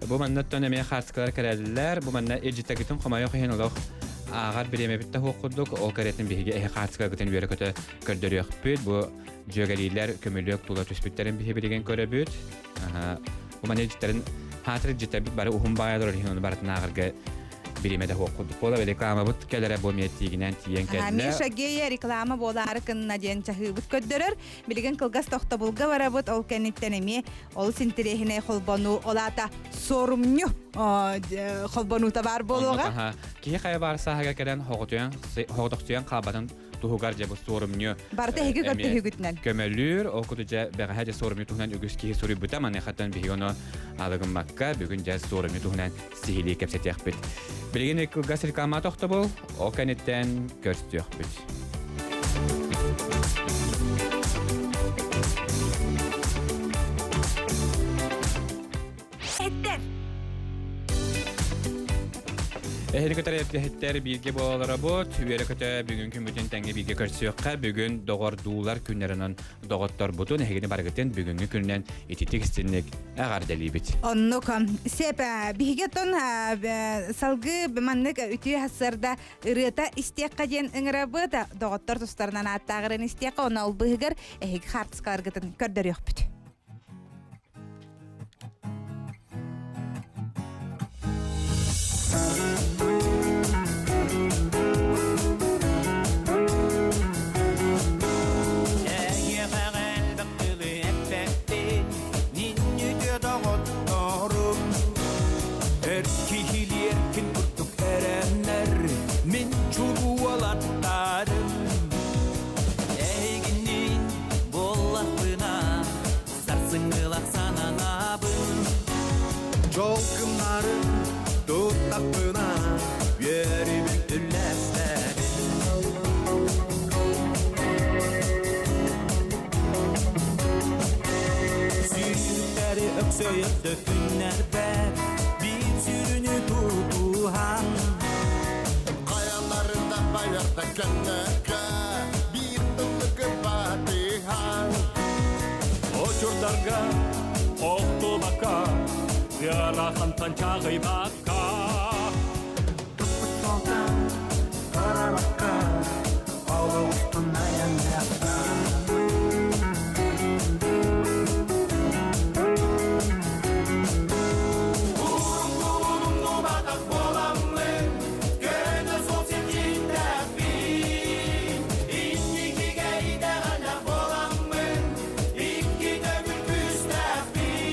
Бу маннаттан эмиэ хаартыскалар кэлэллэр. Бу манна илдьиттэргитин хомойуох иһин олох ааҕар бириэмэбит да суох курдук. Ол кэриэтин биһиги эһи хаартыскаларгытын үөрэ-көтө көрдөрүөхпүт. Бу дьүөгэлиилэр көмүлүөк тула түспүттэрин биһи билигин көрөбүт. Бу манна илдьиттэрин хаатыр илдьиттэрбит бары уһун баайалар иһин ону барытын ааҕарга бириэмэ да суох курдук буола. Рекламабыт кэлэрэ бу эмиэ тиигинэн тиийэн кэллэ. Миша Гея реклама буолаары кынна диэн чаһыыбыт көрдөрөр. Билигин кылгас тохтобулга барабыт, ол кэнниттэн эмиэ олус интэриэһинэй холбонуу, ол аата суорумньу холбонуута баар буолуоҕа. Киһи хайа баар сааһыгар кэлэн хоҕотохсуйан хаалбатын туһугар дьэ бу суорумньу Барыта эһиги көрдөһүүгүтүнэн. Көмөлүүр, ол курдук дьэ бэҕэһээ дьэ суорумньу туһунан үгүс киһи суруйбута, маныхаттан биһиги ону алыгыммакка бүгүн дьэ суорумньу туһунан сиһилии кэпсэтиэхпит. Билигин кылгас реклама тохтобул, ол кэнниттэн көрсүөхпүт. Эттер. Эһиги көтөр эрдэһиттэр бииргэ буолалара бут, үөрэ көтө бүгүн күммүтүн тэҥҥэ бииргэ көрсүөххэ, бүгүн доҕордуулар күннэринэн доҕотторбутун эһигини барыгытын бүгүҥҥү күнүнэн ититик истинник эҕэрдэлиибит. Оннук. Сеп, биһиги оттон салгыы маннык үтүө сарсыарда ырыата истиэххэ диэн ыҥырабыт. Доҕоттор тустарынан ааттааҕырын истиэххэ, онно ол быыһыгар эһиги хаартыскаларгытын көрдөрүөхпүт. Киһилиэркин курдук эрэннэр мин чулуолаттарым Эйигинниин буоллахпына сарсыҥҥылах сананабын Дьолгуннарын туттахпына үөрүүбүн үллэстэбин Сүүрүктэри өксөйөр да күннэрбэр биир сүрүнү тутуһан Хайаларын да байарда көннөргө биир тыллыгы батыһан Очурдарга охтубакка, ыарахантан чаҕыйбакка. Туппут барабакка олоҕустун айанныахха Умнубатах буоламмын, көнө суол сирдьиттээхпин. Инникигэ итэҕэллээх буоламмын, икки төгүл күүстээхпин.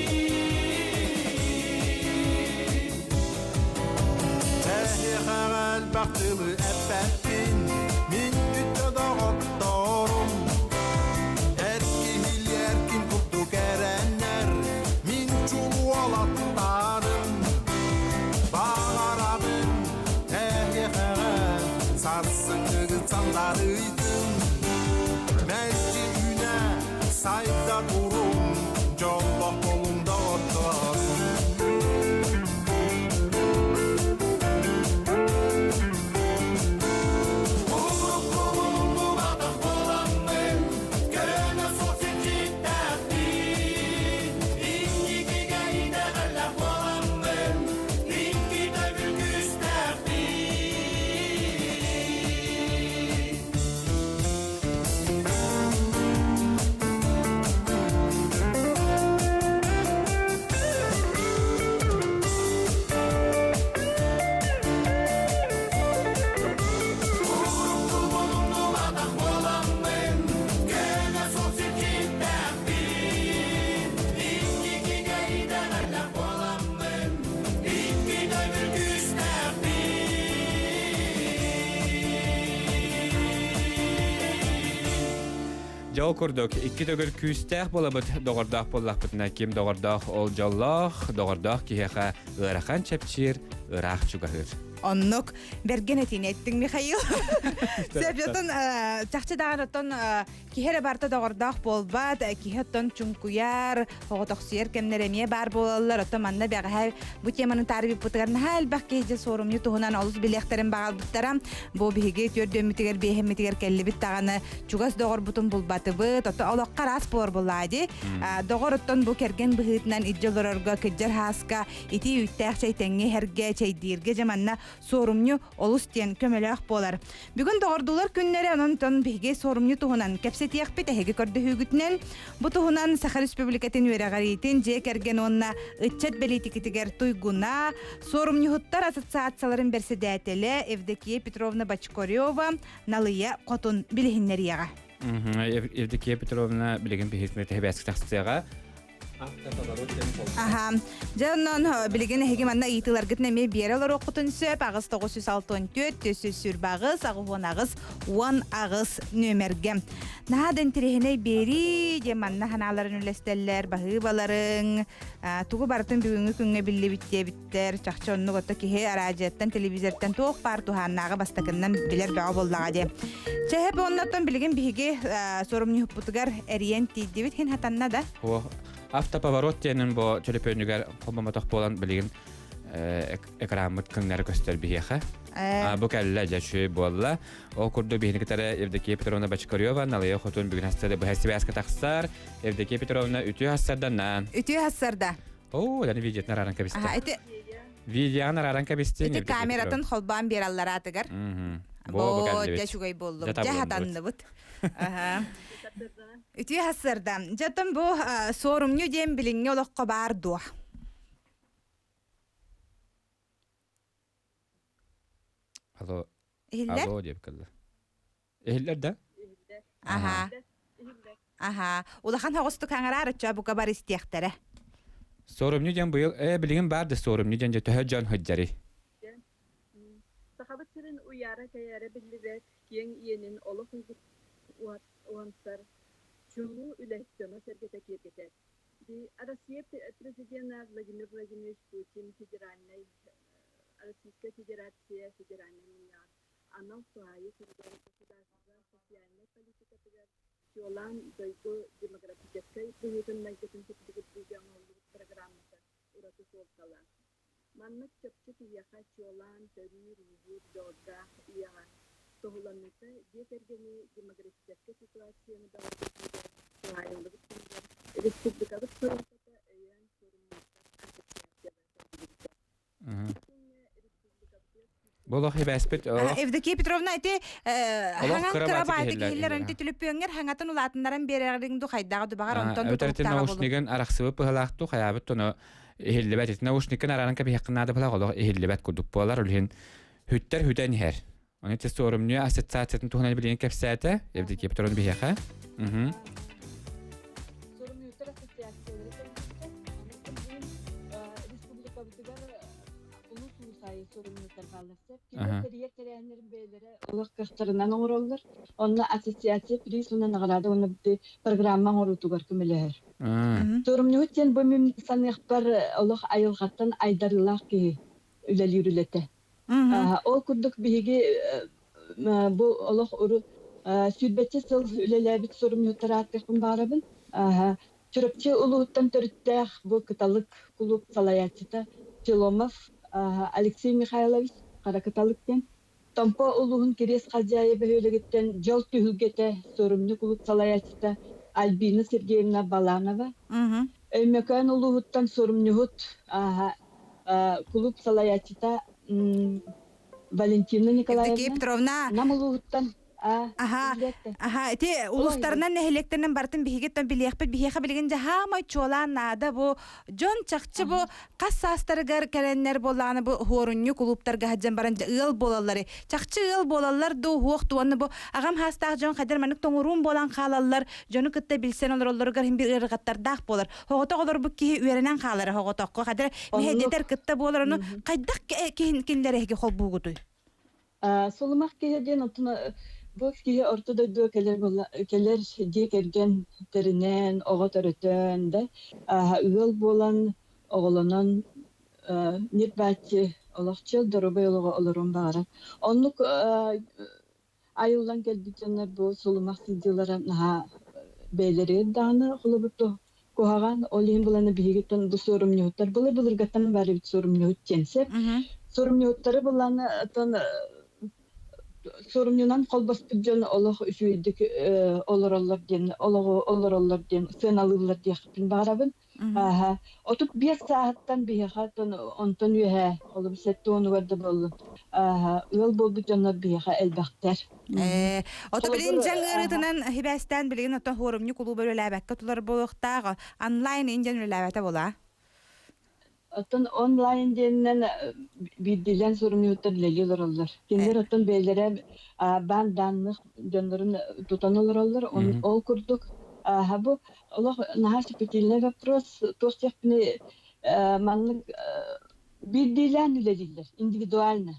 Эһиэхэҕэ элбэх тылы эппэппин, мин үтүө доҕотторум. Эр киһилиэр ким курдук эрэннэр, мин чулуолаттарым. Баҕарабын эһиэхэҕэ сарсыҥҥыгыт сандарыйдын. Мэлдьи үүнэ сайда туруҥ, дьоллоох буолуҥ доҕоттор. Умнубатах буоламмын, көнө суол сирдьиттээхпин. Инникигэ итэҕэллээх буоламмын, икки төгүл күүстээхпин. Умнубатах буоламмын, көнө суол сирдьиттээхпин. Инникигэ итэҕэллээх буоламмын, икки төгүл күүстээхпин. Дьэ ол курдук, икки төгүл күүстээх буолабыт доҕордоох буоллахпытына, ким доҕордоох ол дьоллоох, доҕордоох киһиэхэ ыарахан чэпчиир, ыраах чугаһыыр. Оннук бэргэн этиини эттиҥ Михаил. Сөп, чахчы даҕаны оттон киһи эрэ барыта доҕордоох буолбат, киһи оттон чуҥкуйар, оҕотохсуйар кэмнэр эмиэ баар буолаллар. Оттон манна бэҕэһээ бу теманы таарыйбыппытыгар наһаа элбэх киһи дьэ суорумньу туһунан олус билиэхтэрин баҕалбыттара. Бу биһиги түөрдүөммүтүгэр, биэһэммитигэр кэллибит даҕаны чугас доҕорбутун булбатыбыт. Оттон олоххо араас буолар буоллаа дии. Доҕор оттон бу кэргэн быһыытынан илдьэ олорорго кырдьар хааска итии үүттээх чэй тэҥҥэ иһэргэ, чэйдииргэ дьэ манна суорумньу олус диэн көмөлөөх буолар. Бүгүн доҕордуулар күннэрэ, онон биһиги суорумньу туһунан кэпсэтиэхпит эһиги көрдөһүүгүтүнэн. Бу туһунан Саха Республикатын үөрэҕириитин дьиэ кэргэн уонна ыччат бэлиитикэтигэр туйгуна, суорумньуһуттар ассоциацияларын бэрсэдээтэлэ Евдокия Петровна Бочкарева Налыйа Хотун билиһиннэриэҕэ. Евдокия Петровна билигин биһиги тэһэбээски тахсыаҕа. Аха. Дьэ, онон билигин эһиги манна ыйытыыларгытын эмиэ биэрэ олоруоххутун сөп. Аҕыс 964 428 88 18 нүөмэргэ. Наһаа да интэриэһинэй биэрии диэн манна санааларын үллэстэллэр, баһыыбаларыҥ, тугу барытын бүгүҥҥү күҥҥэ биллибит диэбиттэр. Чахчы оннук отто киһи араадьыйаттан, телевизортан туох баар туһааннааҕы бастакыннан билэр бөҕө буоллаҕа диэ. Чэһэ оннотон билигин биһиги суорумньуһуппутугар эрийэн тиийдибит хин хатанна да. Автоповорот диэнин бу төлөпүөнүгэр холбомотох буолан билигин. Экраммыт кыҥнары көстөр биһиэхэ. Бу кэллэ дьэ үчүгэй буолла. Ол курдук биһини кытары Евдокия Петровна Бочкарева Налыйа Хотун бүгүн хассарда быһа сибээскэ тахсар. Евдокия Петровна үтүө хассарданан. Үтүө хассарда. Оо, даны видеотын арааран кэбистэ. Ити Видеоҕын арааран кэбистин. Ити камератын холбоон биэраллар аатыгар. Бо, дьэ үчүгэй буоллум. Дьэ хатанныбыт. Үтүө хассарда. Дьэ бу суорумньу диэн билиҥҥи олоххо баар дуо? Алло. Иһиллэр? Алло диэбит кэллэ. Иһиллэр да? Аха. Аха. Улахан оҕустук аҥараар оччо бука бар истиэхтэрэ. Суорумньу диэн быйыл ээ билигин баар да суорумньу диэн дьэ төһө дьон сылдьарый? Сахабыт сирин уйаара-кэйээрэ биллибэт киэҥ иэнин олох уһансар чулуу үлэһит дьоно-сэргэтэ киэргэтэр. Россия президена Владимир Владимирович Путин федеральнай Российская Федерация федеральнай мунньаҕар анал туһаайыы суругар государство социальнай политикатыгар чуолаан дойду демографическай быһыытын-майгытын чэбдигирдиигэ оҥоһуллубут программата ураты суолталаах. Маннык чопчу киһиэхэ чуолаан төрүүр-ууһуур дьоҕурдаах ийэҕэ туһуланыыта дьиэ кэргэни демографическай ситуацияны бөҕөргөтүүгэ туһаайыллыбыт кэмигэр республикабыт салалтата өйөөн суорумньулаахтар ассоциациялара тэриллибитэ. Бу олох хибээспит Евдокия Петровна ити хаҥан кыра баайты киһилэр онти түлүпүөҥҥэр хаҥатын улаатыннаран биэрэрин ду хайдаҕа дубаҕар онтон Өтөртин наушнигын арахсыбыт быһалаахту хайаабыт тоно иһиллибэт ити наушникын араан кэбиһэххин наада быһалаах олох иһиллибэт курдук буолар ол иһин хүттэр хүтэн иһэр Оны те суорумньу ассоциациятын туһунан билигин кэпсээтэ Евдокия Петровна биһиэхэ. Суорумньуттар ассоциациялара тэриллибитэ. Республикабытыгар улус улус аайы суорумньуттар бааллар сөп. Кинилэр тэрийэр тэрээһиннэрин бэйэлэрэ олох кыахтарынан оҥороллор. Онно ассоциация приз уонна наҕараада уонна программа оҥоруутугар көмөлөһөр. Суорумньуһут диэн бу мин саныахпар олох айылҕаттан айдарыылаах киһи үлэлиир үлэтэ. Ол курдук биһиги бу олох урут сүүрбэччэ сыл үлэлээбит суорумньуттар ааттыахпын баҕарабын. Чурапчы улууһуттан төрүттээх бу Кыталык кулууп салайааччыта Челомов Алексей Михайлович Хара Кыталык диэн Томпо улууһун Кириэс Халдьаайы бөһүөлэгиттэн Дьол түһүлгэтэ суорумньу кулууп салайааччыта Альбина Сергеевна Баланова, Өймөкөөн улууһуттан суорумньуһут кулууп салайааччыта Валентина Николаевна Евдокия Петровна Нам улууһуттан Аха, аха, ити улуустарынан нэһилиэктэринэн барытын биһигиттэн билиэхпит биһиэхэ билигин дьаһаамай чуолаан наада бу дьон чахчы бу хас саастарыгар кэлэннэр буоллаҕына бу хуорунньу кулууптарга сылдьан баран ыал буолаллары чахчы ыал буолаллар дуу хуох туонна бу аҕам хаастаах дьон хайдар маннык тоҥуруун буолан хаалаллар дьону кытта билсэн олороллоругар иһин бир ыарырҕаттардаах буолар Оҕотох олорбут киһи үөрэнэн хаалара оҕотоххо хадара мэһэйдэтэр кытта буолар ону хайдах киһин кинилэр эһиги холбуугутуй? Сулумах киһи диэн оттон бу киһи орто дойдуга кэлэр кэлэр дьиэ кэргэн тэринэн, оҕо төрөтөн да ыал буолан, оҕолонон ньир-бааччы олохчул доруобай олоҕу олоруон баҕарар. Оннук айыллан кэлбит дьоннор бу сулумах сылдьыылара наһаа бэйэлэригэр даҕаны холобур куһаҕан ол иһин буланы биһигиттэн бу суорумньуһуттар былыр былыргаттан баар эбит суорумньуһут диэн сөп суорумньуһуттары буланы оттон суорумньунан холбоспут дьон олох үчүгэйдик олороллор диэн олоҕу олороллор диэн сыаналыыллар диэхпин баҕарабын Ааһа, 35 сааһыттан биһиэхэ онтон үөһээ, холобур, 70-угар да буоллун, ааһа, ыал буолбут дьоннор биһиэхэ элбэхтэр. Ээ, ото билигин Холобур, дьаҥ ааһа, ыарыытынан хибээстээн билигин ото хуорумньу кулууба үлэлээбэккэ тулар буолуохтаах, онлайн индиан үлэлээбэтэ буолаа. Оттон онлайн диэнинэн биирдиилээн суруйууттар үлэлии олороллор. Кинилэр оттон бэйэлэрэ баан данных дьоннорун тутан олороллор. Ол курдук бу олох наһаа щепетильный вопрос. Туох диэхпиний маннык биирдиилээн үлэлииллэр, индивидуально.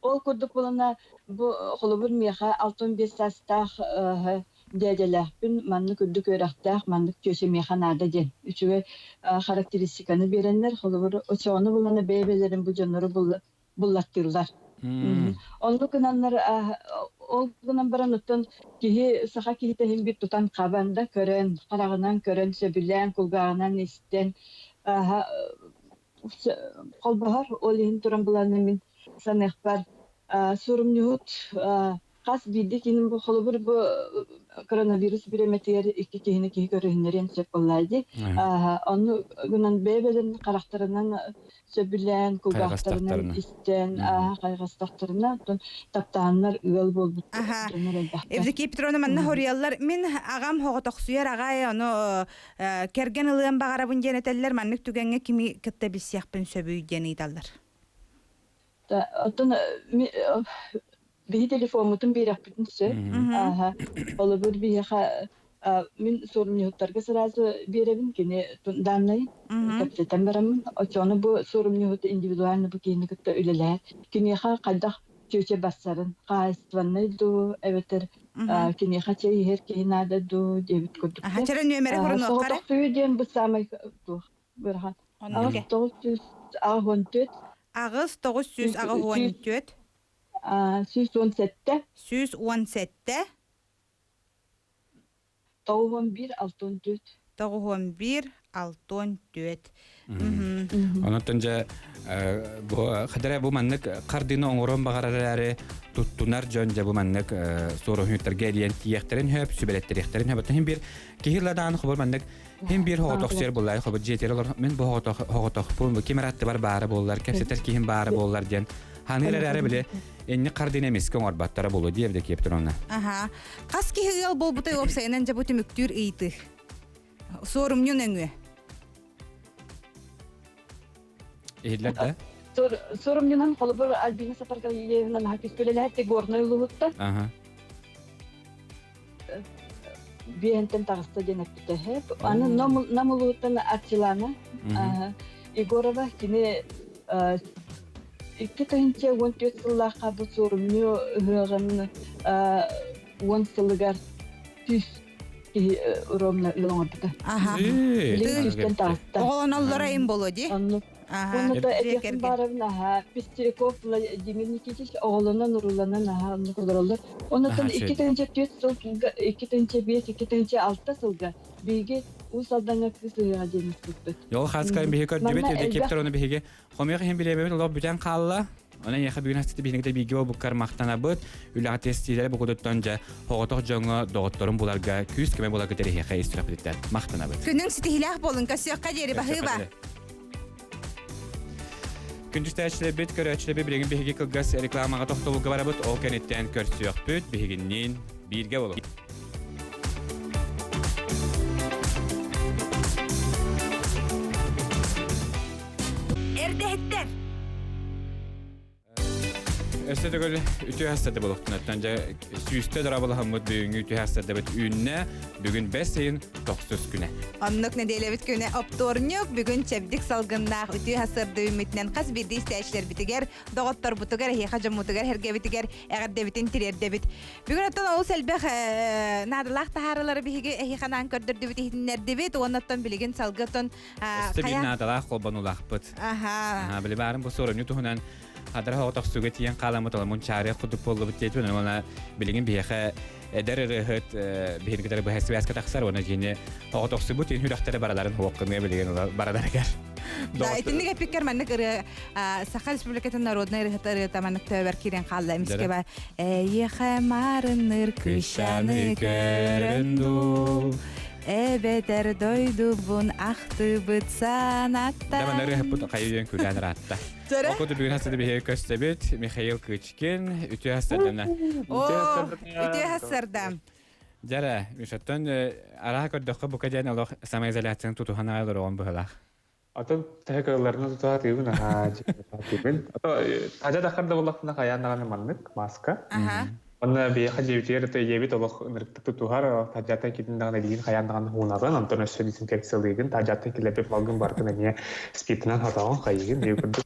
Ол курдук буолана бу холобур миэхэ 65 саастаах дьээдьэлээхпин, маннык үрдүк үөрэхтээх, маннык түөсэ миэхэ наада диэн үчүгэй характеристиканы биэрэннэр, холобур, очоҕону булана бэйэ-бэйэлэрин бу дьоннору буллаттыыллар. Оннук гынаннар, ол гынан баран оттон киһи саха киһитэ иһин бит тутан хабан да көрөн, хараҕынан көрөн, сөбүлээн, кулгааҕынан истэн, Холбоһор ол иһин туран буланна мин саныахпар сурумньуһут хас биирдии киһини бу холобур бу коронавирус бириэмэтигэр икки киһини киһи көрүһүннэриэн сөп буоллаа дии. Ону гынан бэйэ-бэйэлэрин харахтарынан сөбүлээн, кулгаахтарынан истэн, хайҕастахтарына, оттон таптааннар ыал буолбут дьоннор элбэхтэр. Евдокия Петровна манна хоруйаллар мин аҕам хоҕотохсуйар аҕай ону кэргэн ылыан баҕарабын диэн этэллэр маннык түгэҥҥэ кими кытта билсиэхпин сөбүй диэн ыйыталлар. Оттон биһи телефоммутун биэрэхпитин сөп. Холобур биһиэхэ мин суорумньуһуттарга сразу биэрэбин кини даннайын кэпсэтэн бараммын оччоҕуна бу суорумньуһут индивидуально бу киһини кытта үлэлэһэр киниэхэ хайдах чүөчэ барсарын хаһаайыстыбаннай дуу эбэтэр киниэхэ чэй иһэр киһи наада дуу диэбит курдук. Чэрэ нүөмэрэ хорунуохха эрэ. Соҕотохсуйуу диэн бу саамай туох бырахан. 8 984 8 984 117 117 91 64 91 64 Онон дьэ бу хадара бу маннык хардыны оҥорон баҕарар эрээри туттунар дьон дьэ бу маннык суоруһуйуттарга эрийэн тиийиэхтэрин сөп, сүбэлэттэриэхтэрин сөп. Оттон биир киһи даҕаны хобор маннык хин биир хоҕотохсуйар буллай хобор дьиэтигэр олор мин бу хоҕотохпун ким эрэ аттыбар баара буоллар кэпсэтэр киһим баара буоллар диэн ханыыр эрээри били инник хардыны эмискэ оҥорбаттара буолуо дии Евдокия Петровна. Аха. Хас киһи ыал буолбутай уопсайынан дьэ бу түмүктүүр ыйытыы. Суорумньу нөҥүө. Иһиллэр да? Суорумньунан холобур Альбина Сапаргалиевна наһаа күспүлэлэһэр Горнай улууһуттан. Аха. Биэнтэн таҕыста диэн эппитэ. Аны Нам улууһуттан Арчилана Егорова кини 2014 сыллаахха бу суорумньу ыһыаҕын уон сылыгар түс киһи ровно ыал оҥорбута. Билигин түстэн таҕыста. Оҕолоноллоро им боло ди. Оннук. Оннута этиэхпин баарабын аһаа Пестряков Владимир Никитич оҕолонон уруланан аһаа оннук олороллор. Оннуттан 2-4 сылга 2-5, 2-6 сылга биһиги Уус Алдаҥҥа кыыс ыһыаҕа диэн ыспыппыт. Йол хаскайын биһиги көрдүбүт, Евдокия Петровна биһиги хомуйах иһин билиэбэбит олох бүтэн хаалла. Онон эйиэхэ бүгүн астыты биһиги бииргэ буолбуккар махтанабыт. Үлэҕэ тестиилэри букутуттан дьэ оҕотох дьоҥҥо доҕотторун буларга күүс көмө буларга тэриһиэхэ ис сүрэхпититтэн махтанабыт. Күнүҥ ситиһилээх буолун, көрсүөххэ диэри баһыыба. Күндүстээччилэрбит, көрөөччүлэрбит билигин биһиги кылгас рекламаҕа тохтобулга барабыт. Ол кэнниттэн көрсүөхпүт, биһигинниин бииргэ болуҥ. Эрдэһиттэр! Өссө төгүл үтүө хастарды булуктунаттан дьэ сүүстэ дорабылаһаммыт бүгүҥҥү үтүө хастардыбыт үүннэ бүгүн бэс ыйын тохсус күнэ. Оннук нэдиэлэбит күнэ оптуорньук бүгүн чэбдик салгыннаах үтүө хасырды үүммүтүнэн хас биирдии истээччилэрбитигэр, доҕотторбутугар, эһиэхэ дьоммутугар, эргэбитигэр эҕэрдэбитин тириэрдэбит. Бүгүн оттон олус элбэх наадалаах таһаарылары биһиги эһиэхэ анаан көрдөрдүбүт, иһитиннэрдибит уонна оттон билигин салгы оттон Өссө биир наадалаах холбонулаахпыт. Аха. Били баарын бу суорумньу туһунан хадара хоҕотохсуга тиийэн хааламмыт оламун чаарыах курдук буоллубут диэтибин уонна билигин биһиэхэ эдэр ырыаһыт биһиги кытары быһа связка тахсар уонна кини оҕотохсубут ин сүрэхтэрэ бараларын хуоккыныа билигин бараларыгар. Да, итинник эпиккер маннык ырыа Саха Республикатын народнай ырыата ырыата маннык төбөр киирэн хаалла эмискэ ба Эйиэхэ маарынныр кыщаны көрөн дуу Эбэтэр дойдубун ахтыбыт санаттан. Даман ырыһыппыт хайы үйөн күлээн ыраатта. Окуту бүгүн хастады биһиги көстөбүт Михаил Кычкин үтүө хастардана. О, үтүө хастарда. Дьара, Мишаттан араха көрдөххө бука диэн олох самоизоляцияны тутуһан аҕай олороҕун быһылаах. Атын тэһэ кыраларына тутаа тыыбын аһаа тыыбын. Ато тажа дахар да боллахпына хайаан даҕаны маннык маска. Онно биһиэхэ дьиэбитигэр это ийэбит олох ынырыктык тутуһар, тажаттан китин даҕаны илиин хайаан даҕаны һуунаҕын, онтон өссө дезинфекциялыыгын, тажаттан килэрбит малгын барытын эмиэ спиртынан хатаҕын хайыгын диye курдук.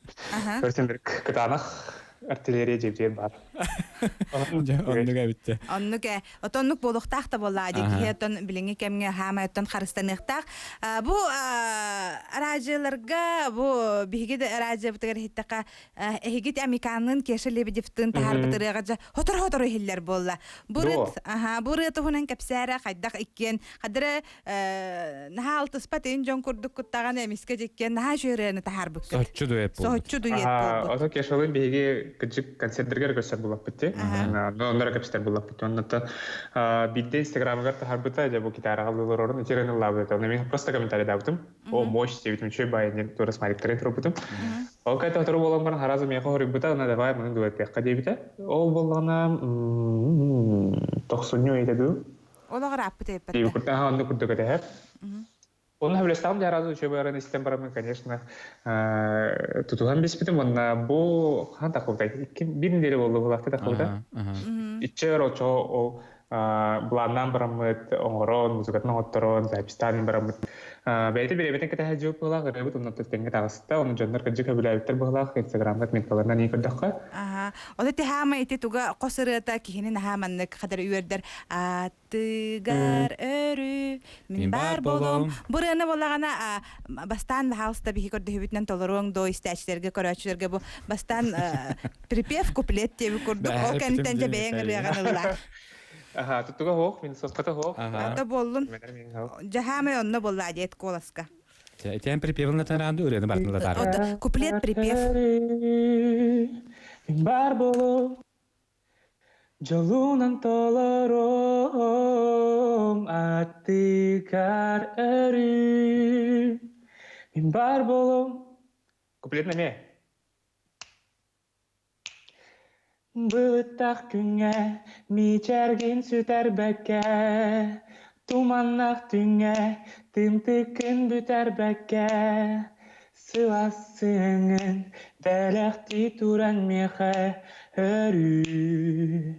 Көрсүн кытаанах артиллерия дьиэбитигэр баар. Оннук эбитте. Оннук э, отоннук буолуохтаах да буоллаа дии киһи оттон билиҥҥи кэмҥэ хаамай оттон харыстаныахтаах. Бу араадьыйаларга бу биһиги да араадьыйабытыгар иһиттэххэ эһигит Амиканныын Кеша Лебедевтыын таһаарбыт ырыаҕа дьэ хотору-хотору иһиллэр буолла. Бу ырыат, аха, бу ырыа туһунан кэпсээрэ хайдах иккиэн хадара наһаа алтыспат ин дьон курдук куттаҕаны эмискэ дьиккиэн наһаа үчүгэй ырыаны таһаарбыккыт. Соччу дуэт буолбут. Соһуччу дуэт буолбут. Ото Кешалыын биһиги кыдьык концерттэргэр көрсөр булаппыт ти. Оннора кэпсэтэр булаппыт. Оннотто биирдэ инстаграмыгар таһаарбыта дьэ бу гитараҕа ыллыыр итирэн ыллаабыт. Онно мин просто комментарий даабытым. О, мощь диэбитим үчүгэй баайын диэн туора смайликтарын турбутум. Ол кайта сотору буолан баран харазы миэхэ хоруйбута, ына давай маны дуэтиэххэ диэбитэ. Ол буоллаҕына тохсунньу ыйда дуу. Олоҕор ааппыт эппэттэ. Диэбит аха онно курдук этэһэр. Онно сөбүлэстэҕим дьэ аразы үчүгэй баран истэн бараммын, конечно, тутуһан биспитим. Уонна бу хаһан таххыбытай? Икки биир неделя буолла буолаахты таххыбыта. Иччэ очо ол былааннаан бараммыт, оҥорон, музыкатын оҥотторон, запистаан бараммыт. Бэйэтэ бириэмэтин кэтэһэ дьыл быһылаах, ырыабыт онно тэҥҥэ таҕыста, ону дьоннор кырдьык сөбүлээбиттэр быһылаах, инстаграмҥа отметкаларынан ии көрдөххө. Аха. Ону тиһаама ити туга хос ырыата киһини наһаа маннык хадары үөрдэр аттыгар өрүү мин баар болом. Бу ырыаны буоллаҕына бастаан баһаалыста биһи көрдөһүбүтүнэн толоруоҥ доо истээччилэргэ көрөөччүлэргэ бу бастаан припев куплет диэби курдук ол кэнниттэн дьэ бэйэҥ ырыаҕын ыллаа. Аха, туттуга хоох, мин соската хоох. Ата буоллун. Жаһаамай онно буоллаа диэт куоласка. Этэн припевын латараанды ырыаны бартын латаара. Куплет припев. Мин бар болом, Дьолунан толором, аттыгар өрүү. Мин бар болом. Куплет эмиэ. Былыттах күҥҥэ мичээргин сүтэрбэккэ, Туманнах түҥҥэ тымтыккын бүтэрбэккэ, Сылаас сыаҥын бэлэхтии туран миэхэ өрүү.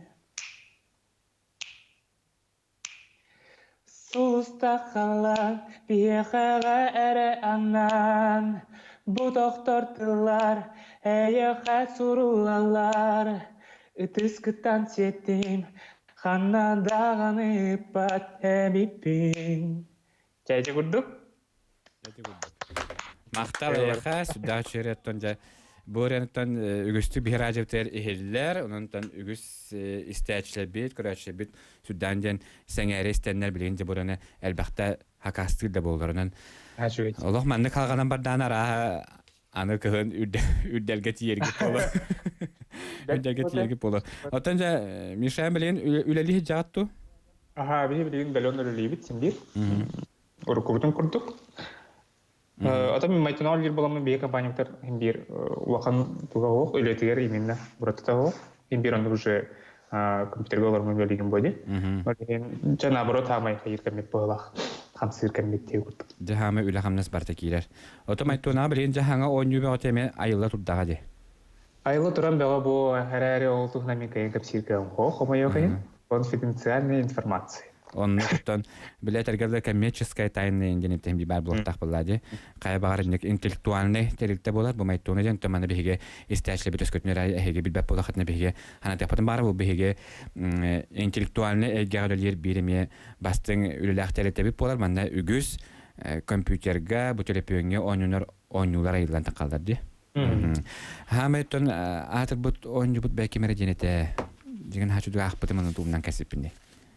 Сулустахалар биһиэхэҕэ эрэ анаан, Бу тохтор тыллар эйиэхэ суруллаллар. Ытыскыттан сиэттим, ханна даҕаны ыыппат эбиппин. Чэйдэ курдук. Махтал эйэхэ, сүрдээх үчүгэй дьэ бу ырыаныттан үгүстүк биһирээтибитигэр иһиллэр, онон үгүс истээччилэрбит, көрөөччүлэрбит сүрдээн диэн сэҥээрэ истэннэр билигин дьэ бу ырыаны элбэхтэ хакастыыр да буолларынан олох маннык халҕанан бардаан арааһа аны кыһын үрдэлгэ тиийэргит буолар. Үрдэлгэ тиийэргит буолар. Оттон дьэ Миша билигин үлэлии сылдьаҕыт ту? Аха, биһи билигин бэлион үлэлиибит син биир. Уруккубутун курдук. Ата мин майтонол диир буоламмын биһи компаниябытар иһин биир улахан туга оһох үлэтигэр именно уратыта оһох. Иһин биир оннук уже компьютерга олормун үлэлиигин буо дии. Ол дьэ наоборот хаамай хайыр кэммит быһылаах хамсыыр кэммит дии курдук. Дьэ хаамай үлэ хамнас барыта киирэр. Ото майтонаа билигин дьэ хаҥа оонньуу бөҕөтө эмиэ айылла турдаҕа дии. Айылла туран бөҕө бу эрээри ол туһунан мин кыайан кэпсииргэ оҥоһуох хомойуох иһин конфиденциальная информация. Оннуктан билэ этэргэ коммерческая тайна диэн этэн баар буолуохтаах буоллаа дии. Хайа баҕар инник интеллектуальный тэрилтэ буолар бу майтуна диэн маны биһиги истээччилэрбит өскөтүн эһиги билбэт буолахытына биһиги ханатыахпытын баара бу биһиги интеллектуальный эйгэҕэ үлэлиир биир эмиэ бастыҥ үлэлээх тэрилтэбит буолар манна үгүс компьютерга бу төлөпүөҥҥэ оонньонор оонньуулар айыллан тахаллар дии. Хаамайтон аатырбыт оонньуубут бэкимэрэ диэн этэ. Дигэн хачуду аахпытым аны туумнан кэсиппин.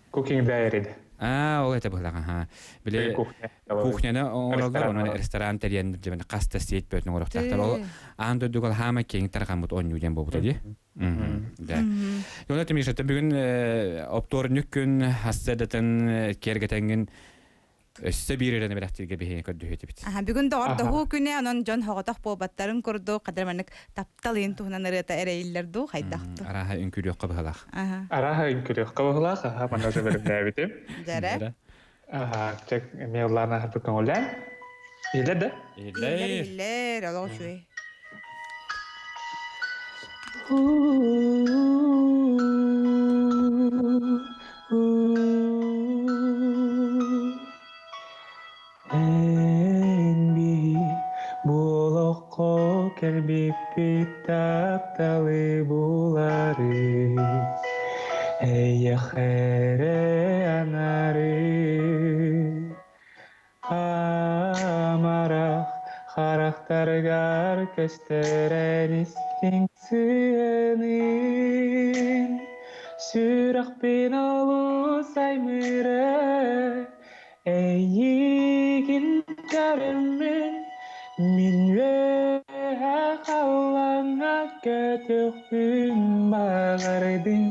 Cooking Diary. Аа, ол это быһылаҕа, ха. Били кухняны оҥороллор, онон ресторан тэрийэн дьэбин хас да сиэт бөтүн оҥоруохтаахтар. Ол аан дойдуга хаама киэҥ тарҕаммыт оонньуу диэн буолбута дии. Да. Йона Тимиша, бүгүн оптуорунньук күн хассыадатын киэргэтэҥҥин Өссө биир эрэн бэлэхтииргэ биһиги көрдөһүөтүбүт. Аха, бүгүн доҕордоһуу күнэ, онон дьон хоҕотох буолбаттарын курдук, хадыр маннык таптал ыйын туһунан ырыата эрэйиллэр дуу, хайдах дуу? Арааһа үҥкүүлүөххэ быһалаах. Аха. Арааһа үҥкүүлүөххэ быһалаах, аха, манна уже бэлэмнээбитим. Дьэрэ. Аха, чек эмиэ ыллаан аһарбыт көҥүллээн. Иһиллэр да? Иһиллэр, иһиллэр, олох үчүгэй. Эн би буолохпут. Олоххо кэлбиппит тапталы булары, Эйиэхэ эрэ анары. Амарах харахтарыгар көстөрөн истиҥ сыһыаным, Сүрэхпин олус аймыыра, Эйигин көрөммүн, мин үөһэ халлааҥҥа көтөхпүн баҕардым,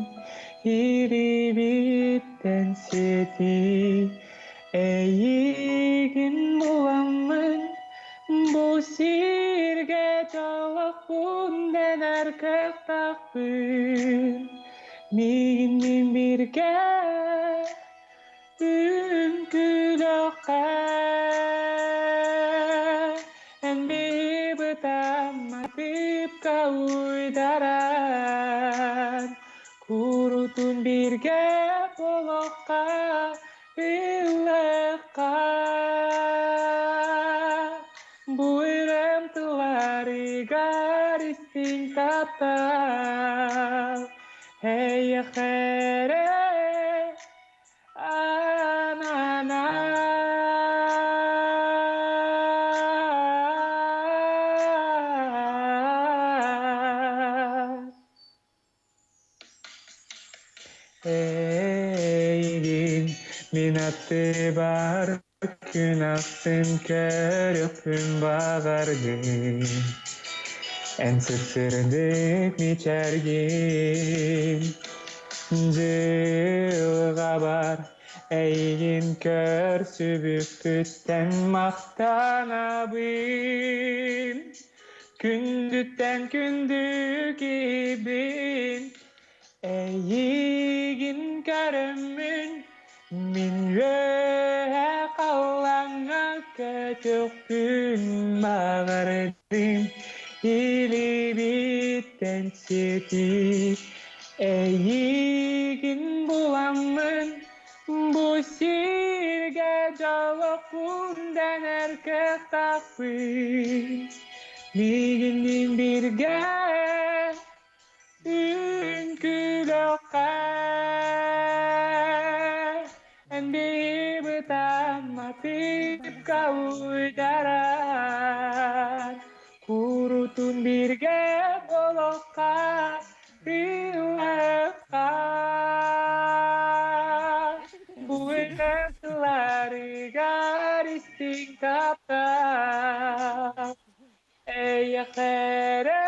Илиибиттэн сиэтии Эйигин буламмын, бу сиргэ дьоллоохпун дэнэр кыахтаахпын. Миигин мин бииргэ үҥкүүлүөххэ эн быытамматыпка уйдаран курутун бииргэ буолуохха Ыллахха бу ырыам тылларыгар истиҥ таптал эйиэхэ эрэ ананар. Эйигин мин аттыбар күн ахсын көрүөхпүн баҕардым Эн сып-сырдык мичээргин Дьылҕабар эйигин көрсүбүппүттэн махтанабын Күндүттэн күндү киһибин Эйигин көрөммүн мин үөһэ халлааҥҥа көтөхпүн баҕардым илиибиттэн сиэтии Эйигин буламмын бу сиргэ дьоллоохпун дэнэр кыахтаахпын Миигинниин бииргэ үҥкүүлүөххэ эн быытамматыпка уйдаран курутун бииргэ буолуохха ыллыахха бу ырыаларыгар истиҥ таптал Эйиэхэ эрэ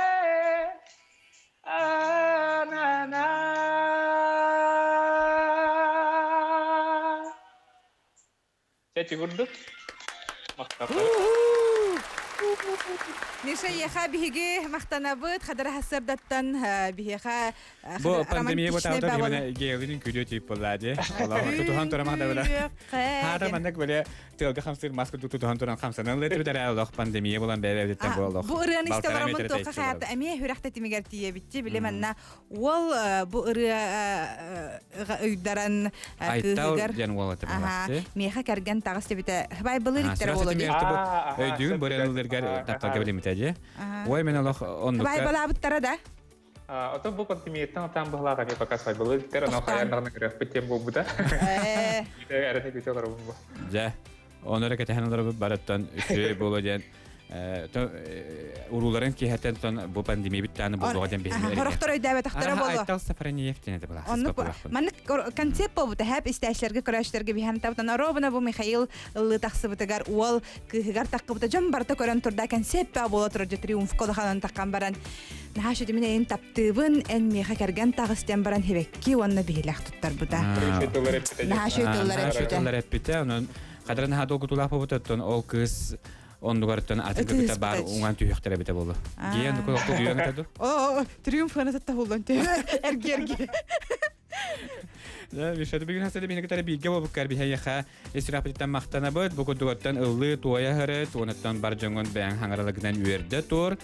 анана. Чэ, курдук. Махтал. Миша, эйиэхэ биһиги махтанабыт хадара хассардаттан биһиэхэ Бу пандемия бутаабыта биһимэне геолин күлүө тип буолла дии. Олох тутуһан туран махтабыла. Хаата маннык бile тыалга хамсыыр маска тутуһан туран хамсанан летибит эрэ олох пандемия булан бэйэбититтэн бу олох. Бу ырыаны истэ олороммун туохха хаата эмиэ хүрэх тэтимигэр тиийэбитти били манна уол бу ырыа ыйдаран Айтал диэн уол этэ Миэхэ кэргэн таҕыс дебите бай былыр иттер боло дии. Өйдүүн бырыанылыргар тапталга билимите дии. Ой мен олох оннукка. Бай балаабыттара да. Отон бу пандемияттан атаан быһалаах эмиэ пока сайбылы диттэр, онон хайаан даҕаны көрүөхпүт диэн буолбута. Эрэнэ күтэ олоробун бу. Дьэ, ону эрэ кэтэһэн олоробут барыттан үчүгэй буолуо диэн урууларын киһэтэн тон бу пандемия бүттэҕинэ буолуоҕа диэн биһиги Хорохтор өйдөөбөтөхтөрө буолуо. Айтал Сафрониев диэн этэ была. Оннук маннык концепт буолбута хэп истээчилэргэ көрөөччүлэргэ биһэн табытан оруобуна бу Михаил ыллыы тахсыбытыгар уол кыыһыгар таххыбыта дьон барыта көрөн турда концепт буола турар триумф колоханан таххан баран Наһаа шүтүмүн эйин таптыыбын, эн миэхэ кэргэн таҕыс диэн баран хибэкки уонна биһилэх туттарбыта. Наһаа үчүгэй тыллар эппитэ. тыллар эппитэ. Онон хадара наһаа долгутуулаах буолбута, ол кыыс оннугарыттан атын кыбыта баар уҥан түһүөхтэрэ эбитэ буолу. Гиэн дукул ду? О, триумф хана сатта хуллан эрги эрги. Да, Миша, бүгүн хасады биһиги кытары бииргэ буолбуккар биһиэхэ исрапытыттан махтанабыт. Бу курдугуттан ыллыы туойа хары, туонаттан бар дьоҥҥун бэйэҥ хаҥаралыгынан үөрдэ тур.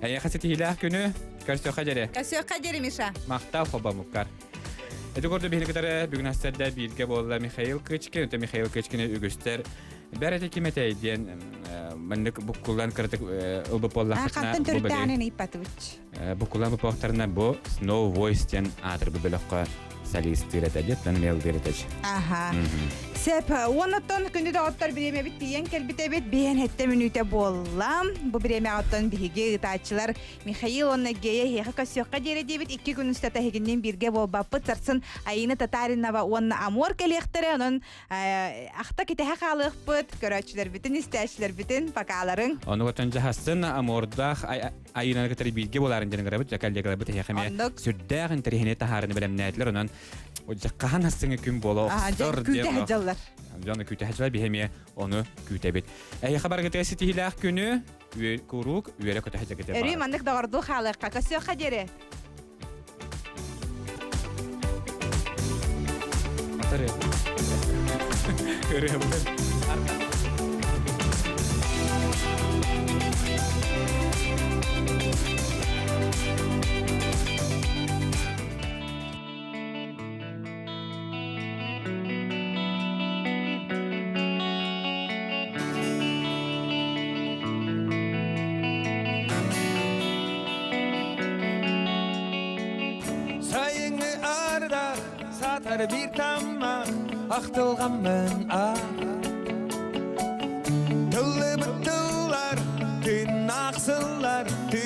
Эйиэхэ ситиһиилээх күнү көрсүөххэ диэри. Көрсүөххэ диэри, Миша. Махтал холбомуккар. Ити курдук биһиги кытары бүгүн хасарда бииргэ буолла Михаил Кычкин. Өтө Михаил Кычкины үгүстэр. Бәрәте ким этэй диэн маннык буккуллан кыратык ылбыт буоллаххытына Хантан төрүттэҕинэн ыйпатыбыт. Буккуллан бупуохтарына бу Snow Voice диэн аатырбыт бөлөххө солистыыр этэ диэттэн мелдыыр этэ. Аха. Сеп, уоннаттан күндү доҕоттор бириэмэбит тиийэн кэлбит эбит, биһэн хеттэ мүнүүтэ буолла. Бу бириэмэҕэ оттон биһиги ыытааччылар Михаил уонна Гея эһиэхэ көрсүөххэ диэри диэбит икки күн устата эһигинниин бииргэ буолбаппыт. Сарсын Айыына Татаринова уонна Амур кэлиэхтэрэ, онон ахта китэһэ хаалыахпыт, көрөөччүлэрбитин, истээччилэрбитин покаларыҥ. Ону отон дьаһасын Амурдаах Айыынаны кытары бииргэ буоларын диэн ыҥырабыт, коллегаларбыт эһиэхэ эмиэ сүрдээх интэриэһинэй таһаарыны бэлэмнээтилэр, онон хаһан хассыҥы күн буола охсор күүтэ сылдьаллар. Дьону күүтэ сылдьаллар, биһи эмиэ ону күүтэбит. Эһиэхэ барыгытыгар ситиһиилээх күнү, куруук үөрэ-көтө сылдьаргытыгар Өрүү маннык доҕордуу хаалыахха, көсүөххэ диэри. Атары. Ырыабытын. Сайыҥҥы ардах саатар биир таммах ахтылҕаммын ах Тыллыбыт тыллар, тыыннаах сыллар, тыы.